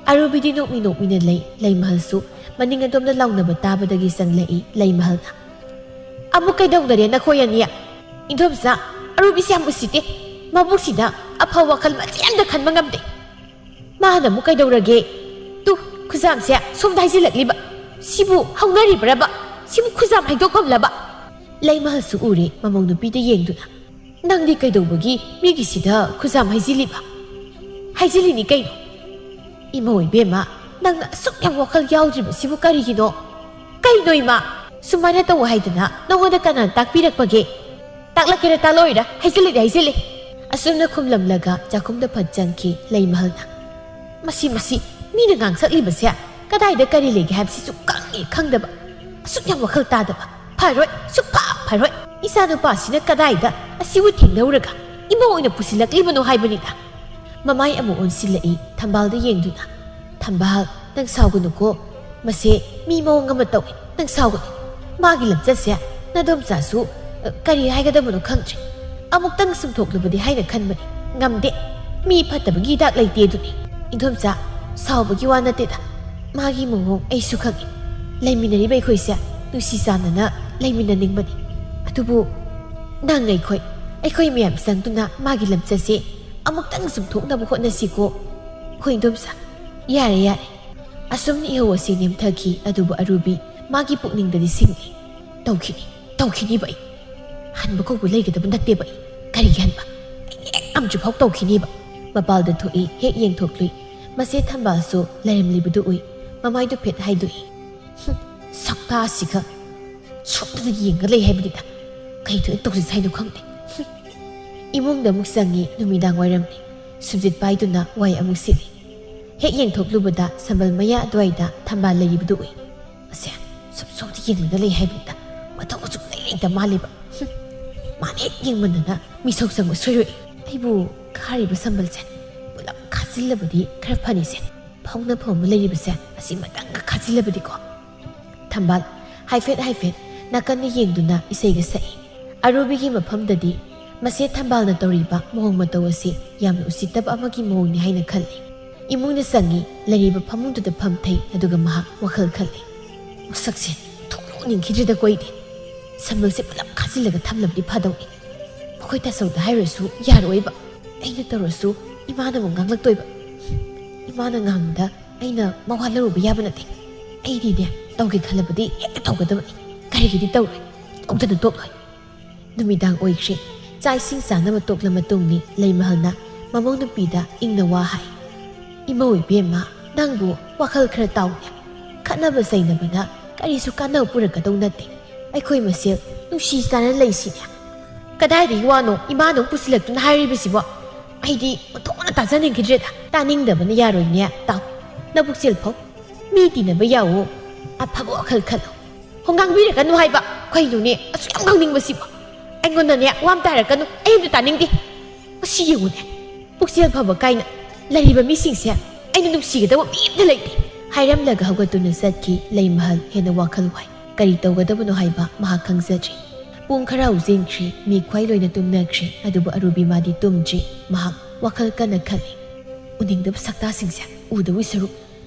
ꯑꯔꯨꯕꯤꯗꯤ ꯅꯣꯛꯃꯤ ꯅꯣꯛꯃꯤꯅ ꯂꯩ꯫ ꯂꯩꯃꯍꯜꯁꯨ ꯃꯅꯤꯡ ꯑꯗꯣꯝꯗ ꯂꯥꯎꯅꯕ ꯇꯥꯕꯗꯒꯤ ꯆꯪꯂꯛꯏ꯫ ꯂꯩꯃꯍꯜꯅ, "ꯑꯃꯨꯛ ꯀꯩꯗꯧꯅꯔꯦ ꯅꯈꯣꯏ ꯑꯅꯤ?" "ꯏꯟꯗꯣꯝꯆꯥ, ꯑꯔꯨꯕꯤꯁꯦ ꯌꯥꯝ ꯎꯁꯤꯠꯇꯦ꯫ ꯃꯕꯨꯛꯁꯤꯗ ꯑꯐꯕ ꯋꯥꯈꯜ ꯃꯆꯦꯠ ꯑꯝꯇ ꯈꯟꯕ ꯉꯝꯗꯦ꯫ ꯃꯥꯅ ꯑꯃꯨꯛ ꯀꯩꯗꯧꯔꯒꯦ? ꯇꯨ, ꯈꯨꯖꯥꯝꯁꯦ ꯁꯣꯝꯗ ꯍꯩꯖꯤꯜꯂꯛꯂꯤꯕ꯫ ꯁꯤꯕꯨ ꯍꯧꯅꯔꯤꯕ꯭ꯔꯕ? ꯁꯤꯕꯨ ꯈꯨꯖꯥꯝ ꯍꯩꯗꯣꯛꯐꯝꯂꯕ?" ꯂꯩꯃꯍꯜꯁꯨ ꯎꯔꯦ ꯃꯃꯧ ꯅꯨꯄꯤꯗ ꯌꯦꯡꯗꯨꯅ꯫ "ꯅꯪꯗꯤ ꯀꯩꯗꯧꯕꯒꯤ ꯃꯤꯒꯤꯁꯤꯗ ꯈꯨꯖꯥꯝ ꯍꯩꯖꯤꯜꯂꯤꯕ?" "ꯍꯩꯖꯤꯜꯂꯤꯅꯤ ꯀꯩꯅꯣ꯫" "ꯏꯃꯧ ꯏꯕꯦꯝꯃ, ꯅꯪꯅ ꯑꯁꯨꯛ ꯌꯥꯝ ꯋꯥꯈꯜ ꯌꯥꯎꯗ꯭ꯔꯤꯕꯁꯤꯕꯨ ꯀꯔꯤꯒꯤꯅꯣ?" "ꯀꯩꯅꯣ ꯏꯃꯥ? ꯁꯨꯃꯥꯏꯅ ꯇꯧ ꯍꯥꯏꯗꯅ ꯅꯉꯣꯟꯗ ꯀꯅꯥꯅ ꯇꯥꯛꯄꯤꯔꯛꯄꯒꯦ?" "ꯇꯥꯛꯂꯛꯀꯦꯔꯥ ꯇꯥꯛꯂꯛꯑꯣꯏꯔꯥ, ꯍꯩꯖꯤꯜꯂꯤꯗꯤ ꯍꯩꯖꯤꯜꯂꯤ꯫ ꯑꯁꯨꯝꯅ ꯈꯨꯝꯂꯝꯂꯒ ꯆꯥꯛꯈꯨꯝꯗ ꯐꯠ ꯆꯪꯈꯤ ꯂꯩꯃꯍꯜꯅ꯫ "ꯃꯁꯤ, ꯃꯁꯤ, ꯃꯤꯅ ꯉꯥꯡꯁꯛꯂꯤꯕꯁꯦ ꯀꯗꯥꯏꯗ ꯀꯔꯤ ꯂꯩꯒꯦ ꯍꯥꯏꯕꯁꯤꯁꯨ ꯈꯪꯉꯦ ꯈꯪꯗꯕ, ꯑꯁꯨꯛ ꯌꯥꯝ ꯋꯥꯈꯜ ꯇꯥꯗꯕ꯫ ꯐꯔꯣꯏ, ꯁꯨꯛꯐ ꯐꯔꯣꯏ꯫ ꯏꯆꯥꯅꯨꯄꯥꯁꯤꯅ ꯀꯗꯥꯏꯗ ꯑꯁꯤꯕꯨ ꯊꯦꯡꯅꯔꯨꯔꯒ ꯏꯃꯧ ꯑꯣꯏꯅ ꯄꯨꯁꯤꯜꯂꯛꯂꯤꯕꯅꯣ ꯍꯥꯏꯕꯅꯤꯗ"꯫ ꯃꯃꯥꯏ ꯑꯃꯨꯛ ꯑꯣꯟꯁꯤꯜꯂꯛꯏ ꯊꯝꯕꯥꯜꯗ ꯌꯦꯡꯗꯨꯅ꯫ "ꯊꯝꯕꯥꯜ, ꯅꯪ ꯁꯥꯎꯒꯅꯨꯀꯣ꯫ ꯃꯁꯦ ꯃꯤ ꯃꯑꯣꯡ ꯑꯃ ꯇꯧꯏ꯫ ꯅꯪ ꯁꯥꯎꯒꯅꯨ꯫ ꯃꯥꯒꯤ ꯂꯝꯆꯠꯁꯦ ꯅꯗꯣꯝꯆꯥꯁꯨ, ꯑ, ꯀꯔꯤ ꯍꯥꯏꯒꯗꯕꯅꯣ ꯈꯪꯗ꯭ꯔꯦ꯫ ꯑꯃꯨꯛꯇꯪ ꯆꯨꯝꯊꯣꯛꯂꯨꯕꯗꯤ ꯍꯥꯏꯅ ꯈꯟꯕꯅꯤ꯫ ꯉꯝꯗꯦ꯫ ꯃꯤ ꯐꯠꯇꯕꯒꯤ ꯍꯤꯗꯥꯛ ꯂꯩꯇꯦ ꯑꯗꯨꯅꯤ꯫ ꯏꯟꯗꯣꯝꯆꯥ, ꯁꯥꯎꯕꯒꯤ ꯋꯥ ꯅꯠꯇꯦꯗ꯫ ꯃꯥꯒꯤ ꯃꯑꯣꯡ ꯑꯩꯁꯨ ꯈꯪꯏ꯫ ꯂꯩꯃꯤꯟꯅꯔꯤꯕ ꯑꯩꯈꯣꯏꯁꯦ ꯅꯨꯡꯁꯤ ꯆꯥꯟꯅꯅ ꯂꯩꯃꯤꯟꯅꯅꯤꯡꯕꯅꯤ꯫ ꯑꯗꯨꯕꯨ ꯅꯪ, ꯑꯩꯈꯣꯏ, ꯑꯩꯈꯣꯏ ꯃꯌꯥꯝ ꯆꯪꯗꯨꯅ ꯃꯥꯒꯤ ꯂꯝꯆꯠꯁꯦ ꯑꯃꯨꯛꯇꯪ ꯆꯨꯝꯊꯣꯛꯅꯕ ꯍꯣꯠꯅꯁꯤꯀꯣ꯫ ꯍꯣꯏ ꯏꯟꯗꯣꯝꯆꯥ, ꯌꯥꯔꯦ, ꯌꯥꯔꯦ"꯫ ꯑꯁꯨꯝꯅ ꯏꯍꯧ ꯑꯁꯤ ꯅꯦꯝꯊꯈꯤ꯫ ꯑꯗꯨꯕꯨ ꯑꯔꯨꯕꯤ ꯃꯥꯒꯤ ꯄꯨꯛꯅꯤꯡꯗꯗꯤ ꯁꯤꯡꯏ꯫ "ꯇꯧꯈꯤꯅꯤ, ꯇꯧꯈꯤꯅꯤꯕ ꯑꯩ꯫ ꯍꯟꯕ ꯀꯧꯕ ꯂꯩꯒꯗꯕ ꯅꯠꯇꯦꯕ ꯑꯩ꯫ ꯀꯔꯤꯒꯤ ꯍꯟꯕ? ꯑꯩ ꯍꯦꯛ ꯉꯝꯗ꯭ꯔꯤꯐꯥꯎ ꯇꯧꯈꯤꯅꯤꯕ"꯫ ꯃꯄꯥꯜꯗ ꯊꯣꯛꯏ꯫ ꯍꯦꯛ ꯌꯦꯡꯊꯣꯛꯂꯨꯏ꯫ ꯃꯆꯦ ꯊꯝꯕꯥꯜꯁꯨ ꯂꯩꯔꯝꯂꯤꯕꯗꯨ ꯎꯏ꯫ ꯃꯃꯥꯏꯗꯨ ꯐꯦꯠ ꯍꯥꯏꯗꯣꯛꯏ꯫ "ꯍꯨꯝ, ꯁꯛꯇꯥꯁꯤꯒ꯫ ꯁꯣꯝꯗꯅ ꯌꯦꯡꯉ ꯂꯩ ꯍꯥꯏꯕꯅꯤꯗ꯫ ꯀꯩ ꯊꯣꯛꯏ ꯇꯧꯔꯤꯁꯦ ꯍꯥꯏꯅꯣ ꯈꯪꯗꯦ"꯫ ꯍꯨꯝ꯫ ꯏꯃꯨꯡꯗ ꯑꯃꯨꯛ ꯆꯪꯉꯤ꯫ ꯅꯨꯃꯤꯗꯥꯡ ꯋꯥꯏꯔꯝꯅꯤ꯫ ꯁꯨꯝꯖꯤꯠ ꯄꯥꯏꯗꯨꯅ ꯋꯥꯏ ꯑꯃꯨꯛ ꯁꯤꯠꯂꯤ꯫ ꯍꯦꯛ ꯌꯦꯡꯊꯣꯛꯂꯨꯕꯗ ꯁꯝꯕꯜ ꯃꯌꯥ ꯑꯗꯨꯋꯥꯏꯗ ꯊꯝꯕꯥꯜ ꯂꯩꯔꯤꯕꯗꯨ ꯎꯏ꯫ "ꯑꯁꯦ, ꯁꯨꯝ ꯁꯣꯝꯗ ꯌꯦꯡꯂꯒ ꯂꯩ ꯍꯥꯏꯕꯅꯤꯗ꯫ ꯃꯊꯧ ꯑꯁꯨꯛ ꯂꯩ ꯂꯩꯇ ꯃꯥꯜꯂꯦꯕ꯫ ꯍꯨꯝ, ꯃꯥꯅ ꯍꯦꯛ ꯌꯦꯡꯃꯟꯗꯅ ꯃꯤꯁꯧ ꯆꯪꯕ ꯁꯣꯏꯔꯣꯏ꯫ ꯑꯩꯕꯨ ꯈꯥꯔꯤꯕ ꯁꯝꯕꯜꯁꯦ ꯄꯨꯂꯞ ꯈꯥꯖꯤꯜꯂꯕꯗꯤ ꯈꯔ ꯐꯅꯤꯁꯦ꯫ ꯐꯥꯎꯅꯐꯝ ꯑꯃ ꯂꯩꯔꯤꯕꯁꯦ ꯑꯁꯤ ꯃꯇꯪꯒ ꯈꯥꯖꯤꯜꯂꯕꯗꯤꯀꯣ"꯫ ꯊꯝꯕꯥꯜ ꯍꯥꯏꯐꯦꯠ ꯍꯥꯏꯐꯦꯠ ꯅꯥꯀꯟꯗ ꯌꯦꯡꯗꯨꯅ ꯏꯁꯩꯒ ꯁꯛꯏ꯫ ꯑꯔꯨꯕꯤꯒꯤ ꯃꯐꯝꯗꯗꯤ ꯃꯆꯦ ꯊꯝꯕꯥꯜꯅ ꯇꯧꯔꯤꯕ ꯃꯑꯣꯡ ꯃꯇꯧ ꯑꯁꯤ ꯌꯥꯝꯅ ꯎꯁꯤꯠꯇꯕ ꯑꯃꯒꯤ ꯃꯑꯣꯡꯅꯤ ꯍꯥꯏꯅ ꯈꯜꯂꯤ꯫ ꯏꯃꯨꯡꯗ ꯆꯪꯉꯤ꯫ ꯂꯩꯔꯤꯕ ꯐꯃꯨꯡꯗꯨꯗ ꯐꯝꯊꯩ꯫ ꯑꯗꯨꯒ ꯃꯍꯥꯛ ꯋꯥꯈꯜ ꯈꯜꯂꯤ꯫ "ꯃꯁꯛꯁꯦ ꯊꯣꯛꯂꯛꯅꯤꯡꯈꯤꯗ꯭ꯔꯤꯗ ꯀꯣꯏꯗꯦ꯫ ꯁꯝꯕꯜꯁꯦ ꯄꯨꯂꯞ ꯈꯥꯖꯤꯜꯂꯒ ꯊꯝꯂꯕꯗꯤ ꯐꯗꯧꯅꯤ꯫ ꯃꯈꯣꯏ ꯇꯥꯆꯧꯗ ꯍꯥꯏꯔꯨꯔꯁꯨ ꯌꯥꯔꯣꯏꯕ꯫ ꯑꯩꯅ ꯇꯧꯔꯁꯨ ꯏꯃꯥꯅ ꯑꯃꯨꯛ ꯉꯥꯡꯂꯛꯇꯣꯏꯕ꯫ ꯏꯃꯥꯅ ꯉꯥꯡꯕꯗ ꯑꯩꯅ ꯃꯋꯥ ꯂꯧꯔꯨꯕ ꯌꯥꯕ ꯅꯠꯇꯦ꯫ ꯑꯩꯗꯤꯅꯦ, ꯇꯧꯒꯦ ꯈꯜꯂꯕꯗꯤ ꯍꯦꯛꯇ ꯇꯧꯒꯗꯕꯅꯤ꯫ ꯀꯔꯤꯒꯤꯗꯤ ꯇꯧꯔꯣꯏ? ꯇꯧꯗꯅ ꯇꯣꯛꯂꯣꯏ"꯫ ꯅꯨꯃꯤꯗꯥꯡ ꯑꯣꯏꯈ꯭ꯔꯦ꯫ ꯆꯥꯛ ꯏꯁꯤꯡ ꯆꯥꯅꯕ ꯇꯣꯛꯂ ꯃꯇꯨꯡꯅꯤ꯫ ꯂꯩꯃꯍꯜꯅ ꯃꯃꯧ ꯅꯨꯄꯤꯗ ꯏꯪꯅ ꯋꯥ ꯍꯥꯏ꯫ "ꯏꯃꯧ ꯏꯕꯦꯝꯃ, ꯅꯪꯕꯨ ꯋꯥꯈꯜ ꯈꯔ ꯇꯥꯎꯅꯦ꯫ ꯈꯠꯅꯕ ꯆꯩꯅꯕꯅ ꯀꯔꯤꯁꯨ ꯀꯥꯟꯅꯕ ꯄꯨꯔꯛꯀꯗꯧ ꯅꯠꯇꯦ꯫ ꯑꯩꯈꯣꯏ ꯃꯁꯦꯜ ꯅꯨꯡꯁꯤ ꯆꯥꯟꯅ ꯂꯩꯁꯤꯅꯦ"꯫ ꯀꯗꯥꯏꯗꯒꯤ ꯋꯥꯅꯣ ꯏꯃꯥꯅ ꯑꯃꯨꯛ ꯄꯨꯁꯤꯜꯂꯛꯇꯨꯅ ꯍꯥꯏꯔꯤꯕꯁꯤꯕꯣ? ꯑꯩꯗꯤ ꯑꯣꯟꯊꯣꯛꯅ ꯇꯥꯖꯅꯤꯡꯈꯤꯗ꯭ꯔꯦꯗ꯫ ꯇꯥꯅꯤꯡꯗꯕꯅ ꯌꯥꯔꯣꯏꯅꯦ꯫ ꯇꯥꯎ, ꯅꯕꯨꯛꯆꯦꯜ ꯐꯧ꯫ ꯃꯤ ꯇꯤꯟꯅꯕ ꯌꯥꯎꯋꯣ꯫ ꯑꯐꯕ ꯋꯥꯈꯜ ꯈꯜꯂꯣ꯫ ꯍꯣ, ꯉꯥꯡꯕꯤꯔꯛꯀꯅꯨ ꯍꯥꯏꯕ꯫ ꯀꯩꯅꯣꯅꯦ, ꯑꯁꯨꯛ ꯌꯥꯝ ꯉꯥꯡꯅꯤꯡꯕꯁꯤꯕꯣ? ꯑꯩꯉꯣꯟꯗꯅꯦ ꯋꯥ ꯑꯃ ꯇꯥꯔꯛꯀꯅꯨ꯫ ꯑꯩ ꯑꯝꯇ ꯇꯥꯅꯤꯡꯗꯦ꯫ ꯃꯁꯤ ꯌꯦꯡꯉꯨꯅꯦ꯫ ꯄꯨꯛꯆꯦꯜ ꯐꯕ ꯀꯥꯏꯅ꯫ ꯂꯩꯔꯤꯕ ꯃꯤꯁꯤꯡꯁꯦ ꯑꯩꯅ ꯅꯨꯡꯁꯤꯒꯗꯕ ꯃꯤ ꯑꯝꯇ ꯂꯩꯇꯦ꯫ ꯍꯥꯏꯔꯝꯂꯒ ꯍꯧꯒꯠꯇꯨꯅ ꯆꯠꯈꯤ ꯂꯩꯃꯍꯜ ꯍꯦꯟꯅ ꯋꯥꯈꯜ ꯋꯥꯏ꯫ ꯀꯔꯤ ꯇꯧꯒꯗꯕꯅꯣ ꯍꯥꯏꯕ ꯃꯍꯥꯛ ꯈꯪꯖꯗ꯭ꯔꯤ꯫ ꯄꯨꯡ ꯈꯔ ꯍꯧꯖꯤꯟꯈ꯭ꯔꯤ, ꯃꯤ ꯈ꯭ꯋꯥꯏ ꯂꯣꯏꯅ ꯇꯨꯝꯅꯈ꯭ꯔꯤ, ꯑꯗꯨꯕꯨ ꯑꯔꯨꯕꯤꯃꯥꯗꯤ ꯇꯨꯝꯗ꯭ꯔꯤ꯫ ꯃꯍꯥꯛ ꯋꯥꯈꯜ ꯀꯟꯅ ꯈꯜꯂꯤ꯫ ꯎꯅꯤꯡꯗꯕ ꯁꯛꯇꯥꯁꯤꯡꯁꯦ ꯎꯗꯕꯒꯤ ꯁꯔꯨꯛ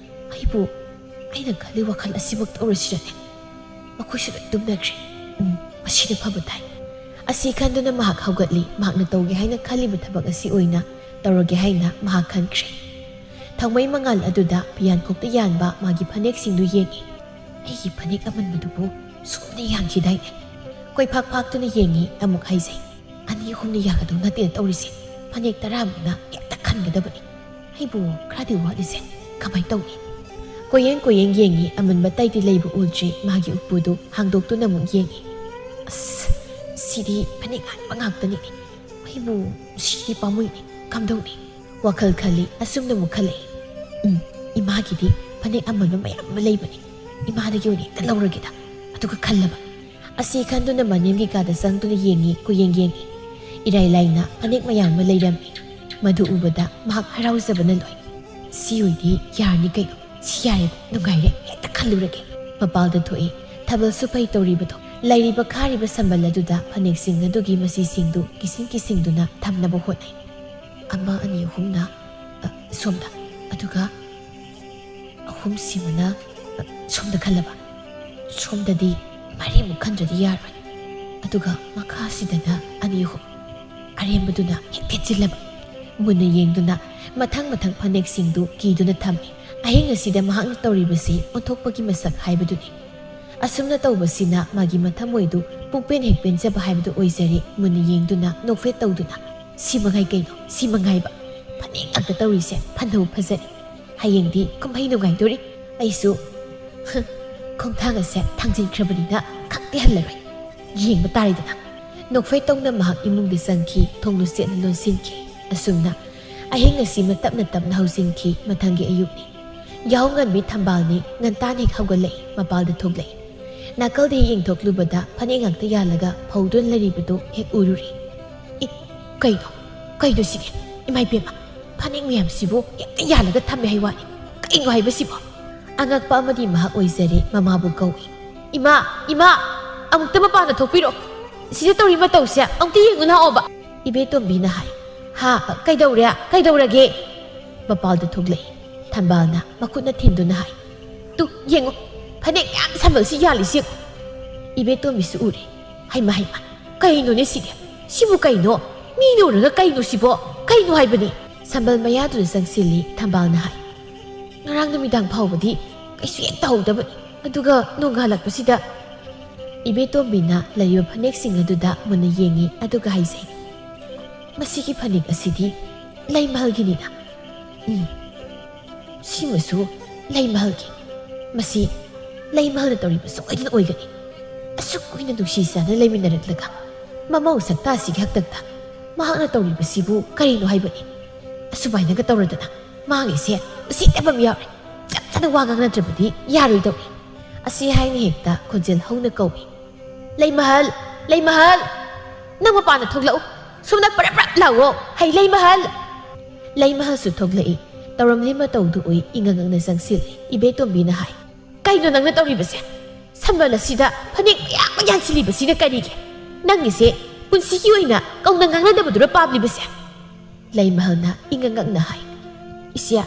ꯑꯩꯕꯨ ꯑꯩꯅ ꯈꯜꯂꯤ ꯋꯥꯈꯜ ꯑꯁꯤꯃꯛ ꯇꯧꯔꯁꯤꯔꯅꯦ? ꯃꯈꯣꯏꯁꯨ ꯂꯣꯏ ꯇꯨꯝꯅꯈ꯭ꯔꯦ꯫ ꯎꯝ, ꯃꯁꯤꯅ ꯐꯕ ꯇꯥꯏ꯫ ꯑꯁꯤ ꯈꯟꯗꯨꯅ ꯃꯍꯥꯛ ꯍꯧꯒꯠꯂꯤ꯫ ꯃꯍꯥꯛꯅ ꯇꯧꯒꯦ ꯍꯥꯏꯅ ꯈꯜꯂꯤꯕ ꯊꯕꯛ ꯑꯁꯤ ꯑꯣꯏꯅ ꯇꯧꯔꯒꯦ ꯍꯥꯏꯅ ꯃꯍꯥꯛ ꯈꯟꯈ꯭ꯔꯦ꯫ ꯊꯥꯎꯃꯩ ꯃꯉꯥꯜ ꯑꯗꯨꯗ ꯐꯤꯌꯥꯟꯈꯣꯛꯇ ꯌꯥꯟꯕ ꯃꯥꯒꯤ ꯐꯅꯦꯛꯁꯤꯡꯗꯨ ꯌꯦꯡꯉꯤ꯫ ꯑꯩꯒꯤ ꯐꯅꯦꯛ ꯑꯃꯟꯕꯗꯨꯕꯨ ꯁꯣꯝꯗ ꯌꯥꯟꯈꯤꯗꯥꯏꯅꯦ? ꯀꯣꯏꯐꯥꯛ ꯐꯥꯛꯇꯨꯅ ꯌꯦꯡꯉꯤ, ꯑꯃꯨꯛ ꯍꯥꯏꯖꯩ꯫ ꯑꯅꯤ ꯑꯍꯨꯝꯅ ꯌꯥꯒꯗꯧ ꯅꯠꯇꯦꯅ ꯇꯧꯔꯤꯁꯦ꯫ ꯐꯅꯦꯛ ꯇꯔꯥꯃꯨꯛꯅ ꯍꯦꯛꯇ ꯈꯟꯒꯗꯕꯅꯤ꯫ ꯑꯩꯕꯨ ꯈꯔꯗꯤ ꯋꯥꯠꯂꯤꯁꯦ꯫ ꯀꯃꯥꯏ ꯇꯧꯅꯤ? ꯀꯣꯌꯦꯡ ꯀꯣꯌꯦꯡ ꯌꯦꯡꯉꯤ, ꯑꯃꯟꯕ ꯇꯩꯗꯤ ꯂꯩꯕ ꯎꯗ꯭ꯔꯤ꯫ ꯃꯥꯒꯤ ꯎꯄꯨꯗꯨ ꯍꯥꯡꯗꯣꯛꯇꯨꯅ ꯑꯃꯨꯛ ꯌꯦꯡꯉꯤ꯫ ꯑꯁ, ꯁꯤꯗꯤ ꯐꯅꯦꯛ ꯑꯍꯟꯕ ꯉꯥꯛꯇꯅꯤꯅꯦ꯫ ꯑꯩꯕꯨ ꯁꯤꯗꯤ ꯄꯥꯝꯃꯨꯏꯅꯦ꯫ ꯀꯝꯗꯧꯅꯤ? ꯋꯥꯈꯜ ꯈꯜꯂꯤ꯫ ꯑꯁꯨꯝꯅ ꯑꯃꯨꯛ ꯈꯜꯂꯛꯏ꯫ ꯎꯝ, ꯏꯃꯥꯒꯤꯗꯤ ꯐꯅꯦꯛ ꯑꯃꯟꯕ ꯃꯌꯥꯝ ꯑꯃ ꯂꯩꯕꯅꯤ꯫ ꯏꯃꯥꯗꯒꯤ ꯑꯣꯏꯅ ꯍꯦꯛꯇ ꯂꯧꯔꯒꯦꯗ꯫ ꯑꯗꯨꯒ ꯈꯜꯂꯕ꯫ ꯑꯁꯤ ꯈꯟꯗꯨꯅ ꯃꯅꯦꯝꯒꯤ ꯀꯥꯗ ꯆꯪꯗꯨꯅ ꯌꯦꯡꯉꯤ, ꯀꯣꯌꯦꯡ ꯌꯦꯡꯉꯤ꯫ ꯏꯔꯥꯏ ꯂꯥꯏꯅ ꯐꯅꯦꯛ ꯃꯌꯥꯝ ꯑꯃ ꯂꯩꯔꯝꯃꯤ꯫ ꯃꯗꯨ ꯎꯕꯗ ꯃꯍꯥꯛ ꯍꯔꯥꯎꯖꯕꯅ ꯂꯣꯏ꯫ ꯁꯤ ꯑꯣꯏꯗꯤ ꯌꯥꯔꯅꯤ ꯀꯩꯅꯣ꯫ ꯁꯤ ꯌꯥꯔꯦ, ꯅꯨꯡꯉꯥꯏꯔꯦ, ꯍꯦꯛꯇ ꯈꯜꯂꯨꯔꯒꯦ꯫ ꯃꯄꯥꯜꯗ ꯊꯣꯛꯏ꯫ ꯊꯥꯕꯜꯁꯨ ꯐꯩ ꯇꯧꯔꯤꯕꯗꯣ꯫ ꯂꯩꯔꯤꯕ ꯈꯥꯔꯤꯕ ꯁꯝꯕꯜ ꯑꯗꯨꯗ ꯐꯅꯦꯛꯁꯤꯡ ꯑꯗꯨꯒꯤ ꯃꯆꯤꯁꯤꯡꯗꯨ ꯀꯤꯁꯤꯡ ꯀꯤꯁꯤꯡꯗꯨꯅ ꯊꯝꯅꯕ ꯍꯣꯠꯅꯩ꯫ ꯑꯃ, ꯑꯅꯤ, ꯑꯍꯨꯝꯅ, ꯑ, ꯁꯣꯝꯗ꯫ ꯑꯗꯨꯒ ꯑꯍꯨꯝꯁꯤꯃꯅ, ꯑ, ꯁꯣꯝꯗ ꯈꯜꯂꯕ꯫ ꯁꯣꯝꯗꯗꯤ ꯃꯔꯤꯃꯨꯛ ꯈꯟꯗ꯭ꯔꯗꯤ ꯌꯥꯔꯣꯏ꯫ ꯑꯗꯨꯒ ꯃꯈꯥꯁꯤꯗꯅ ꯑꯅꯤ ꯑꯍꯨꯝ꯫ ꯑꯔꯦꯝꯕꯗꯨꯅ ꯍꯦꯛ ꯊꯦꯠꯆꯤꯜꯂꯕ꯫ ꯃꯨꯟꯅ ꯌꯦꯡꯗꯨꯅ ꯃꯊꯪ ꯃꯊꯪ ꯐꯅꯦꯛꯁꯤꯡꯗꯨ ꯀꯤꯗꯨꯅ ꯊꯝꯃꯤ꯫ ꯑꯍꯤꯡ ꯑꯁꯤꯗ ꯃꯍꯥꯛꯅ ꯇꯧꯔꯤꯕꯁꯤ ꯑꯣꯟꯊꯣꯛꯄꯒꯤ ꯃꯁꯛ ꯍꯥꯏꯕꯗꯨꯅꯤ꯫ ꯑꯁꯨꯝꯅ ꯇꯧꯕꯁꯤꯅ ꯃꯥꯒꯤ ꯃꯊꯃꯣꯏꯗꯨ ꯄꯨꯛꯄꯦꯟ ꯍꯦꯛ ꯄꯦꯟꯖꯕ ꯍꯥꯏꯕꯗꯨ ꯑꯣꯏꯖꯔꯦ꯫ ꯃꯨꯟꯅ ꯌꯦꯡꯗꯨꯅ ꯅꯣꯛꯐꯦꯠ ꯇꯧꯗꯨꯅ, "ꯁꯤ ꯃꯉꯥꯏ ꯀꯩꯅꯣ, ꯁꯤ ꯃꯉꯥꯏꯕ꯫ ꯐꯅꯦꯛ ꯉꯥꯛꯇ ꯇꯧꯔꯤꯁꯦ ꯐꯅꯕꯨ ꯐꯖꯔꯦ꯫ ꯍꯌꯦꯡꯗꯤ ꯀꯨꯝꯍꯩ ꯅꯨꯡꯉꯥꯏꯗꯣꯔꯤ꯫ ꯑꯩꯁꯨ ꯈꯣꯡꯊꯥꯡ ꯑꯁꯦ ꯊꯥꯡꯖꯤꯟꯈ꯭ꯔꯕꯅꯤꯅ ꯈꯪꯗꯦ ꯍꯜꯂꯔꯣꯏ꯫ ꯌꯦꯡꯕ ꯇꯥꯔꯦꯗꯅ꯫" ꯅꯣꯛꯐꯦꯠ ꯇꯧꯅ ꯃꯍꯥꯛ ꯏꯃꯨꯡꯗ ꯆꯪꯈꯤ, ꯊꯣꯡ ꯂꯨꯆꯦꯠꯅ ꯂꯣꯟꯁꯤꯟꯈꯤ꯫ ꯑꯁꯨꯝꯅ ꯑꯍꯤꯡ ꯑꯁꯤꯃ ꯇꯞꯅ ꯇꯞꯅ ꯍꯧꯖꯤꯟꯈꯤ꯫ ꯃꯊꯪꯒꯤ ꯑꯌꯨꯛꯅꯤ꯫ ꯌꯥꯍꯧ ꯉꯟꯕꯤ ꯊꯝꯕꯥꯜꯅꯤ ꯉꯟꯇꯥꯅ ꯍꯦꯛ ꯍꯧꯒꯠꯂꯛꯏ, ꯃꯄꯥꯜꯗ ꯊꯣꯛꯂꯛꯏ꯫ ꯅꯥꯀꯜꯗ ꯍꯦꯛ ꯌꯦꯡꯊꯣꯛꯂꯨꯕꯗ ꯐꯅꯦꯛ ꯉꯥꯛꯇ ꯌꯥꯜꯂꯒ ꯐꯧꯗꯨꯅ ꯂꯩꯔꯤꯕꯗꯨ ꯍꯦꯛ ꯎꯔꯨꯔꯦ꯫ "ꯏ, ꯀꯩꯅꯣ? ꯀꯩꯅꯣ ꯁꯤꯗꯤ? ꯏꯃꯥ ꯏꯕꯦꯝꯃ, ꯐꯅꯦꯛ ꯃꯌꯥꯝꯁꯤꯕꯨ ꯍꯦꯛꯇ ꯌꯥꯜꯂꯒ ꯊꯝꯃꯦ ꯍꯥꯏ ꯋꯥꯅꯤ꯫ ꯀꯩꯅꯣ ꯍꯥꯏꯕꯁꯤꯕꯣ?" ꯑꯉꯛꯄ ꯑꯃꯗꯤ ꯃꯍꯥꯛ ꯑꯣꯏꯖꯔꯦ, ꯃꯃꯥꯕꯨ ꯀꯧꯏ꯫ "ꯏꯃꯥ, ꯏꯃꯥ, ꯑꯃꯨꯛꯇ ꯃꯄꯥꯟꯗ ꯊꯣꯛꯄꯤꯔꯣ꯫ ꯁꯤꯗ ꯇꯧꯔꯤ ꯃꯇꯧꯁꯦ ꯑꯃꯨꯛꯇ ꯌꯦꯡꯉꯨ ꯂꯥꯛꯑꯣꯕ꯫" ꯏꯕꯦꯇꯣꯝꯕꯤꯅ ꯍꯥꯏ꯫ "ꯍꯥ, ꯀꯩꯗꯧꯔꯦ? ꯀꯩꯗꯧꯔꯒꯦ?" ꯃꯄꯥꯜꯗ ꯊꯣꯛꯂꯛꯏ꯫ ꯊꯝꯕꯥꯜꯅ ꯃꯈꯨꯠꯅ ꯊꯤꯟꯗꯨꯅ ꯍꯥꯏ꯫ "ꯇꯨ, ꯌꯦꯡꯉꯨ, ꯐꯅꯦꯛ ꯃꯌꯥꯝ ꯁꯝꯕꯜꯁꯤ ꯌꯥꯜꯂꯤꯁꯤ ꯌꯦꯡꯉꯨ꯫" ꯏꯕꯦꯇꯣꯝꯕꯤꯁꯨ ꯎꯔꯦ꯫ "ꯍꯩꯃ, ꯍꯩꯃ, ꯀꯩꯅꯣꯅꯦ ꯁꯤꯗꯤ? ꯁꯤꯕꯨ ꯀꯩꯅꯣ? ꯃꯤꯅ ꯎꯔꯒ ꯀꯩꯅꯣ ꯁꯤꯕꯣ? ꯀꯩꯅꯣ ꯍꯥꯏꯕꯅꯤ?" ꯁꯝꯕꯜ ꯃꯌꯥꯗꯨꯗ ꯆꯪꯁꯤꯜꯂꯤ꯫ ꯊꯝꯕꯥꯜꯅ ꯍꯥꯏ꯫ "ꯉꯔꯥꯡ ꯅꯨꯃꯤꯗꯥꯡ ꯐꯥꯎꯕꯗꯤ ꯀꯩꯁꯨ ꯍꯦꯛ ꯇꯧꯍꯧꯗꯕꯅꯤ, ꯑꯗꯨꯒ ꯅꯣꯡꯉꯥꯜꯂꯛꯄꯁꯤꯗ꯫" ꯏꯕꯦꯇꯣꯝꯕꯤꯅ ꯂꯩꯔꯤꯕ ꯐꯅꯦꯛꯁꯤꯡ ꯑꯗꯨꯗ ꯃꯨꯟꯅ ꯌꯦꯡꯉꯤ, ꯑꯗꯨꯒ ꯍꯥꯏꯖꯩ, "ꯃꯁꯤꯒꯤ ꯐꯅꯦꯛ ꯑꯁꯤꯗꯤ ꯂꯩꯃꯍꯜꯒꯤꯅꯤꯅ꯫ ꯎꯝ, ꯁꯤꯃꯁꯨ ꯂꯩꯃꯍꯜꯒꯤ꯫ ꯃꯁꯤ ꯂꯩꯃꯍꯜꯅ ꯇꯧꯔꯤꯕ ꯁꯣꯏꯗꯅ ꯑꯣꯏꯒꯅꯤ꯫ ꯑꯁꯨꯛ ꯀꯨꯏꯅ ꯅꯨꯡꯁꯤ ꯆꯥꯟꯅ ꯂꯩꯃꯤꯟꯅꯔꯛꯂꯒ ꯃꯃꯧ ꯁꯛꯇꯥꯁꯤꯒꯤ ꯍꯥꯛꯇꯛꯇ ꯃꯍꯥꯛꯅ ꯇꯧꯔꯤꯕꯁꯤꯕꯨ ꯀꯔꯤꯅꯣ ꯍꯥꯏꯕꯅꯤ? ꯑꯁꯨꯃꯥꯏꯅꯒ ꯇꯧꯔꯗꯅ ꯃꯥꯒꯤꯁꯦ ꯎꯁꯤꯠꯇꯕ ꯑꯃ ꯌꯥꯎꯔꯦ꯫ ꯆꯞ ꯆꯥꯅ ꯋꯥ ꯉꯥꯡꯅꯗ꯭ꯔꯕꯗꯤ ꯌꯥꯔꯣꯏꯗꯧꯔꯤ꯫" ꯑꯁꯤ ꯍꯥꯏꯅ ꯍꯦꯛꯇ ꯈꯣꯟꯖꯦꯜ ꯍꯧꯅ ꯀꯧꯏ꯫ "ꯂꯩꯃꯍꯜ! ꯂꯩꯃꯍꯜ! ꯅꯪ ꯃꯄꯥꯟꯗ ꯊꯣꯛꯂꯛꯎ꯫ ꯁꯣꯝꯗ ꯄ꯭ꯔꯞ ꯄ꯭ꯔꯞ ꯂꯥꯎꯑꯣ꯫ ꯍꯩ, ꯂꯩꯃꯍꯜ!" ꯂꯩꯃꯍꯜꯁꯨ ꯊꯣꯛꯂꯛꯏ꯫ ꯇꯧꯔꯝꯂꯤ ꯃꯇꯧꯗꯨ ꯎꯏ, ꯏꯉꯛ ꯉꯛꯅ ꯆꯪꯁꯤꯜꯂꯤ꯫ ꯏꯕꯦꯇꯣꯝꯕꯤꯅ ꯍꯥꯏ, "ꯀꯩꯅꯣ ꯅꯪꯅ ꯇꯧꯔꯤꯕꯁꯦ? ꯁꯝꯕꯜ ꯑꯁꯤꯗ ꯐꯅꯦꯛ ꯃꯌꯥꯝ ꯑꯃ ꯌꯥꯟꯁꯤꯜꯂꯤꯕꯁꯤꯅ ꯀꯔꯤꯒꯤ? ꯅꯪꯒꯤꯁꯦ ꯄꯨꯟꯁꯤꯒꯤ ꯑꯣꯏꯅ ꯀꯧꯅ ꯉꯥꯡꯅꯗꯕꯗꯨꯔ ꯄꯥꯝꯂꯤꯕꯁꯦ?" ꯂꯩꯃꯍꯜꯅ ꯏꯉꯛ ꯉꯛꯅ ꯍꯥꯏ, "ꯏꯆꯦ,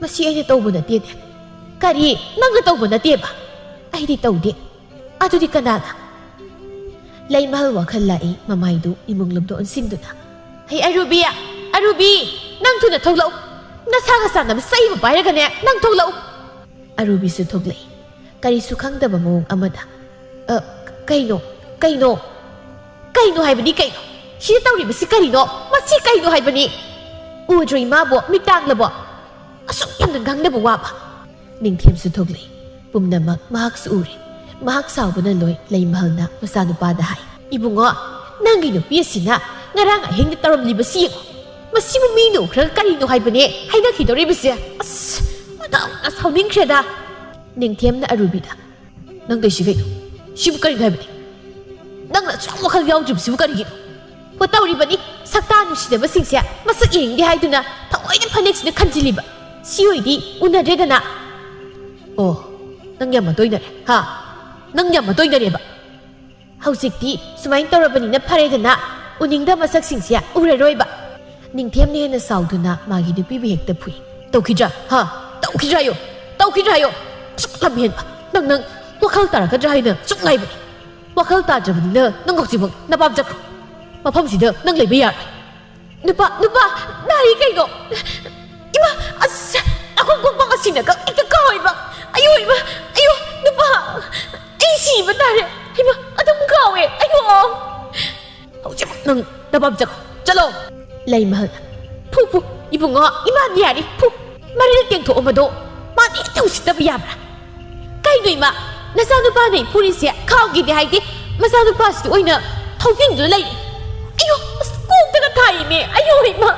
ꯃꯁꯤ ꯑꯩꯅ ꯇꯧꯕ ꯅꯠꯇꯦꯅꯦ꯫" "ꯀꯔꯤ? ꯅꯪꯅ ꯇꯧꯕ ꯅꯠꯇꯦꯕ?" "ꯑꯩꯗꯤ ꯇꯧꯗꯦ꯫ ꯑꯗꯨꯗꯤ ꯀꯅꯥꯅ?" ꯂꯩꯃꯍꯜ ꯋꯥꯈꯜ ꯂꯥꯛꯏ, ꯃꯃꯥꯏꯗꯨ ꯏꯃꯨꯡꯂꯣꯝꯗ ꯑꯣꯟꯁꯤꯟꯗꯨꯅ꯫ "ꯍꯩ, ꯑꯔꯨꯕꯤ! ꯑꯔꯨꯕꯤ! ꯅꯪ ꯊꯨꯅ ꯊꯣꯛꯂꯛꯎ! ꯅꯁꯥꯒ ꯆꯥꯟꯅꯕ ꯆꯩ ꯑꯃ ꯄꯥꯏꯔꯒꯅꯦ, ꯅꯪ ꯊꯣꯛꯂꯛꯎ!" ꯑꯔꯨꯕꯤꯁꯨ ꯊꯣꯛꯂꯛꯏ꯫ ꯀꯔꯤꯁꯨ ꯈꯪꯗꯕ ꯃꯑꯣꯡ ꯑꯃꯗ, "ꯑ, ꯀꯩꯅꯣ? ꯀꯩꯅꯣ? ꯀꯩꯅꯣ ꯍꯥꯏꯕꯅꯤ ꯀꯩꯅꯣ? ꯁꯤꯗ ꯇꯧꯔꯤꯕꯁꯤ ꯀꯔꯤꯅꯣ? ꯃꯁꯤ ꯀꯩꯅꯣ ꯍꯥꯏꯕꯅꯤ? ꯎꯗ꯭ꯔꯣ ꯏꯃꯥꯕꯣ? ꯃꯤꯠ ꯇꯥꯡꯂꯕꯣ? ꯑꯁꯨꯛ ꯌꯥꯝꯅ ꯉꯥꯡꯅꯕ ꯋꯥꯕ?" ꯅꯤꯡꯊꯦꯝꯁꯨ ꯊꯣꯛꯂꯛꯏ꯫ ꯄꯨꯝꯅꯃꯛ ꯃꯍꯥꯛꯁꯨ ꯎꯔꯦ꯫ ꯃꯍꯥꯛ ꯁꯥꯎꯕꯅ ꯂꯣꯏ꯫ ꯂꯩꯃꯍꯜꯅ ꯃꯆꯥꯅꯨꯄꯥꯗ ꯍꯥꯏ, "ꯏꯕꯨꯡꯉꯣ, ꯅꯪꯒꯤ ꯅꯨꯄꯤ ꯑꯁꯤꯅ ꯉꯔꯥꯡ ꯑꯍꯤꯡꯗ ꯇꯧꯔꯝꯂꯤꯕꯁꯤ ꯌꯦꯡꯉꯨ꯫ ꯃꯁꯤꯕꯨ ꯃꯤꯅ ꯎꯈ꯭ꯔꯒ ꯀꯔꯤꯅꯣ ꯍꯥꯏꯕꯅꯦ ꯍꯥꯏꯅꯈꯤꯗꯧꯔꯤꯕꯁꯦ꯫ ꯑꯁ, ꯃꯇꯥꯡ ꯁꯥꯎꯅꯤꯡꯈ꯭ꯔꯦꯗ꯫ ꯅꯤꯡꯊꯦꯝꯅ ꯑꯔꯨꯕꯤꯗ, "ꯅꯪ ꯇꯧꯏꯁꯤ ꯀꯩꯅꯣ? ꯁꯤꯕꯨ ꯀꯔꯤꯅꯣ ꯍꯥꯏꯕꯅꯤ? ꯅꯪꯅ ꯑꯁꯨꯛ ꯌꯥꯝ ꯋꯥꯈꯜ ꯌꯥꯎꯗ꯭ꯔꯤꯕꯁꯤꯕꯨ ꯀꯔꯤꯒꯤꯅꯣ?" ꯍꯣ, ꯇꯧꯔꯤꯕꯅꯤ꯫ ꯁꯛꯇꯥ ꯅꯨꯡꯁꯤꯗꯕꯁꯤꯡꯁꯦ ꯃꯁꯛ ꯌꯦꯡꯒꯦ ꯍꯥꯏꯗꯨꯅ ꯊꯑꯣꯏꯅ ꯐꯅꯦꯛꯁꯤꯗ ꯈꯟꯖꯤꯜꯂꯤꯕ꯫ ꯁꯤ ꯑꯣꯏꯗꯤ ꯎꯅꯗ꯭ꯔꯦꯗꯅ꯫ ꯑꯣ, ꯅꯪ ꯌꯥꯝ ꯃꯇꯣꯏꯅꯔꯦ, ꯍꯥ? ꯅꯪ ꯌꯥꯝ ꯃꯇꯣꯏꯅꯔꯦꯕ꯫ ꯍꯧꯖꯤꯛꯇꯤ ꯁꯨꯃꯥꯏꯅ ꯇꯧꯔꯕꯅꯤꯅ ꯐꯔꯦꯗꯅ, ꯎꯅꯤꯡꯗꯕ ꯃꯁꯛꯁꯤꯡꯁꯦ ꯎꯔꯔꯣꯏꯕ꯫ ꯅꯤꯡꯊꯦꯝꯅ ꯍꯦꯟꯅ ꯁꯥꯎꯗꯨꯅ ꯃꯥꯒꯤ ꯅꯨꯄꯤꯕꯨ ꯍꯦꯛꯇ ꯐꯨꯏ꯫ "ꯇꯧꯈꯤꯗ꯭ꯔꯥ? ꯍꯥ? ꯇꯧꯈꯤꯗ꯭ꯔꯥ ꯍꯥꯏꯌꯣ? ꯇꯧꯈꯤꯗ꯭ꯔꯥ ꯍꯥꯏꯌꯣ? ꯑꯁꯨꯛ ꯂꯝ ꯍꯦꯟꯕ! ꯅꯪ, ꯅꯪ ꯋꯥꯈꯜ ꯇꯥꯔꯛꯀꯗ꯭ꯔꯥ ꯍꯥꯏꯅ ꯁꯨꯝ ꯉꯥꯏꯕꯅꯤ꯫ ꯋꯥꯈꯜ ꯇꯥꯗ꯭ꯔꯕꯅꯤꯅ ꯅꯪ ꯍꯧꯖꯤꯛꯃꯛ ꯅꯄꯥꯝ ꯆꯠꯈ꯭ꯔꯣ꯫ ꯃꯐꯝꯁꯤꯗ ꯅꯪ ꯂꯩꯕ ꯌꯥꯔꯣꯏ꯫" "ꯅꯨꯄꯥ, ꯅꯨꯄꯥ, ꯅꯥꯔꯤ ꯀꯩꯅꯣ? ꯏꯃꯥ, ꯑꯁ, ꯅꯈꯣꯡ ꯀꯣꯛꯄ ꯉꯁꯤꯅ ꯀꯛ ꯍꯦꯛꯇ ꯀꯥꯎꯋꯦꯕ꯫ ꯑꯌꯣ, ꯏꯃꯥ, ꯑꯌꯣ, ꯅꯨꯄꯥ, ꯑꯩ ꯁꯤꯕ ꯇꯥꯔꯦ꯫ ꯏꯃꯥ, ꯑꯗꯨꯝ ꯀꯥꯎꯋꯦ, ꯑꯌꯣ!" "ꯍꯧꯖꯤꯛꯃꯛ ꯅꯪ ꯅꯄꯥꯝ ꯆꯠꯈ꯭ꯔꯣ, ꯆꯠꯂꯣ!" ꯂꯩꯃꯍꯜꯅ, "ꯐꯨ, ꯐꯨ, ꯏꯕꯨꯡꯉꯣ, ꯏꯃꯥꯅ ꯌꯥꯔꯤ, ꯐꯨ꯫ ꯃꯔꯤꯜ ꯇꯦꯡꯊꯣꯛꯑꯝꯕꯗꯣ ꯃꯥꯗꯤ ꯍꯦꯛꯇ ꯎꯁꯤꯠꯇꯕ ꯌꯥꯕ꯭ꯔꯥ? ꯀꯩꯅꯣ ꯏꯃꯥ, ꯅꯆꯥꯅꯨꯄꯥꯅ ꯑꯩ ꯐꯨꯔꯤꯁꯦ ꯈꯥꯎꯒꯤꯗꯤ ꯍꯥꯏꯗꯦ, ꯃꯆꯥꯅꯨꯄꯥꯁꯤꯗ ꯑꯣꯏꯅ ꯊꯧꯖꯤꯟꯗꯨꯅ ꯂꯩꯔꯦ꯫ ꯑꯌꯣ, ꯑꯁ, ꯀꯣꯛꯇꯒ ꯊꯥꯏꯅꯦ, ꯑꯌꯣ ꯏꯃꯥ!"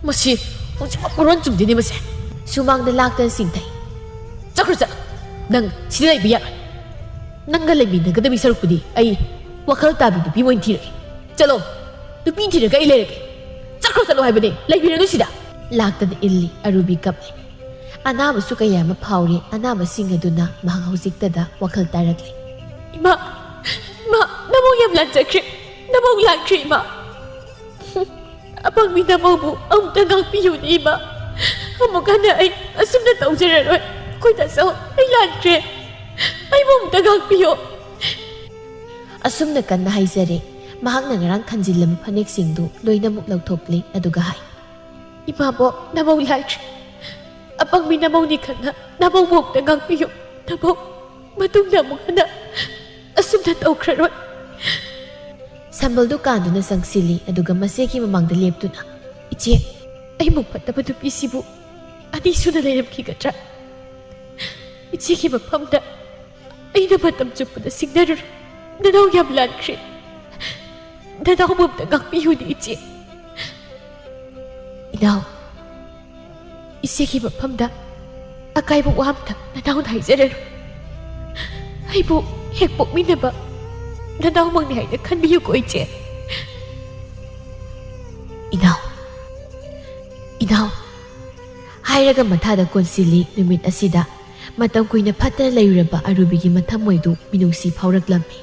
"ꯃꯁꯤ ꯍꯧꯖꯤꯛꯃꯛ ꯃꯔꯣꯟ ꯆꯨꯝꯗꯦꯅꯦ ꯃꯁꯦ꯫" ꯁꯨꯃꯥꯡꯗ ꯂꯥꯛꯇꯅ ꯆꯤꯡꯊꯩ꯫ "ꯆꯠꯈ꯭ꯔꯣ, ꯆꯠꯂꯣ꯫ ꯅꯪ ꯁꯤꯗ ꯂꯩꯕ ꯌꯥꯔꯣꯏ꯫ ꯅꯪꯒ ꯂꯩꯃꯤꯟꯅꯒꯗꯕꯒꯤ ꯁꯔꯨꯛꯄꯨꯗꯤ ꯑꯩ ꯋꯥꯈꯜ ꯇꯥꯕꯤ ꯅꯨꯄꯤ ꯑꯃ ꯑꯣꯏꯅ ꯊꯤꯔꯒꯦ꯫ ꯆꯠꯂꯣ, ꯅꯨꯄꯤ ꯊꯤꯔꯒ ꯑꯩ ꯂꯩꯔꯒꯦ꯫ ꯆꯠꯈ꯭ꯔꯣ, ꯆꯠꯂꯣ ꯍꯥꯏꯕꯅꯦ, ꯂꯩꯕꯤꯔꯅꯨ ꯁꯤꯗ꯫" ꯂꯥꯛꯇꯅ ꯏꯜꯂꯤ꯫ ꯑꯔꯨꯕꯤ ꯀꯞꯂꯤ꯫ ꯑꯅꯥꯕꯁꯨ ꯀꯌꯥ ꯑꯃ ꯐꯥꯎꯔꯤ꯫ ꯑꯅꯥꯕꯁꯤꯡ ꯑꯗꯨꯅ ꯃꯍꯥꯛ ꯍꯧꯖꯤꯛꯇꯗ ꯋꯥꯈꯜ ꯇꯥꯔꯛꯂꯤ꯫ "ꯏꯃꯥ, ꯏꯃꯥ, ꯅꯃꯧ ꯌꯥꯝ ꯂꯥꯟꯖꯈ꯭ꯔꯦ꯫ ꯅꯃꯧ ꯂꯥꯟꯈ꯭ꯔꯦ, ꯏꯃꯥ꯫ ꯑꯄꯪꯕꯤ ꯅꯃꯧꯕꯨ ꯑꯃꯨꯛꯇ ꯉꯥꯛꯄꯤꯌꯨꯅꯦ, ꯏꯃꯥ꯫ ꯑꯃꯨꯛ ꯍꯟꯅ ꯑꯩ ꯑꯁꯨꯝꯅ ꯇꯧꯖꯔꯔꯣꯏ꯫ ꯑꯩꯈꯣꯏ ꯗꯥꯆꯧ, ꯑꯩ ꯂꯥꯟꯈ꯭ꯔꯦ꯫ ꯑꯩꯕꯨ ꯑꯃꯨꯛꯇ ꯉꯥꯛꯄꯤꯌꯣ꯫" ꯑꯁꯨꯝꯅ ꯀꯟꯅ ꯍꯥꯏꯖꯔꯦ꯫ ꯃꯍꯥꯛꯅ ꯉꯔꯥꯡ ꯈꯟꯖꯤꯜꯂꯝꯕ ꯐꯅꯦꯛꯁꯤꯡꯗꯨ ꯂꯣꯏꯅꯃꯛ ꯂꯧꯊꯣꯛꯂꯦ, ꯑꯗꯨꯒ ꯍꯥꯏ, "ꯏꯃꯥꯕꯣꯛ, ꯅꯃꯧ ꯂꯥꯟꯈ꯭ꯔꯦ꯫ ꯑꯄꯪꯕꯤ ꯅꯃꯧꯅꯤ ꯈꯟꯅ ꯅꯃꯧꯕꯨ ꯑꯃꯨꯛꯇ ꯉꯥꯛꯄꯤꯌꯨ꯫ ꯅꯃꯧ ꯃꯇꯨꯡꯗ ꯑꯃꯨꯛ ꯍꯟꯅ ꯑꯁꯨꯝꯅ ꯇꯧꯈ꯭ꯔꯔꯣꯏ꯫" ꯁꯝꯕꯜꯗꯨ ꯀꯥꯟꯗꯨꯅ ꯆꯪꯁꯤꯜꯂꯤ, ꯑꯗꯨꯒ ꯃꯆꯦꯒꯤ ꯃꯃꯥꯡꯗ ꯂꯦꯞꯇꯨꯅ, "ꯏꯆꯦ, ꯑꯩꯃꯨꯛ ꯐꯠꯇꯕ ꯅꯨꯄꯤꯁꯤꯕꯨ ꯑꯅꯤ ꯁꯨꯅ ꯂꯩꯔꯝꯈꯤꯒꯗ꯭ꯔꯥ? ꯏꯆꯦꯒꯤ ꯃꯐꯝꯗ ꯑꯩꯅ ꯃꯇꯝ ꯆꯨꯞꯄꯗ ꯁꯤꯡꯅꯔꯨꯔꯦ꯫ ꯅꯅꯥꯎ ꯌꯥꯝ ꯂꯥꯟꯈ꯭ꯔꯦ꯫ ꯅꯅꯥꯎꯕꯨ ꯑꯝꯇ ꯉꯥꯛꯄꯤꯌꯨꯅꯦ, ꯏꯆꯦ꯫ ꯏꯅꯥꯎ, ꯏꯆꯦꯒꯤ ꯃꯐꯝꯗ ꯑꯀꯥꯏꯕ ꯋꯥ ꯑꯝꯇ ꯅꯅꯥꯎꯅ ꯍꯥꯏꯖꯔꯔꯣꯏ꯫ ꯑꯩꯕꯨ ꯍꯦꯛ ꯄꯣꯛꯃꯤꯟꯅꯕ ꯅꯅꯥꯎꯃꯛꯅꯤ ꯍꯥꯏꯅ ꯈꯟꯕꯤꯌꯨꯀꯣ, ꯏꯆꯦ꯫ ꯏꯅꯥꯎ, ꯏꯅꯥꯎ, ꯍꯥꯏꯔꯒ ꯃꯊꯥꯗ ꯀꯣꯟꯁꯤꯜꯂꯤ꯫ ꯅꯨꯃꯤꯠ ꯑꯁꯤꯗ ꯃꯇꯝ ꯀꯨꯏꯅ ꯐꯠꯇꯅ ꯂꯩꯔꯨꯔꯕ ꯑꯔꯨꯕꯤꯒꯤ ꯃꯊꯃꯣꯏꯗꯨ ꯃꯤꯅꯨꯡꯁꯤ ꯐꯥꯎꯔꯛꯂꯝꯃꯤ꯫